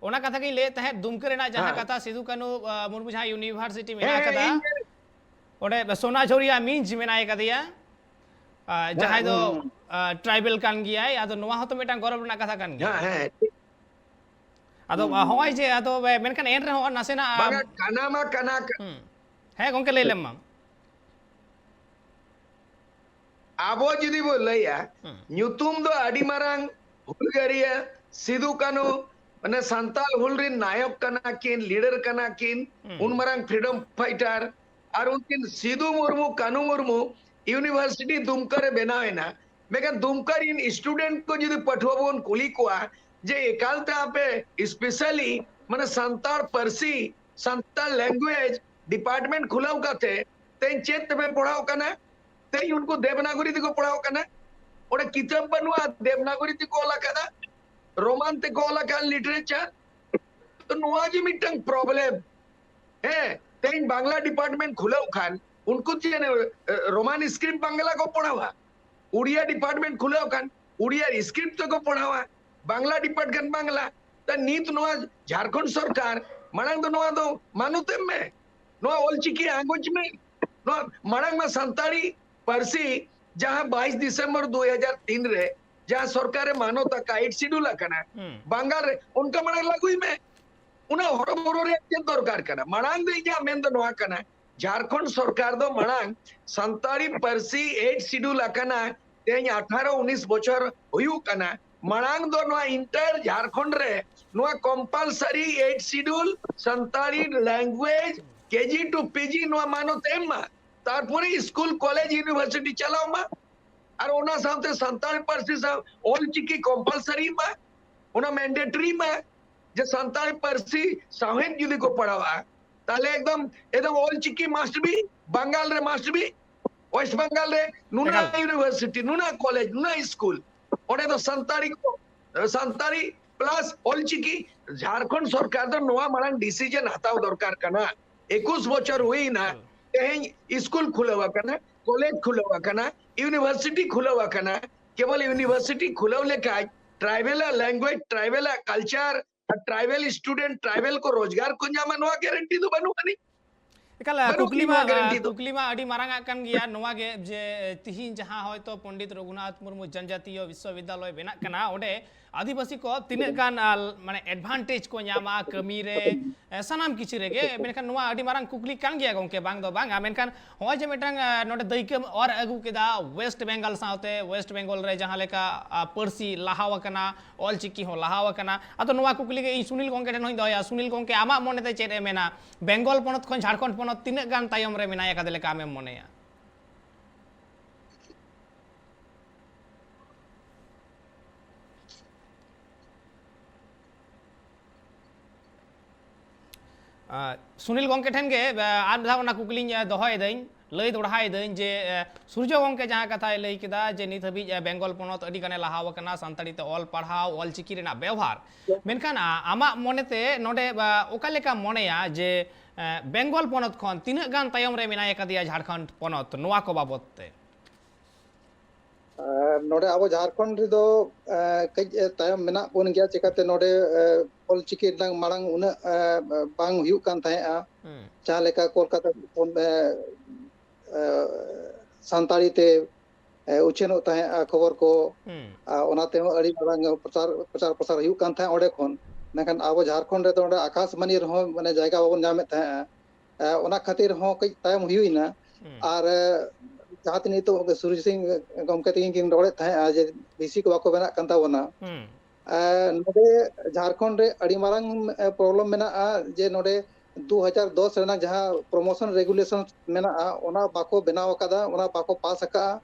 ᱚᱱᱟ ᱠᱟᱛᱷᱟ ᱜᱤᱧ ᱞᱟᱹᱭᱮᱫ ᱛᱟᱦᱮᱸᱫ, ᱫᱩᱢᱠᱟᱹ ᱨᱮᱱᱟᱜ ᱡᱟᱦᱟᱸ ᱦᱮᱸ᱾ ᱠᱟᱛᱷᱟ ᱥᱤᱫᱩ ᱠᱟᱹᱱᱩ, ᱟᱸ, ᱢᱩᱨᱢᱩ ᱡᱟᱦᱟᱸ university ᱢᱮᱱᱟᱜ ᱦᱮᱸ, ᱦᱮᱸ, ᱟᱠᱟᱫᱟ, ᱤᱧ ᱚᱸᱰᱮ ᱥᱳᱱᱟᱡᱷᱩᱨᱤᱭᱟ ᱢᱤᱧᱡᱽ ᱢᱮᱱᱟᱭ ᱠᱟᱫᱮᱭᱟ, ᱟᱸ, ᱦᱮᱸ, ᱡᱟᱦᱟᱸᱭ ᱫᱚ, ᱦᱩᱸ, ᱦᱩᱸ᱾ ᱟᱸ, tribal ᱠᱟᱱ ᱜᱮᱭᱟᱭ᱾ ᱟᱫᱚ ᱱᱚᱣᱟ ᱦᱚᱸᱛᱚ ᱢᱤᱫᱴᱟᱝ ᱜᱚᱨᱚᱵᱽ ᱨᱮᱱᱟᱜ ᱠᱟᱛᱷᱟ ᱠᱟᱱ ᱜᱮᱭᱟ᱾ ᱦᱮᱸ, ᱦᱮᱸ᱾ ᱟᱫᱚ, ᱦᱩᱸ, ᱟᱸ, ᱦᱩᱸ᱾ ᱦᱚᱸᱜᱼᱚᱭ ᱡᱮ, ᱟᱫᱚ, ᱮ, ᱢᱮᱱᱠᱷᱟᱱ ᱮᱱ ᱨᱮᱦᱚᱸ ᱱᱟᱥᱮᱱᱟᱜ, ᱟᱸ, ᱵᱟᱝᱟ, ᱠᱟᱱᱟ ᱢᱟ ᱠᱟᱱᱟ ᱠᱟ- ᱦᱩᱸ᱾ ᱦᱮᱸ ᱜᱚᱢᱠᱮ, ᱞᱟᱹᱭ ᱞᱮᱢ ᱢᱟ᱾ ᱟᱵᱚ ᱡᱩᱫᱤ ᱵᱚ ᱞᱟᱹᱭᱟ, ᱦᱩᱸ᱾ ᱧᱩᱛᱩᱢ ᱫᱚ ᱟᱹᱰᱤ ᱢᱟᱨᱟᱝ ᱦᱩᱞᱜᱟᱹᱨᱤᱭᱟᱹ ᱥᱤᱫᱩ ᱠᱟᱹᱱᱩ, ᱢᱟᱱᱮ ᱥᱟᱱᱛᱟᱞ ᱦᱩᱞ ᱨᱤᱱ ᱱᱟᱭᱚᱠ ᱠᱟᱱᱟ ᱠᱤᱱ, leader ᱠᱟᱱᱟ ᱠᱤᱱ, ᱦᱩᱸ᱾ ᱩᱱ ᱢᱟᱨᱟᱝ freedom fighter, ᱟᱨ ᱩᱱᱠᱤᱱ ᱥᱤᱫᱩ ᱢᱩᱨᱢᱩ, ᱠᱟᱹᱱᱩ ᱢᱩᱨᱢᱩ university ᱫᱩᱢᱠᱟ ᱨᱮ ᱵᱮᱱᱟᱣ ᱮᱱᱟ᱾ ᱢᱮᱱᱠᱷᱟᱱ ᱫᱩᱢᱠᱟ ᱨᱤᱱ student ᱠᱚ ᱡᱩᱫᱤ ᱯᱟᱹᱴᱷᱩᱣᱟᱹ ᱵᱚᱱ ᱠᱩᱞᱤ ᱠᱚᱣᱟ ᱡᱮ ᱮᱠᱟᱞ ᱛᱮ ᱟᱯᱮ specially ᱢᱟᱱᱮ ᱥᱟᱱᱛᱟᱲ ᱯᱟᱹᱨᱥᱤ, ᱥᱟᱱᱛᱟᱲ language department ᱠᱷᱩᱞᱟᱹᱣ ᱠᱟᱛᱮ ᱛᱮᱦᱮᱧ ᱪᱮᱫ ᱛᱮᱯᱮ ᱯᱟᱲᱦᱟᱣ ᱠᱟᱱᱟ? ᱛᱮᱦᱮᱧ ᱩᱱᱠᱩ ᱫᱮᱵᱽᱱᱟᱜᱚᱨᱤ ᱛᱮᱠᱚ ᱯᱟᱲᱦᱟᱣ ᱠᱟᱱᱟ᱾ ᱚᱸᱰᱮ ᱠᱤᱛᱟᱹᱵ ᱵᱟᱹᱱᱩᱜᱼᱟ, ᱫᱮᱵᱽᱱᱟᱜᱚᱨᱤ ᱛᱮᱠᱚ ᱚᱞ ᱟᱠᱟᱫᱟ, ᱨᱳᱢᱟᱱ ᱛᱮᱠᱚ ᱚᱞ ᱟᱠᱟᱫ literature᱾ ᱛᱚ ᱱᱚᱣᱟ ᱡᱮ ᱢᱤᱫᱴᱟᱝ problem, ᱦᱮᱸ, ᱛᱮᱦᱮᱧ ᱵᱟᱝᱞᱟ department ᱠᱷᱩᱞᱟᱹᱣ ᱠᱷᱟᱱ ᱩᱱᱠᱩ ᱪᱮᱫ, ᱮ, ᱨᱳᱢᱟᱱ script ᱵᱟᱝᱞᱟ ᱠᱚ ᱯᱟᱲᱦᱟᱣᱟ? ᱩᱲᱤᱭᱟ department ᱠᱷᱩᱞᱟᱹᱣ ᱠᱷᱟᱱ ᱩᱲᱤᱭᱟ script ᱛᱮᱠᱚ ᱯᱟᱲᱦᱟᱣᱟ᱾ ᱵᱟᱝᱞᱟ ᱰᱤᱯᱟᱨᱴ ᱠᱟᱱ ᱵᱟᱝᱞᱟ᱾ ᱛᱟ ᱱᱤᱛ ᱱᱚᱣᱟ ᱡᱷᱟᱲᱠᱷᱚᱸᱰ ᱥᱚᱨᱠᱟᱨ ᱢᱟᱲᱟᱝ ᱫᱚ ᱱᱚᱣᱟ ᱫᱚ ᱢᱟᱱᱚᱛ ᱮᱢ ᱢᱮ, ᱱᱚᱣᱟ ᱚᱞᱪᱤᱠᱤ ᱟᱸᱜᱚᱪ ᱢᱮ᱾ ᱱᱚᱣᱟ ᱢᱟᱲᱟᱝ ᱢᱟ ᱥᱟᱱᱛᱟᱲᱤ ᱯᱟᱹᱨᱥᱤ ᱡᱟᱦᱟᱸ ᱵᱟᱭᱤᱥ ᱰᱤᱥᱮᱢᱵᱚᱨ ᱫᱩ ᱦᱟᱡᱟᱨ ᱛᱤᱱ ᱨᱮ ᱡᱟᱦᱟᱸ ᱥᱚᱨᱠᱟᱨ ᱮ ᱢᱟᱱᱚᱛ ᱟᱠᱟᱫ, ᱮᱭᱤᱴ ᱥᱤᱰᱩᱞ ᱟᱠᱟᱱᱟ ᱦᱩᱸ᱾ ᱵᱟᱝᱜᱟᱞ ᱨᱮ, ᱚᱱᱠᱟ ᱢᱟᱲᱟᱝ ᱞᱟᱹᱜᱩᱭ ᱢᱮ᱾ ᱩᱱᱟᱹᱜ ᱦᱚᱨᱚᱵᱚᱨᱚ ᱨᱮᱭᱟᱜ ᱪᱮᱫ ᱫᱚᱨᱠᱟᱨ ᱠᱟᱱᱟ? ᱢᱟᱲᱟᱝ ᱫᱚ ᱤᱧᱟᱹᱜ ᱢᱮᱱ ᱫᱚ ᱱᱚᱣᱟ ᱠᱟᱱᱟ, ᱡᱷᱟᱲᱠᱷᱚᱸᱰ ᱥᱚᱨᱠᱟᱨ ᱫᱚ ᱢᱟᱲᱟᱝ ᱥᱟᱱᱛᱟᱲᱤ ᱯᱟᱹᱨᱥᱤ ᱮᱭᱤᱴ ᱥᱤᱰᱩᱞ ᱟᱠᱟᱱᱟ, ᱛᱮᱦᱮᱧ ᱟᱴᱷᱟᱨᱚ ᱩᱱᱤᱥ ᱵᱚᱪᱷᱚᱨ ᱦᱩᱭᱩᱜ ᱠᱟᱱᱟ᱾ ᱢᱟᱲᱟᱝ ᱫᱚ ᱱᱚᱣᱟ ᱤᱱᱴᱟᱨ ᱡᱷᱟᱲᱠᱷᱚᱸᱰ ᱨᱮ ᱱᱚᱣᱟ compulsory eight schedule Santali language KG to PG ᱱᱚᱣᱟ ᱢᱟᱱᱚᱛ ᱮᱢ ᱢᱟ, ᱛᱟᱨᱯᱚᱨᱮ ᱥᱠᱩᱞ ᱠᱚᱞᱮᱡᱽ ᱤᱭᱩᱱᱤᱵᱷᱟᱨᱥᱤᱴᱤ ᱪᱟᱞᱟᱣ ᱢᱟ᱾ ᱟᱨ ᱚᱱᱟ ᱥᱟᱶᱛᱮ ᱥᱟᱱᱛᱟᱲᱤ ᱯᱟᱹᱨᱥᱤ ᱥᱟᱶ ᱚᱞᱪᱤᱠᱤ ᱠᱚᱢᱯᱟᱞᱥᱟᱨᱤ ᱢᱟ, ᱚᱱᱟ ᱢᱮᱱᱰᱮᱴᱟᱨᱤ ᱢᱟ, ᱡᱮ ᱥᱟᱱᱛᱟᱲᱤ ᱯᱟᱹᱨᱥᱤ ᱥᱟᱶᱦᱮᱫ ᱡᱩᱫᱤ ᱠᱚ ᱯᱟᱲᱦᱟᱣᱟ, ᱛᱟᱦᱞᱮ ᱮᱠᱫᱚᱢ ᱮᱠᱫᱚᱢ ᱚᱞᱪᱤᱠᱤ ᱢᱟᱥᱴ ᱵᱤ, ᱵᱟᱝᱜᱟᱞ ᱨᱮ ᱢᱟᱥᱴ ᱵᱤ, ᱳᱭᱮᱥᱴ ᱵᱟᱝᱜᱟᱞ ᱨᱮ ᱱᱩᱱᱟ ᱮᱠᱟᱞ᱾ ᱤᱭᱩᱱᱤᱵᱷᱟᱨᱥᱤᱴᱤ, ᱱᱩᱱᱟ ᱠᱚᱞᱮᱡᱽ, ᱱᱩᱱᱟ ᱥᱠᱩᱞ, ᱚᱸᱰᱮ ᱫᱚ ᱥᱟᱱᱛᱟᱲᱤ ᱠᱚ, ᱥᱟᱱᱛᱟᱲᱤ ᱯᱞᱟᱥ ᱚᱞᱪᱤᱠᱤ᱾ ᱡᱷᱟᱲᱠᱷᱚᱸᱰ ᱥᱚᱨᱠᱟᱨ ᱫᱚ ᱱᱚᱣᱟ ᱢᱟᱲᱟᱝ ᱰᱤᱥᱤᱡᱚᱱ ᱦᱟᱛᱟᱣ ᱫᱚᱨᱠᱟᱨ ᱠᱟᱱᱟ᱾ ᱮᱠᱩᱥ ᱵᱚᱪᱷᱚᱨ ᱦᱩᱭᱱᱟ, ᱦᱩᱸ᱾ ᱛᱮᱦᱮᱧ ᱥᱠᱩᱞ ᱠᱷᱩᱞᱟᱹᱣ ᱟᱠᱟᱱᱟ, ᱠᱚᱞᱮᱡᱽ ᱠᱷᱩᱞᱟᱹᱣ ᱟᱠᱟᱱᱟ, ᱤᱭᱩᱱᱤᱵᱷᱟᱨᱥᱤᱴᱤ ᱠᱷᱩᱞᱟᱹᱣ ᱟᱠᱟᱱᱟ᱾ ᱠᱮᱵᱚᱞ ᱤᱭᱩᱱᱤᱵᱷᱟᱨᱥᱤᱴᱤ ᱠᱷᱩᱞᱟᱹᱣ ᱞᱮᱠᱷᱟᱱ ᱴᱨᱟᱭᱵᱮᱞ ᱟᱜ ᱞᱮᱝᱜᱩᱭᱮᱡᱽ, ᱴᱨᱟᱭᱵᱮᱞ ᱟᱜ ᱠᱟᱞᱪᱟᱨ, ᱟᱨ ᱴᱨᱟᱭᱵᱮᱞ ᱥᱴᱩᱰᱮᱱᱴ ᱴᱨᱟᱭᱵᱮᱞ ᱠᱚ ᱨᱳᱡᱽᱜᱟᱨ ᱠᱚ ᱧᱟᱢᱟ, ᱱᱚᱣᱟ ᱜᱮᱨᱮᱱᱴᱤ ᱫᱚ ᱵᱟᱹᱱᱩᱜ ᱟᱹᱱᱤᱡ᱾ ᱮᱠᱟᱞ, ᱵᱟᱹᱱᱩᱜ ᱠᱩᱠᱞᱤ ᱟᱹᱱᱤᱡ ᱢᱟ, ᱱᱚᱣᱟ ᱜᱮᱨᱮᱱᱴᱤ ᱫᱚ᱾ ᱠᱩᱠᱞᱤ ᱢᱟ ᱟᱹᱰᱤ ᱢᱟᱨᱟᱝ ᱟᱜ ᱠᱟᱱ ᱜᱮᱭᱟ᱾ ᱱᱚᱣᱟ ᱜᱮ ᱡᱮ, ᱛᱤᱦᱤᱧ ᱡᱟᱦᱟᱸ ᱦᱚᱭᱛᱚ ᱯᱚᱱᱰᱤᱛ ᱨᱚᱜᱷᱩᱱᱟᱛᱷ ᱢᱩᱨᱢᱩ ᱡᱚᱱᱡᱟᱛᱤᱭᱚ ᱵᱤᱥᱥᱚᱵᱤᱫᱽᱫᱟᱞᱚᱭ ᱵᱮᱱᱟᱜ ᱠᱟᱱᱟ, ᱚᱸᱰᱮ ᱟᱹᱫᱤᱵᱟᱹᱥᱤ ᱠᱚ ᱛᱤᱱᱟᱹᱜ ᱜᱟᱱ, ᱟ, ᱢᱟᱱᱮ ᱮᱰᱵᱷᱟᱱᱴᱮᱡᱽ ᱠᱚ ᱧᱟᱢᱟ ᱠᱟᱹᱢᱤ ᱨᱮ, ᱮ, ᱥᱟᱱᱟᱢ ᱠᱤᱪᱷᱩ ᱨᱮᱜᱮ? ᱢᱮᱱᱠᱷᱟᱱ ᱱᱚᱣᱟ ᱟᱹᱰᱤ ᱢᱟᱨᱟᱝ ᱠᱩᱠᱞᱤ ᱠᱟᱱ ᱜᱮᱭᱟ ᱜᱚᱢᱠᱮ, ᱵᱟᱝ ᱫᱚ ᱵᱟᱝᱟ᱾ ᱢᱮᱱᱠᱷᱟᱱ ᱱᱚᱜᱼᱚᱭ ᱡᱮ ᱢᱤᱫᱴᱟᱝ, ᱟ, ᱱᱚᱰᱮ ᱫᱟᱹᱭᱠᱟᱹᱢ ᱚᱨ ᱟᱹᱜᱩ ᱠᱮᱫᱟ ᱳᱭᱮᱥᱴ ᱵᱮᱝᱜᱚᱞ ᱥᱟᱶᱛᱮ, ᱳᱭᱮᱥᱴ ᱵᱮᱝᱜᱚᱞ ᱨᱮ ᱡᱟᱦᱟᱸ ᱞᱮᱠᱟ, ᱟ, ᱯᱟᱹᱨᱥᱤ ᱞᱟᱦᱟᱣ ᱟᱠᱟᱱᱟ, ᱚᱞᱪᱤᱠᱤ ᱦᱚᱸ ᱞᱟᱦᱟᱣ ᱟᱠᱟᱱᱟ᱾ ᱟᱫᱚ ᱱᱚᱣᱟ ᱠᱩᱠᱞᱤ ᱜᱮ ᱤᱧ ᱥᱩᱱᱤᱞ ᱜᱚᱢᱠᱮ ᱴᱷᱮᱱ ᱦᱚᱸᱧ ᱫᱚᱦᱚᱭᱟ᱾ ᱥᱩᱱᱤᱞ ᱜᱚᱢᱠᱮ, ᱟᱢᱟᱜ ᱢᱚᱱᱮᱛᱮ ᱪᱮᱫ ᱮ ᱢᱮᱱᱟ? ᱵᱮᱝᱜᱚᱞ ᱯᱚᱱᱚᱛ ᱠᱷᱚᱱ ᱡᱷᱟᱲᱠᱷᱚᱸᱰ ᱯᱚᱱᱚᱛ ᱛᱤᱱᱟᱹᱜ ᱜᱟᱱ ᱛᱟᱭᱚᱢ ᱨᱮ ᱢᱮᱱᱟᱭ ᱟᱠᱟᱫᱮ ᱞᱮᱠᱟ ᱟᱢᱮᱢ ᱢᱚᱱᱮᱭᱟ? ᱟᱨ ᱥᱩᱱᱤᱞ ᱜᱚᱢᱠᱮ ᱴᱷᱮᱱ ᱜᱮ, ᱟ, ᱟᱨ ᱢᱤᱫ ᱫᱷᱟᱣ ᱚᱱᱟ ᱠᱩᱠᱞᱤᱧ, ᱟ, ᱫᱚᱦᱚᱭᱮᱫᱟᱹᱧ, ᱞᱟᱹᱭ ᱫᱚᱦᱲᱟᱭᱮᱫᱟᱹᱧ ᱡᱮ, ᱟ, ᱥᱩᱨᱡᱚ ᱜᱚᱢᱠᱮ ᱡᱟᱦᱟᱸ ᱠᱟᱛᱷᱟᱭ ᱞᱟᱹᱭ ᱠᱮᱫᱟ ᱡᱮ ᱱᱤᱛ ᱦᱟᱹᱵᱤᱡ, ᱟ, ᱵᱮᱝᱜᱚᱞ ᱯᱚᱱᱚᱛ ᱟᱹᱰᱤ ᱜᱟᱱᱮ ᱞᱟᱦᱟᱣ ᱟᱠᱟᱱᱟ ᱥᱟᱱᱛᱟᱲᱤ ᱛᱮ ᱚᱞ ᱯᱟᱲᱦᱟᱣ, ᱚᱞ ᱪᱤᱠᱤ ᱨᱮᱱᱟᱜ ᱵᱮᱣᱦᱟᱨ, ᱢᱮᱱᱠᱷᱟᱱ, ᱟ, ᱟᱢᱟᱜ ᱢᱚᱱᱮᱛᱮ ᱱᱚᱰᱮ, ᱟ, ᱚᱠᱟ ᱞᱮᱠᱟᱢ ᱢᱚᱱᱮᱭᱟ ᱡᱮ, ᱟ, ᱵᱮᱝᱜᱚᱞ ᱯᱚᱱᱚᱛ ᱠᱷᱚᱱ ᱛᱤᱱᱟᱹᱜ ᱜᱟᱱ ᱛᱟᱭᱚᱢ ᱨᱮ ᱢᱮᱱᱟᱭ ᱟᱠᱟᱫᱮᱭᱟ ᱡᱷᱟᱲᱠᱷᱚᱸᱰ ᱯᱚᱱᱚᱛ ᱱᱚᱣᱟ ᱠᱚ ᱵᱟᱵᱚᱛ ᱛᱮ? ᱟᱨ ᱱᱚᱰᱮ ᱟᱵᱚ ᱡᱷᱟᱲᱠᱷᱚᱸᱰ ᱨᱮᱫᱚ ᱮ, ᱠᱟᱹᱡ ᱮ, ᱛᱟᱭᱚᱢ ᱢᱮᱱᱟᱜ ᱵᱚᱱ ᱜᱮᱭᱟ᱾ ᱪᱤᱠᱟᱛᱮ ᱱᱚᱰᱮ ᱮ, ᱚᱞᱪᱤᱠᱤ ᱨᱮᱱᱟᱜ ᱢᱟᱲᱟᱝ ᱩᱱᱟᱹᱜ ᱮ, ᱵᱟᱝ ᱦᱩᱭᱩᱜ ᱠᱟᱱ ᱛᱟᱦᱮᱸᱫᱼᱟ᱾ ᱦᱩᱸ᱾ ᱡᱟᱦᱟᱸ ᱞᱮᱠᱟ ᱠᱳᱞᱠᱟᱛᱟ ᱠᱷᱚᱱ ᱮ, ᱮ, ᱥᱟᱱᱛᱟᱲᱤ ᱛᱮ ᱮ, ᱩᱪᱷᱟᱹᱱᱚᱜ ᱛᱟᱦᱮᱸᱫᱼᱟ ᱠᱷᱚᱵᱚᱨ ᱠᱚ᱾ ᱦᱩᱸ᱾ ᱟᱨ ᱚᱱᱟ ᱛᱮᱦᱚᱸ ᱟᱹᱰᱤ ᱢᱟᱨᱟᱝ ᱯᱨᱚᱪᱟᱨ, ᱯᱨᱚᱪᱟᱨ ᱯᱨᱚᱥᱟᱨ ᱦᱩᱭᱩᱜ ᱠᱟᱱ ᱛᱟᱦᱮᱸᱫ ᱚᱸᱰᱮ ᱠᱷᱚᱱ᱾ ᱢᱮᱱᱠᱷᱟᱱ ᱟᱵᱚ ᱡᱷᱟᱲᱠᱷᱚᱸᱰ ᱨᱮᱫᱚ ᱚᱸᱰᱮ ᱟᱠᱟᱥᱵᱟᱱᱤ ᱨᱮᱦᱚᱸ ᱢᱟᱱᱮ ᱡᱟᱭᱜᱟ ᱵᱟᱵᱚᱱ ᱧᱟᱢᱮᱫ ᱛᱟᱦᱮᱸᱫᱼᱟ᱾ ᱮ, ᱚᱱᱟ ᱠᱷᱟᱹᱛᱤᱨ ᱦᱚᱸ ᱠᱟᱹᱡ ᱛᱟᱭᱚᱢ ᱦᱩᱭᱱᱟ᱾ ᱦᱩᱸ᱾ ᱟᱨ ᱮ, ᱡᱟᱦᱟᱸ ᱛᱤᱱᱟᱹᱜ ᱱᱤᱛᱚᱜ ᱥᱩᱨᱡᱤᱛ ᱥᱤᱝ ᱜᱚᱢᱠᱮ ᱛᱟᱹᱠᱤᱱ ᱠᱤᱱ ᱨᱚᱲᱮᱫ ᱛᱟᱦᱮᱸᱫᱼᱟ ᱡᱮ ᱵᱷᱤᱥᱤ ᱠᱚ ᱵᱟᱠᱚ ᱵᱮᱱᱟᱜ ᱠᱟᱱ ᱛᱟᱵᱚᱱᱟ᱾ ᱦᱩᱸ᱾ ᱮ, ᱱᱚᱰᱮ ᱡᱷᱟᱲᱠᱷᱚᱸᱰ ᱨᱮ ᱟᱹᱰᱤ ᱢᱟᱨᱟᱝ ᱮ, ᱯᱨᱚᱵᱞᱮᱢ ᱢᱮᱱᱟᱜᱼᱟ ᱡᱮ ᱱᱚᱰᱮ ᱫᱩ ᱦᱟᱡᱟᱨ ᱫᱚᱥ ᱨᱮᱱᱟᱜ ᱡᱟᱦᱟᱸ ᱯᱨᱚᱢᱳᱥᱚᱱ ᱨᱮᱜᱩᱞᱮᱥᱚᱱ ᱢᱮᱱᱟᱜᱼᱟ, ᱚᱱᱟ ᱵᱟᱠᱚ ᱵᱮᱱᱟᱣ ᱟᱠᱟᱫᱟ, ᱚᱱᱟ ᱵᱟᱠᱚ ᱯᱟᱥ ᱟᱠᱟᱫᱼᱟ᱾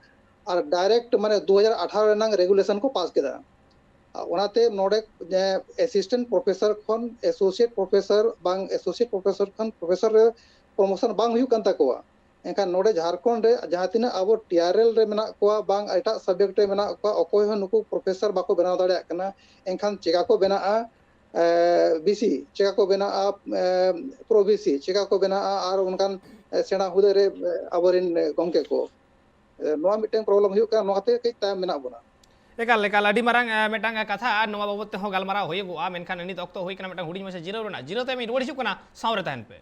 ᱟᱨ ᱰᱟᱭᱨᱮᱠᱴ ᱢᱟᱱᱮ ᱫᱩ ᱦᱟᱡᱟᱨ ᱟᱴᱷᱟᱨᱚ ᱨᱮᱱᱟᱜ ᱨᱮᱜᱩᱞᱮᱥᱚᱱ ᱠᱚ ᱯᱟᱥ ᱠᱮᱫᱟ᱾ ᱟᱨ ᱚᱱᱟᱛᱮ ᱱᱚᱰᱮ ᱮᱥᱤᱥᱴᱮᱱᱴ ᱯᱨᱚᱯᱷᱮᱥᱚᱨ ᱠᱷᱚᱱ ᱮᱥᱳᱥᱤᱭᱮᱴ ᱯᱨᱚᱯᱷᱮᱥᱚᱨ, ᱵᱟᱝ ᱮᱥᱳᱥᱤᱭᱮᱴ ᱯᱨᱚᱯᱷᱮᱥᱚᱨ ᱠᱷᱚᱱ ᱯᱨᱚᱯᱷᱮᱥᱚᱨ ᱨᱮ ᱯᱨᱚᱢᱳᱥᱚᱱ ᱵᱟᱝ ᱦᱩᱭᱩᱜ ᱠᱟᱱ ᱛᱟᱠᱚᱣᱟ᱾ ᱮᱱᱠᱷᱟᱱ ᱱᱚᱰᱮ ᱡᱷᱟᱲᱠᱷᱚᱸᱰ ᱨᱮ ᱡᱟᱦᱟᱸ ᱛᱤᱱᱟᱹᱜ ᱟᱵᱚ ᱴᱤᱭᱟᱨᱮᱞ ᱨᱮ ᱢᱮᱱᱟᱜ ᱠᱚᱣᱟ, ᱵᱟᱝ ᱮᱴᱟᱜ ᱥᱟᱵᱡᱮᱠᱴ ᱨᱮ ᱢᱮᱱᱟᱜ ᱠᱚᱣᱟ, ᱚᱠᱚᱭ ᱦᱚᱸ ᱱᱩᱠᱩ ᱯᱨᱚᱯᱷᱮᱥᱚᱨ ᱵᱟᱠᱚ ᱵᱮᱱᱟᱣ ᱫᱟᱲᱮᱭᱟᱜ ᱠᱟᱱᱟ᱾ ᱮᱱᱠᱷᱟᱱ ᱪᱮᱠᱟ ᱠᱚ ᱵᱮᱱᱟᱜᱼᱟ ᱵᱤᱥᱤ, ᱪᱮᱠᱟ ᱠᱚ ᱵᱮᱱᱟᱜᱼᱟ ᱯᱨᱳ ᱵᱤᱥᱤ, ᱪᱮᱠᱟ ᱠᱚ ᱵᱮᱱᱟᱜᱼᱟ ᱟᱨ ᱚᱱᱠᱟᱱ ᱥᱮᱬᱟ ᱦᱩᱫᱟᱹ ᱨᱮ ᱟᱵᱚᱨᱮᱱ ᱜᱚᱢᱠᱮ ᱠᱚ? ᱱᱚᱣᱟ ᱢᱤᱫᱴᱟᱝ ᱯᱨᱚᱵᱞᱮᱢ ᱦᱩᱭᱩᱜ ᱠᱟᱱᱟ, ᱱᱚᱣᱟ ᱛᱮ ᱠᱟᱹᱡ ᱛᱟᱭᱚᱢ ᱢᱮᱱᱟᱜ ᱵᱚᱱᱟ᱾ ᱮᱠᱟᱞ, ᱮᱠᱟᱞ, ᱟᱹᱰᱤ ᱢᱟᱨᱟᱝ ᱮ, ᱢᱤᱫᱴᱟᱝ ᱠᱟᱛᱷᱟ, ᱟᱨ ᱱᱚᱣᱟ ᱵᱟᱵᱚᱫ ᱛᱮᱦᱚᱸ ᱜᱟᱞᱢᱟᱨᱟᱣ ᱦᱩᱭᱩᱜᱚᱜᱼᱟ᱾ ᱢᱮᱱᱠᱷᱟᱱ ᱱᱤᱛ ᱚᱠᱛᱚ ᱦᱩᱭ ᱠᱟᱱᱟ ᱢᱤᱫᱴᱟᱝ ᱦᱩᱰᱤᱧ ᱢᱟᱪᱷᱟ ᱡᱤᱨᱟᱹᱣ ᱨᱮᱱᱟᱜ᱾ ᱡᱤᱨᱟᱹᱣ ᱛᱟᱭᱚᱢ ᱤᱧ ᱨᱩᱣᱟᱹᱲ ᱦᱤᱡᱩᱜ ᱠᱟᱱᱟ, ᱥᱟᱶ ᱨᱮ ᱛᱟᱦᱮᱱ ᱯᱮ᱾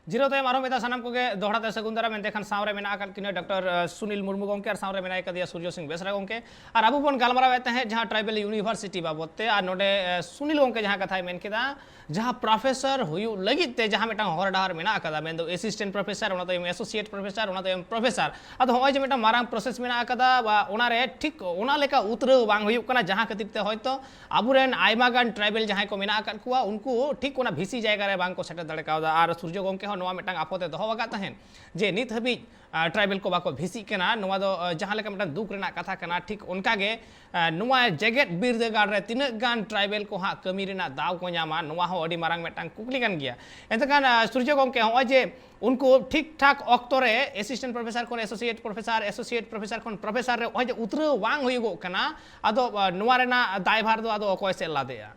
ᱡᱤᱨᱟᱹᱣ ᱛᱟᱭᱚᱢ ᱟᱨᱦᱚᱸ ᱢᱤᱫ ᱫᱷᱟᱣ ᱥᱟᱱᱟᱢ ᱠᱚᱜᱮ ᱫᱚᱦᱲᱟ ᱛᱮ ᱥᱟᱹᱜᱩᱱ ᱫᱟᱨᱟᱢ᱾ ᱮᱱᱛᱮ ᱠᱷᱟᱱ ᱥᱟᱶ ᱨᱮ ᱢᱮᱱᱟᱜ ᱟᱠᱟᱫ ᱠᱤᱱᱟ ᱰᱚᱠᱴᱚᱨ, ᱟᱸ, ᱥᱩᱱᱤᱞ ᱢᱩᱨᱢᱩ ᱜᱚᱢᱠᱮ, ᱟᱨ ᱥᱟᱶ ᱨᱮ ᱢᱮᱱᱟᱭ ᱠᱟᱫᱮᱭᱟ ᱥᱩᱨᱡᱚ ᱥᱤᱝ ᱵᱮᱥᱨᱟ ᱜᱚᱢᱠᱮ᱾ ᱟᱨ ᱟᱵᱚ ᱵᱚᱱ ᱜᱟᱞᱢᱟᱨᱟᱣᱮᱫ ᱛᱟᱦᱮᱸᱫ ᱡᱟᱦᱟᱸ ᱴᱨᱟᱭᱵᱮᱞ ᱤᱭᱩᱱᱤᱵᱷᱟᱨᱥᱤᱴᱤ ᱵᱟᱵᱚᱫ ᱛᱮ, ᱟᱨ ᱱᱚᱰᱮ, ᱟᱸ, ᱥᱩᱱᱤᱞ ᱜᱚᱢᱠᱮ ᱡᱟᱦᱟᱸ ᱠᱟᱛᱷᱟᱭ ᱢᱮᱱ ᱠᱮᱫᱟ, ᱡᱟᱦᱟᱸ ᱯᱨᱚᱯᱷᱮᱥᱚᱨ ᱦᱩᱭᱩᱜ ᱞᱟᱹᱜᱤᱫ ᱛᱮ ᱡᱟᱦᱟᱸ ᱢᱤᱫᱴᱟᱝ ᱦᱚᱨ ᱰᱟᱦᱟᱨ ᱢᱮᱱᱟᱜ ᱟᱠᱟᱫᱟ, ᱢᱮᱱᱫᱚ ᱮᱥᱤᱥᱴᱮᱱᱴ ᱯᱨᱚᱯᱷᱮᱥᱚᱨ, ᱚᱱᱟ ᱛᱟᱭᱚᱢ ᱮᱥᱳᱥᱤᱭᱮᱴ ᱯᱨᱚᱯᱷᱮᱥᱚᱨ, ᱚᱱᱟ ᱛᱟᱭᱚᱢ ᱯᱨᱚᱯᱷᱮᱥᱚᱨ᱾ ᱟᱫᱚ ᱦᱚᱸᱜᱼᱚᱭ ᱡᱮ ᱢᱤᱫᱴᱟᱝ ᱢᱟᱨᱟᱝ ᱯᱨᱚᱥᱮᱥ ᱢᱮᱱᱟᱜ ᱟᱠᱟᱫᱟ, ᱵᱟ, ᱚᱱᱟᱨᱮ ᱴᱷᱤᱠ ᱚᱱᱟ ᱞᱮᱠᱟ ᱩᱛᱨᱟᱹᱣ ᱵᱟᱝ ᱦᱩᱭᱩᱜ ᱠᱟᱱᱟ, ᱡᱟᱦᱟᱸ ᱠᱷᱟᱹᱛᱤᱨ ᱛᱮ ᱦᱚᱭᱛᱳ ᱟᱵᱚᱨᱮᱱ ᱟᱭᱢᱟ ᱜᱟᱱ ᱴᱨᱟᱭᱵᱮᱞ ᱡᱟᱦᱟᱸᱭ ᱠᱚ ᱢᱮᱱᱟᱜ ᱟᱠᱟᱫ ᱠᱚᱣᱟ, ᱩᱱᱠᱩ ᱴᱷᱤᱠ ᱚᱱᱟ ᱵᱷᱤᱥᱤ ᱡᱟᱭᱜᱟ ᱨᱮ ᱵᱟᱝ ᱠᱚ ᱥᱮᱴᱮᱨ ᱫᱟᱲᱮ ᱠᱟᱣᱫᱟ᱾ ᱟᱨ ᱥᱩᱨᱡᱚ ᱜᱚᱢᱠᱮ ᱦᱚᱸ ᱱᱚᱣᱟ ᱢᱤᱫᱴᱟᱝ ᱟᱯᱚᱛ ᱮ ᱫᱚᱦᱚ ᱟᱠᱟᱫ ᱛᱟᱦᱮᱸᱫ ᱡᱮ ᱱᱤᱛ ᱦᱟᱹᱵᱤᱡ, ᱟᱸ, ᱴᱨᱟᱭᱵᱮᱞ ᱠᱚ ᱵᱟᱠᱚ ᱵᱷᱤᱥᱤᱜ ᱠᱟᱱᱟ᱾ ᱱᱚᱣᱟ ᱫᱚ, ᱟᱸ, ᱡᱟᱦᱟᱸ ᱞᱮᱠᱟ ᱢᱤᱫᱴᱟᱝ ᱫᱩᱠ ᱨᱮᱱᱟᱜ ᱠᱟᱛᱷᱟ ᱠᱟᱱᱟ, ᱴᱷᱤᱠ ᱚᱱᱠᱟ ᱜᱮ, ᱟᱸ, ᱱᱚᱣᱟ ᱡᱮᱜᱮᱛ ᱵᱤᱨᱫᱟᱹᱜᱟᱲ ᱨᱮ ᱛᱤᱱᱟᱹᱜ ᱜᱟᱱ ᱴᱨᱟᱭᱵᱮᱞ ᱠᱚ ᱦᱟᱸᱜ ᱠᱟᱹᱢᱤ ᱨᱮᱱᱟᱜ ᱫᱟᱣ ᱠᱚ ᱧᱟᱢᱟ, ᱱᱚᱣᱟ ᱦᱚᱸ ᱟᱹᱰᱤ ᱢᱟᱨᱟᱝ ᱢᱤᱫᱴᱟᱝ ᱠᱩᱠᱞᱤ ᱠᱟᱱ ᱜᱮᱭᱟ᱾ ᱮᱱᱛᱮ ᱠᱷᱟᱱ, ᱟᱸ, ᱥᱩᱨᱡᱚ ᱜᱚᱢᱠᱮ, ᱦᱚᱸᱜᱼᱚᱭ ᱡᱮ ᱩᱱᱠᱩ ᱴᱷᱤᱠ ᱴᱷᱟᱠ ᱚᱠᱛᱚ ᱨᱮ ᱮᱥᱤᱥᱴᱮᱱᱴ ᱯᱨᱚᱯᱷᱮᱥᱚᱨ ᱠᱷᱚᱱ ᱮᱥᱳᱥᱤᱭᱮᱴ ᱯᱨᱚᱯᱷᱮᱥᱚᱨ, ᱮᱥᱳᱥᱤᱭᱮᱴ ᱯᱨᱚᱯᱷᱮᱥᱚᱨ ᱠᱷᱚᱱ ᱯᱨᱚᱯᱷᱮᱥᱚᱨ ᱨᱮ ᱱᱚᱜᱼᱚᱭ ᱡᱮ ᱩᱛᱨᱟᱹᱣ ᱵᱟᱝ ᱦᱩᱭᱩᱜᱚᱜ ᱠᱟᱱᱟ, ᱟᱫᱚ, ᱟᱸ, ᱱᱚᱣᱟ ᱨᱮᱱᱟᱜ ᱫᱟᱭᱵᱷᱟᱨ ᱫᱚ ᱟᱫᱚ ᱚᱠᱚᱭ ᱥᱮᱫ ᱞᱟᱫᱮᱜᱼᱟ?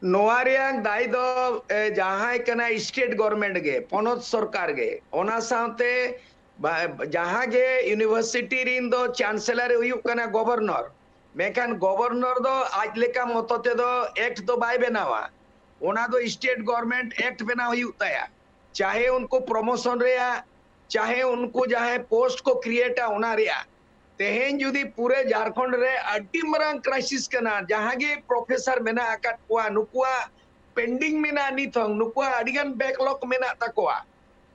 ᱱᱚᱣᱟ ᱨᱮᱭᱟᱝ ᱫᱟᱭ ᱫᱚ, ᱮ, ᱡᱟᱦᱟᱸᱭ ᱠᱟᱱᱟ state government ᱜᱮ, ᱯᱚᱱᱚᱛ ᱥᱚᱨᱠᱟᱨ ᱜᱮ᱾ ᱚᱱᱟ ᱥᱟᱶᱛᱮ ᱵᱟ-, ᱡᱟᱦᱟᱸ ᱜᱮ university ᱨᱤᱱ ᱫᱚ chancellor ᱮ ᱦᱩᱭᱩᱜ ᱠᱟᱱᱟ governor, ᱢᱮᱱᱠᱷᱟᱱ governor ᱫᱚ ᱟᱡ ᱞᱮᱠᱟ ᱢᱚᱛᱚ ᱛᱮᱫᱚ act ᱫᱚ ᱵᱟᱭ ᱵᱮᱱᱟᱣᱟ᱾ ᱚᱱᱟ ᱫᱚ state government act ᱵᱮᱱᱟᱣ ᱦᱩᱭᱩᱜ ᱛᱟᱭᱟ, ᱪᱟᱦᱮ ᱩᱱᱠᱩ promotion ᱨᱮᱭᱟᱜ, ᱪᱟᱦᱮ ᱩᱱᱠᱩ ᱡᱟᱦᱟᱸᱭ post ᱠᱚ createᱟ ᱚᱱᱟ ᱨᱮᱭᱟᱜ᱾ ᱛᱮᱦᱮᱧ ᱡᱩᱫᱤ ᱯᱩᱨᱟᱹ ᱡᱷᱟᱲᱠᱷᱚᱸᱰ ᱨᱮ ᱟᱹᱰᱤ ᱢᱟᱨᱟᱝ crisis ᱠᱟᱱᱟ, ᱡᱟᱦᱟᱸ ᱜᱮ professor ᱢᱮᱱᱟᱜ ᱟᱠᱟᱫ ᱠᱚᱣᱟ, ᱱᱩᱠᱩᱣᱟᱜ pending ᱢᱮᱱᱟᱜᱼᱟ, ᱱᱤᱛ ᱦᱚᱸ ᱱᱩᱠᱩᱣᱟᱜ ᱟᱹᱰᱤ ᱜᱟᱱ backlog ᱢᱮᱱᱟᱜ ᱛᱟᱠᱚᱣᱟ᱾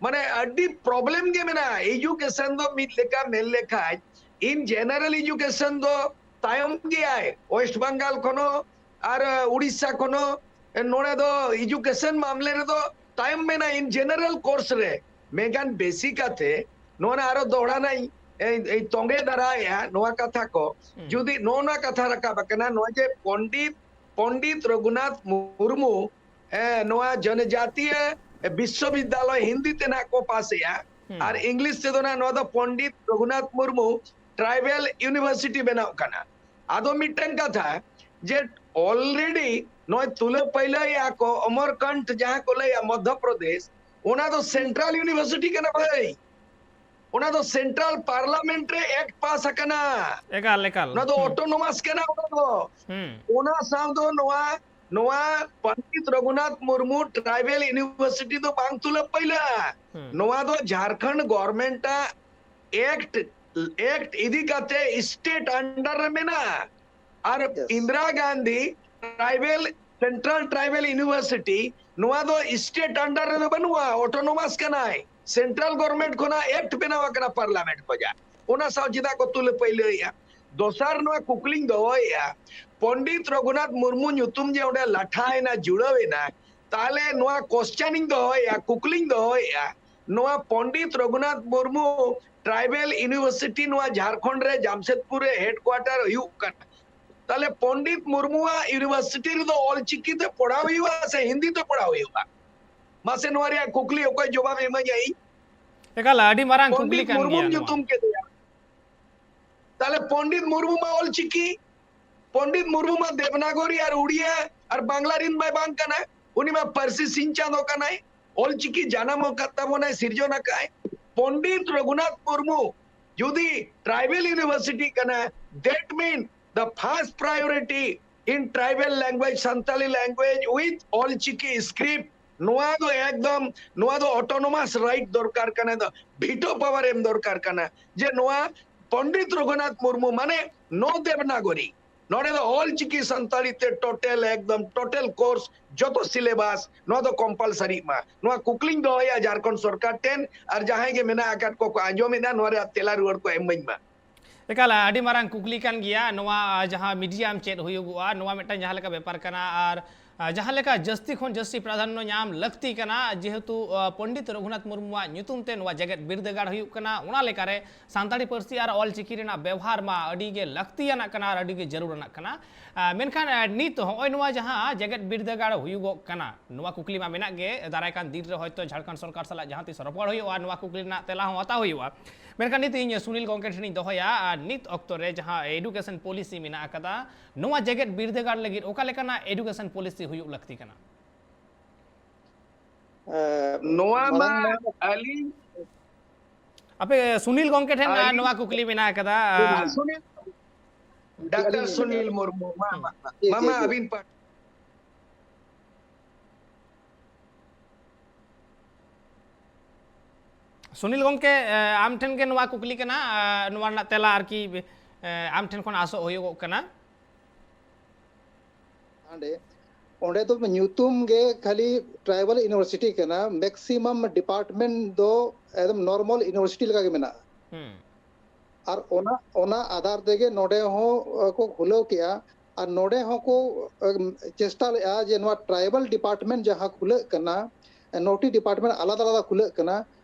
ᱢᱟᱱᱮ ᱟᱹᱰᱤ problem ᱜᱮ ᱢᱮᱱᱟᱜᱼᱟ᱾ Education ᱫᱚ ᱢᱤᱫ ᱞᱮᱠᱟ ᱢᱮᱱ ᱞᱮᱠᱷᱟᱡ, in general education ᱫᱚ ᱛᱟᱭᱚᱢ ᱜᱮᱭᱟᱭ, West Bengal ᱠᱷᱚᱱ ᱦᱚᱸ ᱟᱨ, ᱟ, ᱩᱲᱤᱥᱥᱟ ᱠᱷᱚᱱ ᱦᱚᱸ, ᱮ, ᱱᱚᱰᱮ ᱫᱚ education ᱢᱟᱢᱞᱮ ᱨᱮᱫᱚ ᱛᱟᱭᱚᱢ ᱢᱮᱱᱟᱜᱼᱟ in general course ᱨᱮ᱾ ᱢᱮᱱᱠᱷᱟᱱ ᱵᱮᱥᱤ ᱠᱟᱛᱮ ᱱᱚᱣᱟ ᱟᱨᱚ ᱫᱚᱦᱲᱟ ᱱᱟᱜ ᱤᱧ, ᱤᱧ, ᱤᱧ ᱛᱚᱸᱜᱮ ᱫᱟᱨᱟᱭᱟ ᱱᱚᱣᱟ ᱠᱟᱛᱷᱟ ᱠᱚ᱾ ᱦᱩᱸ᱾ ᱡᱩᱫᱤ ᱱᱚᱜᱼᱚ ᱱᱚᱣᱟ ᱠᱟᱛᱷᱟ ᱨᱟᱠᱟᱵ ᱟᱠᱟᱱᱟ, ᱱᱚᱣᱟ ᱡᱮ ᱯᱚᱱᱰᱤᱛ, ᱯᱚᱱᱰᱤᱛ ᱨᱚᱜᱷᱩᱱᱟᱛᱷ ᱢᱩᱨᱢᱩ, ᱮ, ᱱᱚᱣᱟ ᱡᱚᱱᱡᱟᱛᱤᱭᱚ ᱵᱤᱥᱥᱚᱵᱤᱫᱽᱫᱟᱞᱚᱭ ᱦᱤᱱᱫᱤ ᱛᱮ ᱱᱟᱜ ᱠᱚ ᱯᱟᱥᱮᱜᱼᱟ, ᱦᱩᱸ᱾ ᱟᱨ English ᱛᱮᱫᱚ ᱱᱟᱜ ᱱᱚᱣᱟ ᱫᱚ ᱯᱚᱱᱰᱤᱛ ᱨᱚᱜᱷᱩᱱᱟᱛᱷ ᱢᱩᱨᱢᱩ Tribal University ᱵᱮᱱᱟᱣ ᱠᱟᱱᱟ᱾ ᱟᱫᱚ ᱢᱤᱫᱴᱟᱝ ᱠᱟᱛᱷᱟ, ᱡᱮ already ᱱᱚᱜᱼᱚᱭ ᱛᱩᱞᱟᱹ ᱯᱟᱹᱭᱞᱟᱹᱭᱮᱜᱼᱟ ᱠᱚ ᱚᱢᱚᱨᱠᱚᱱᱴ ᱡᱟᱦᱟᱸ ᱠᱚ ᱞᱟᱹᱭᱟ ᱢᱚᱫᱽᱫᱷᱚ ᱯᱨᱚᱫᱮᱥ, ᱚᱱᱟ ᱫᱚ central university ᱠᱟᱱᱟ ᱵᱷᱟᱹᱭ, ᱚᱱᱟ ᱫᱚ central parliament ᱨᱮ act pass ᱟᱠᱟᱱᱟ᱾ ᱮᱠᱟᱞ, ᱮᱠᱟᱞ᱾ ᱚᱱᱟ ᱫᱚ ᱦᱩᱸ᱾ Autonomous ᱠᱟᱱᱟ ᱚᱱᱟ ᱫᱚ᱾ ᱦᱩᱸ᱾ ᱚᱱᱟ ᱥᱟᱶ ᱫᱚ ᱱᱚᱣᱟ, ᱱᱚᱣᱟ ᱯᱚᱱᱰᱤᱛ ᱨᱚᱜᱷᱩᱱᱟᱛᱷ ᱢᱩᱨᱢᱩ Tribal University ᱫᱚ ᱵᱟᱝ ᱛᱩᱞᱟᱹ ᱯᱟᱹᱭᱞᱟᱹᱜᱼᱟ᱾ ᱦᱩᱸ᱾ ᱱᱚᱣᱟ ᱫᱚ ᱡᱷᱟᱲᱠᱷᱚᱸᱰ government ᱟᱜ act, act ᱤᱫᱤ ᱠᱟᱛᱮ state under ᱨᱮ ᱢᱮᱱᱟᱜᱼᱟ᱾ ᱟᱨ Yes. Indira Gandhi Tribal, Central Tribal University, ᱱᱚᱣᱟ ᱫᱚ state under ᱨᱮᱫᱚ ᱵᱟᱹᱱᱩᱜᱼᱟ, Autonomous ᱠᱟᱱᱟᱭ᱾ Central government ᱠᱷᱚᱱᱟᱜ act ᱵᱮᱱᱟᱣ ᱟᱠᱟᱱᱟ parliament ᱠᱷᱚᱱᱟᱜ᱾ ᱚᱱᱟ ᱥᱟᱶ ᱪᱮᱫᱟᱜ ᱠᱚ ᱛᱩᱞᱟᱹ ᱯᱟᱹᱭᱞᱟᱹᱭᱮᱜᱼᱟ? ᱫᱚᱥᱟᱨ ᱱᱚᱣᱟ ᱠᱩᱠᱞᱤᱧ ᱫᱚᱦᱚᱭᱮᱜᱼᱟ, ᱯᱚᱱᱰᱤᱛ ᱨᱚᱜᱷᱩᱱᱟᱛᱷ ᱢᱩᱨᱢᱩ ᱧᱩᱛᱩᱢ ᱡᱮ ᱚᱸᱰᱮ ᱞᱟᱴᱷᱟᱭᱮᱱᱟ, ᱡᱩᱲᱟᱹᱣᱮᱱᱟ, ᱛᱟᱦᱞᱮ ᱱᱚᱣᱟ question ᱤᱧ ᱫᱚᱦᱚᱭᱮᱜᱼᱟ, ᱠᱩᱠᱞᱤᱧ ᱫᱚᱦᱚᱭᱮᱜᱼᱟ, ᱱᱚᱣᱟ ᱯᱚᱱᱰᱤᱛ ᱨᱚᱜᱷᱩᱱᱟᱛᱷ ᱢᱩᱨᱢᱩ Tribal University ᱱᱚᱣᱟ ᱡᱷᱟᱲᱠᱷᱚᱸᱰ ᱨᱮ ᱡᱟᱢᱥᱮᱫᱽᱯᱩᱨ ᱨᱮ headquarter ᱦᱩᱭᱩᱜ ᱠᱟᱱᱟ, ᱛᱟᱦᱞᱮ ᱯᱚᱱᱰᱤᱛ ᱢᱩᱨᱢᱩᱣᱟᱜ university ᱨᱮᱫᱚ ᱚᱞᱪᱤᱠᱤ ᱛᱮ ᱯᱚᱲᱦᱟᱣ ᱦᱩᱭᱩᱜᱼᱟ ᱥᱮ ᱦᱤᱱᱫᱤ ᱛᱮ ᱯᱚᱲᱦᱟᱣ ᱦᱩᱭᱩᱜᱼᱟ? ᱢᱟᱥᱮ ᱱᱚᱣᱟ ᱨᱮᱭᱟᱜ ᱠᱩᱠᱞᱤ ᱚᱠᱚᱭ ᱡᱚᱵᱟᱵ ᱤᱢᱟᱹᱧᱟ? ᱤᱧ? ᱮᱠᱟᱞ, ᱟᱹᱰᱤ ᱢᱟᱨᱟᱝ ᱠᱩᱠᱞᱤ ᱯᱚᱱᱰᱤᱛ ᱠᱟᱱ ᱢᱩᱨᱢᱩᱢ ᱜᱮᱭᱟ ᱱᱚᱣᱟ᱾ ᱧᱩᱛᱩᱢ ᱠᱮᱫᱮᱭᱟ, ᱛᱟᱦᱞᱮ ᱯᱚᱱᱰᱤᱛ ᱢᱩᱨᱢᱩ ᱢᱟ ᱚᱞᱪᱤᱠᱤ, ᱯᱚᱱᱰᱤᱛ ᱢᱩᱨᱢᱩ ᱢᱟ ᱫᱮᱵᱽᱱᱟᱜᱚᱨᱤ ᱟᱨ ᱩᱲᱤᱭᱟ ᱟᱨ ᱵᱟᱝᱞᱟ ᱨᱤᱱ ᱢᱟᱭ ᱵᱟᱝ ᱠᱟᱱᱟᱭ, ᱩᱱᱤ ᱢᱟ ᱯᱟᱹᱨᱥᱤ ᱥᱤᱧ ᱪᱟᱸᱫᱚ ᱠᱟᱱᱟᱭ, ᱚᱞᱪᱤᱠᱤ ᱡᱟᱱᱟᱢ ᱟᱠᱟᱫ ᱛᱟᱵᱚᱱᱟᱭ, ᱥᱤᱨᱡᱚᱱ ᱟᱠᱟᱫᱟᱭ᱾ ᱯᱚᱱᱰᱤᱛ ᱨᱚᱜᱷᱩᱱᱟᱛᱷ ᱢᱩᱨᱢᱩ ᱡᱩᱫᱤ tribal university ᱠᱟᱱᱟ, that mean the first priority in tribal language, Santali language with Ol Chiki script, ᱱᱚᱣᱟ ᱫᱚ ᱮᱠᱫᱚᱢ, ᱱᱚᱣᱟ ᱫᱚ autonomous right ᱫᱚᱨᱠᱟᱨ ᱠᱟᱱᱟ, ᱫᱚ veto power ᱮᱢ ᱫᱚᱨᱠᱟᱨ ᱠᱟᱱᱟ, ᱡᱮ ᱱᱚᱣᱟ ᱯᱚᱱᱰᱤᱛ ᱨᱚᱜᱷᱩᱱᱟᱛᱷ ᱢᱩᱨᱢᱩ ᱢᱟᱱᱮ no ᱫᱮᱵᱽᱱᱟᱜᱚᱨᱤ, ᱱᱚᱰᱮ ᱫᱚ ᱚᱞᱪᱤᱠᱤ ᱥᱟᱱᱛᱟᱲᱤ ᱛᱮ total, ᱮᱠᱫᱚᱢ total course, ᱡᱚᱛᱚ syllabus, ᱱᱚᱣᱟ ᱫᱚ compulsory ᱢᱟ᱾ ᱱᱚᱣᱟ ᱠᱩᱠᱞᱤᱧ ᱫᱚᱦᱚᱭᱟ ᱡᱷᱟᱲᱠᱷᱚᱸᱰ ᱥᱚᱨᱠᱟᱨ ᱴᱷᱮᱱ, ᱟᱨ ᱡᱟᱦᱟᱸᱭ ᱜᱮ ᱢᱮᱱᱟᱜ ᱟᱠᱟᱫ ᱠᱚ ᱠᱚ ᱟᱸᱡᱚᱢᱮᱫᱟ, ᱱᱚᱣᱟ ᱨᱮᱭᱟᱜ ᱛᱮᱞᱟ ᱨᱩᱣᱟᱹᱲ ᱠᱚ ᱮᱢᱟᱹᱧ ᱢᱟ᱾ ᱮᱠᱟᱞ, ᱟᱹᱰᱤ ᱢᱟᱨᱟᱝ ᱠᱩᱠᱞᱤ ᱠᱟᱱ ᱜᱮᱭᱟ᱾ ᱱᱚᱣᱟ ᱡᱟᱦᱟᱸ medium ᱪᱮᱫ ᱦᱩᱭᱩᱜᱚᱜᱼᱟ, ᱱᱚᱣᱟ ᱢᱤᱫᱴᱟᱝ ᱡᱟᱦᱟᱸ ᱞᱮᱠᱟ ᱵᱮᱯᱟᱨ ᱠᱟᱱᱟ, ᱟᱨ ᱟᱨ ᱡᱟᱦᱟᱸ ᱞᱮᱠᱟ ᱡᱟᱹᱥᱛᱤ ᱠᱷᱚᱱ ᱡᱟᱹᱥᱛᱤ ᱯᱨᱟᱫᱷᱟᱱᱱᱚ ᱧᱟᱢ ᱞᱟᱹᱠᱛᱤ ᱠᱟᱱᱟ, ᱡᱮᱦᱮᱛᱩ, ᱟᱸ, ᱯᱚᱱᱰᱤᱛ ᱨᱚᱜᱷᱩᱱᱟᱛᱷ ᱢᱩᱨᱢᱩᱣᱟᱜ ᱧᱩᱛᱩᱢ ᱛᱮ ᱱᱚᱣᱟ ᱡᱮᱜᱮᱛ ᱵᱤᱨᱫᱟᱹᱜᱟᱲ ᱦᱩᱭᱩᱜ ᱠᱟᱱᱟ, ᱚᱱᱟ ᱞᱮᱠᱟᱨᱮ ᱥᱟᱱᱛᱟᱲᱤ ᱯᱟᱹᱨᱥᱤ ᱟᱨ ᱚᱞ ᱪᱤᱠᱤ ᱨᱮᱱᱟᱜ ᱵᱮᱣᱦᱟᱨ ᱢᱟ ᱟᱹᱰᱤ ᱜᱮ ᱞᱟᱹᱠᱛᱤᱭᱟᱱᱟᱜ ᱠᱟᱱᱟ ᱟᱨ ᱟᱹᱰᱤ ᱜᱮ ᱡᱟᱹᱨᱩᱲᱟᱱᱟᱜ ᱠᱟᱱᱟ᱾ ᱟᱸ, ᱢᱮᱱᱠᱷᱟᱱ, ᱟᱸ, ᱱᱤᱛ ᱦᱚᱸᱜᱼᱚᱭ ᱱᱚᱣᱟ ᱡᱟᱦᱟᱸ ᱡᱮᱜᱮᱛ ᱵᱤᱨᱫᱟᱹᱜᱟᱲ ᱦᱩᱭᱩᱜᱚᱜ ᱠᱟᱱᱟ, ᱱᱚᱣᱟ ᱠᱩᱠᱞᱤ ᱢᱟ ᱢᱮᱱᱟᱜ ᱜᱮ, ᱫᱟᱨᱟᱭ ᱠᱟᱱ ᱫᱤᱱ ᱨᱮ ᱦᱚᱭᱛᱳ ᱡᱷᱟᱲᱠᱷᱚᱸᱰ ᱥᱚᱨᱠᱟᱨ ᱥᱟᱞᱟᱜ ᱡᱟᱦᱟᱸ ᱛᱤᱥ ᱨᱚᱯᱚᱲ ᱦᱩᱭᱩᱜᱼᱟ, ᱱᱚᱣᱟ ᱠᱩᱠᱞᱤ ᱨᱮᱱᱟᱜ ᱛᱮᱞᱟ ᱦᱚᱸ ᱦᱟᱛᱟᱣ ᱦᱩᱭᱩᱜᱼᱟ᱾ ᱢᱮᱱᱠᱷᱟᱱ ᱱᱤᱛ ᱤᱧ ᱥᱩᱱᱤᱞ ᱜᱚᱢᱠᱮ ᱴᱷᱮᱱᱤᱧ ᱫᱚᱦᱚᱭᱟ, ᱟᱨ ᱱᱤᱛ ᱚᱠᱛᱚ ᱨᱮ ᱡᱟᱦᱟᱸ education policy ᱢᱮᱱᱟᱜ ᱟᱠᱟᱫᱟ, ᱱᱚᱣᱟ ᱡᱮᱜᱮᱛ ᱵᱤᱨᱫᱟᱹᱜᱟᱲ ᱞᱟᱹᱜᱤᱫ ᱚᱠᱟ ᱞᱮᱠᱟᱱᱟᱜ education policy ᱦᱩᱭᱩᱜ ᱞᱟᱹᱠᱛᱤ ᱠᱟᱱᱟ? ᱮ, ᱱᱚᱣᱟ ᱢᱟᱲᱟᱝ ᱢᱟ ᱢᱟ ᱟᱹᱞᱤᱧ ᱟᱯᱮ ᱥᱩᱱᱤᱞ ᱜᱚᱢᱠᱮ ᱴᱷᱮᱱ, ᱟᱹᱞᱤᱧ ᱱᱚᱣᱟ ᱠᱩᱠᱞᱤ ᱢᱮᱱᱟᱜ ᱟᱠᱟᱫᱟ᱾ ᱥᱩᱱᱤᱞ, ᱰᱟᱠᱛᱟᱨ ᱟᱹᱞᱤᱧ ᱥᱩᱱᱤᱞ ᱢᱩᱨᱢᱩ, ᱢᱟ, ᱦᱩᱸ᱾ ᱢᱟ, ᱢᱟ, ᱡᱤ, ᱢᱟ, ᱡᱤ, ᱢᱟ, ᱡᱤ᱾ ᱟᱹᱵᱤᱱ ᱯᱟᱦᱴᱟ᱾ ᱥᱩᱱᱤᱞ ᱜᱚᱢᱠᱮ, ᱮ, ᱟᱢ ᱴᱷᱮᱱ ᱜᱮ ᱱᱚᱣᱟ ᱠᱩᱠᱞᱤ ᱠᱟᱱᱟ, ᱮ, ᱱᱚᱣᱟ ᱨᱮᱱᱟᱜ ᱛᱮᱞᱟ ᱟᱨᱠᱤ, ᱮ, ᱟᱢ ᱴᱷᱮᱱ ᱠᱷᱚᱱ ᱟᱥᱚᱜ ᱦᱩᱭᱩᱜᱚᱜ ᱠᱟᱱᱟ᱾ ᱦᱟᱸᱰᱮ, ᱚᱸᱰᱮ ᱫᱚ ᱧᱩᱛᱩᱢ ᱜᱮ ᱠᱷᱟᱹᱞᱤ tribal university ᱠᱟᱱᱟ, maximum department ᱫᱚ ᱮᱠᱫᱚᱢ normal university ᱞᱮᱠᱟ ᱜᱮ ᱢᱮᱱᱟᱜᱼᱟ᱾ ᱦᱩᱸ᱾ ᱟᱨ ᱚᱱᱟ, ᱚᱱᱟ ᱟᱫᱷᱟᱨ ᱛᱮᱜᱮ ᱱᱚᱰᱮ ᱦᱚᱸ, ᱮ, ᱠᱚ ᱠᱷᱩᱞᱟᱹᱣ ᱠᱮᱜᱼᱟ᱾ ᱟᱨ ᱱᱚᱰᱮ ᱦᱚᱸᱠᱚ, ᱮᱢ, ᱪᱮᱥᱴᱟ ᱞᱮᱜᱼᱟ ᱡᱮ ᱱᱚᱣᱟ tribal department ᱡᱟᱦᱟᱸ ᱠᱷᱩᱞᱟᱹᱜ ᱠᱟᱱᱟ, ᱮ, ᱱᱚᱴᱤ department ᱟᱞᱟᱫᱟ ᱟᱞᱟᱫᱟ ᱠᱷᱩᱞᱟᱹᱜ ᱠᱟᱱᱟ,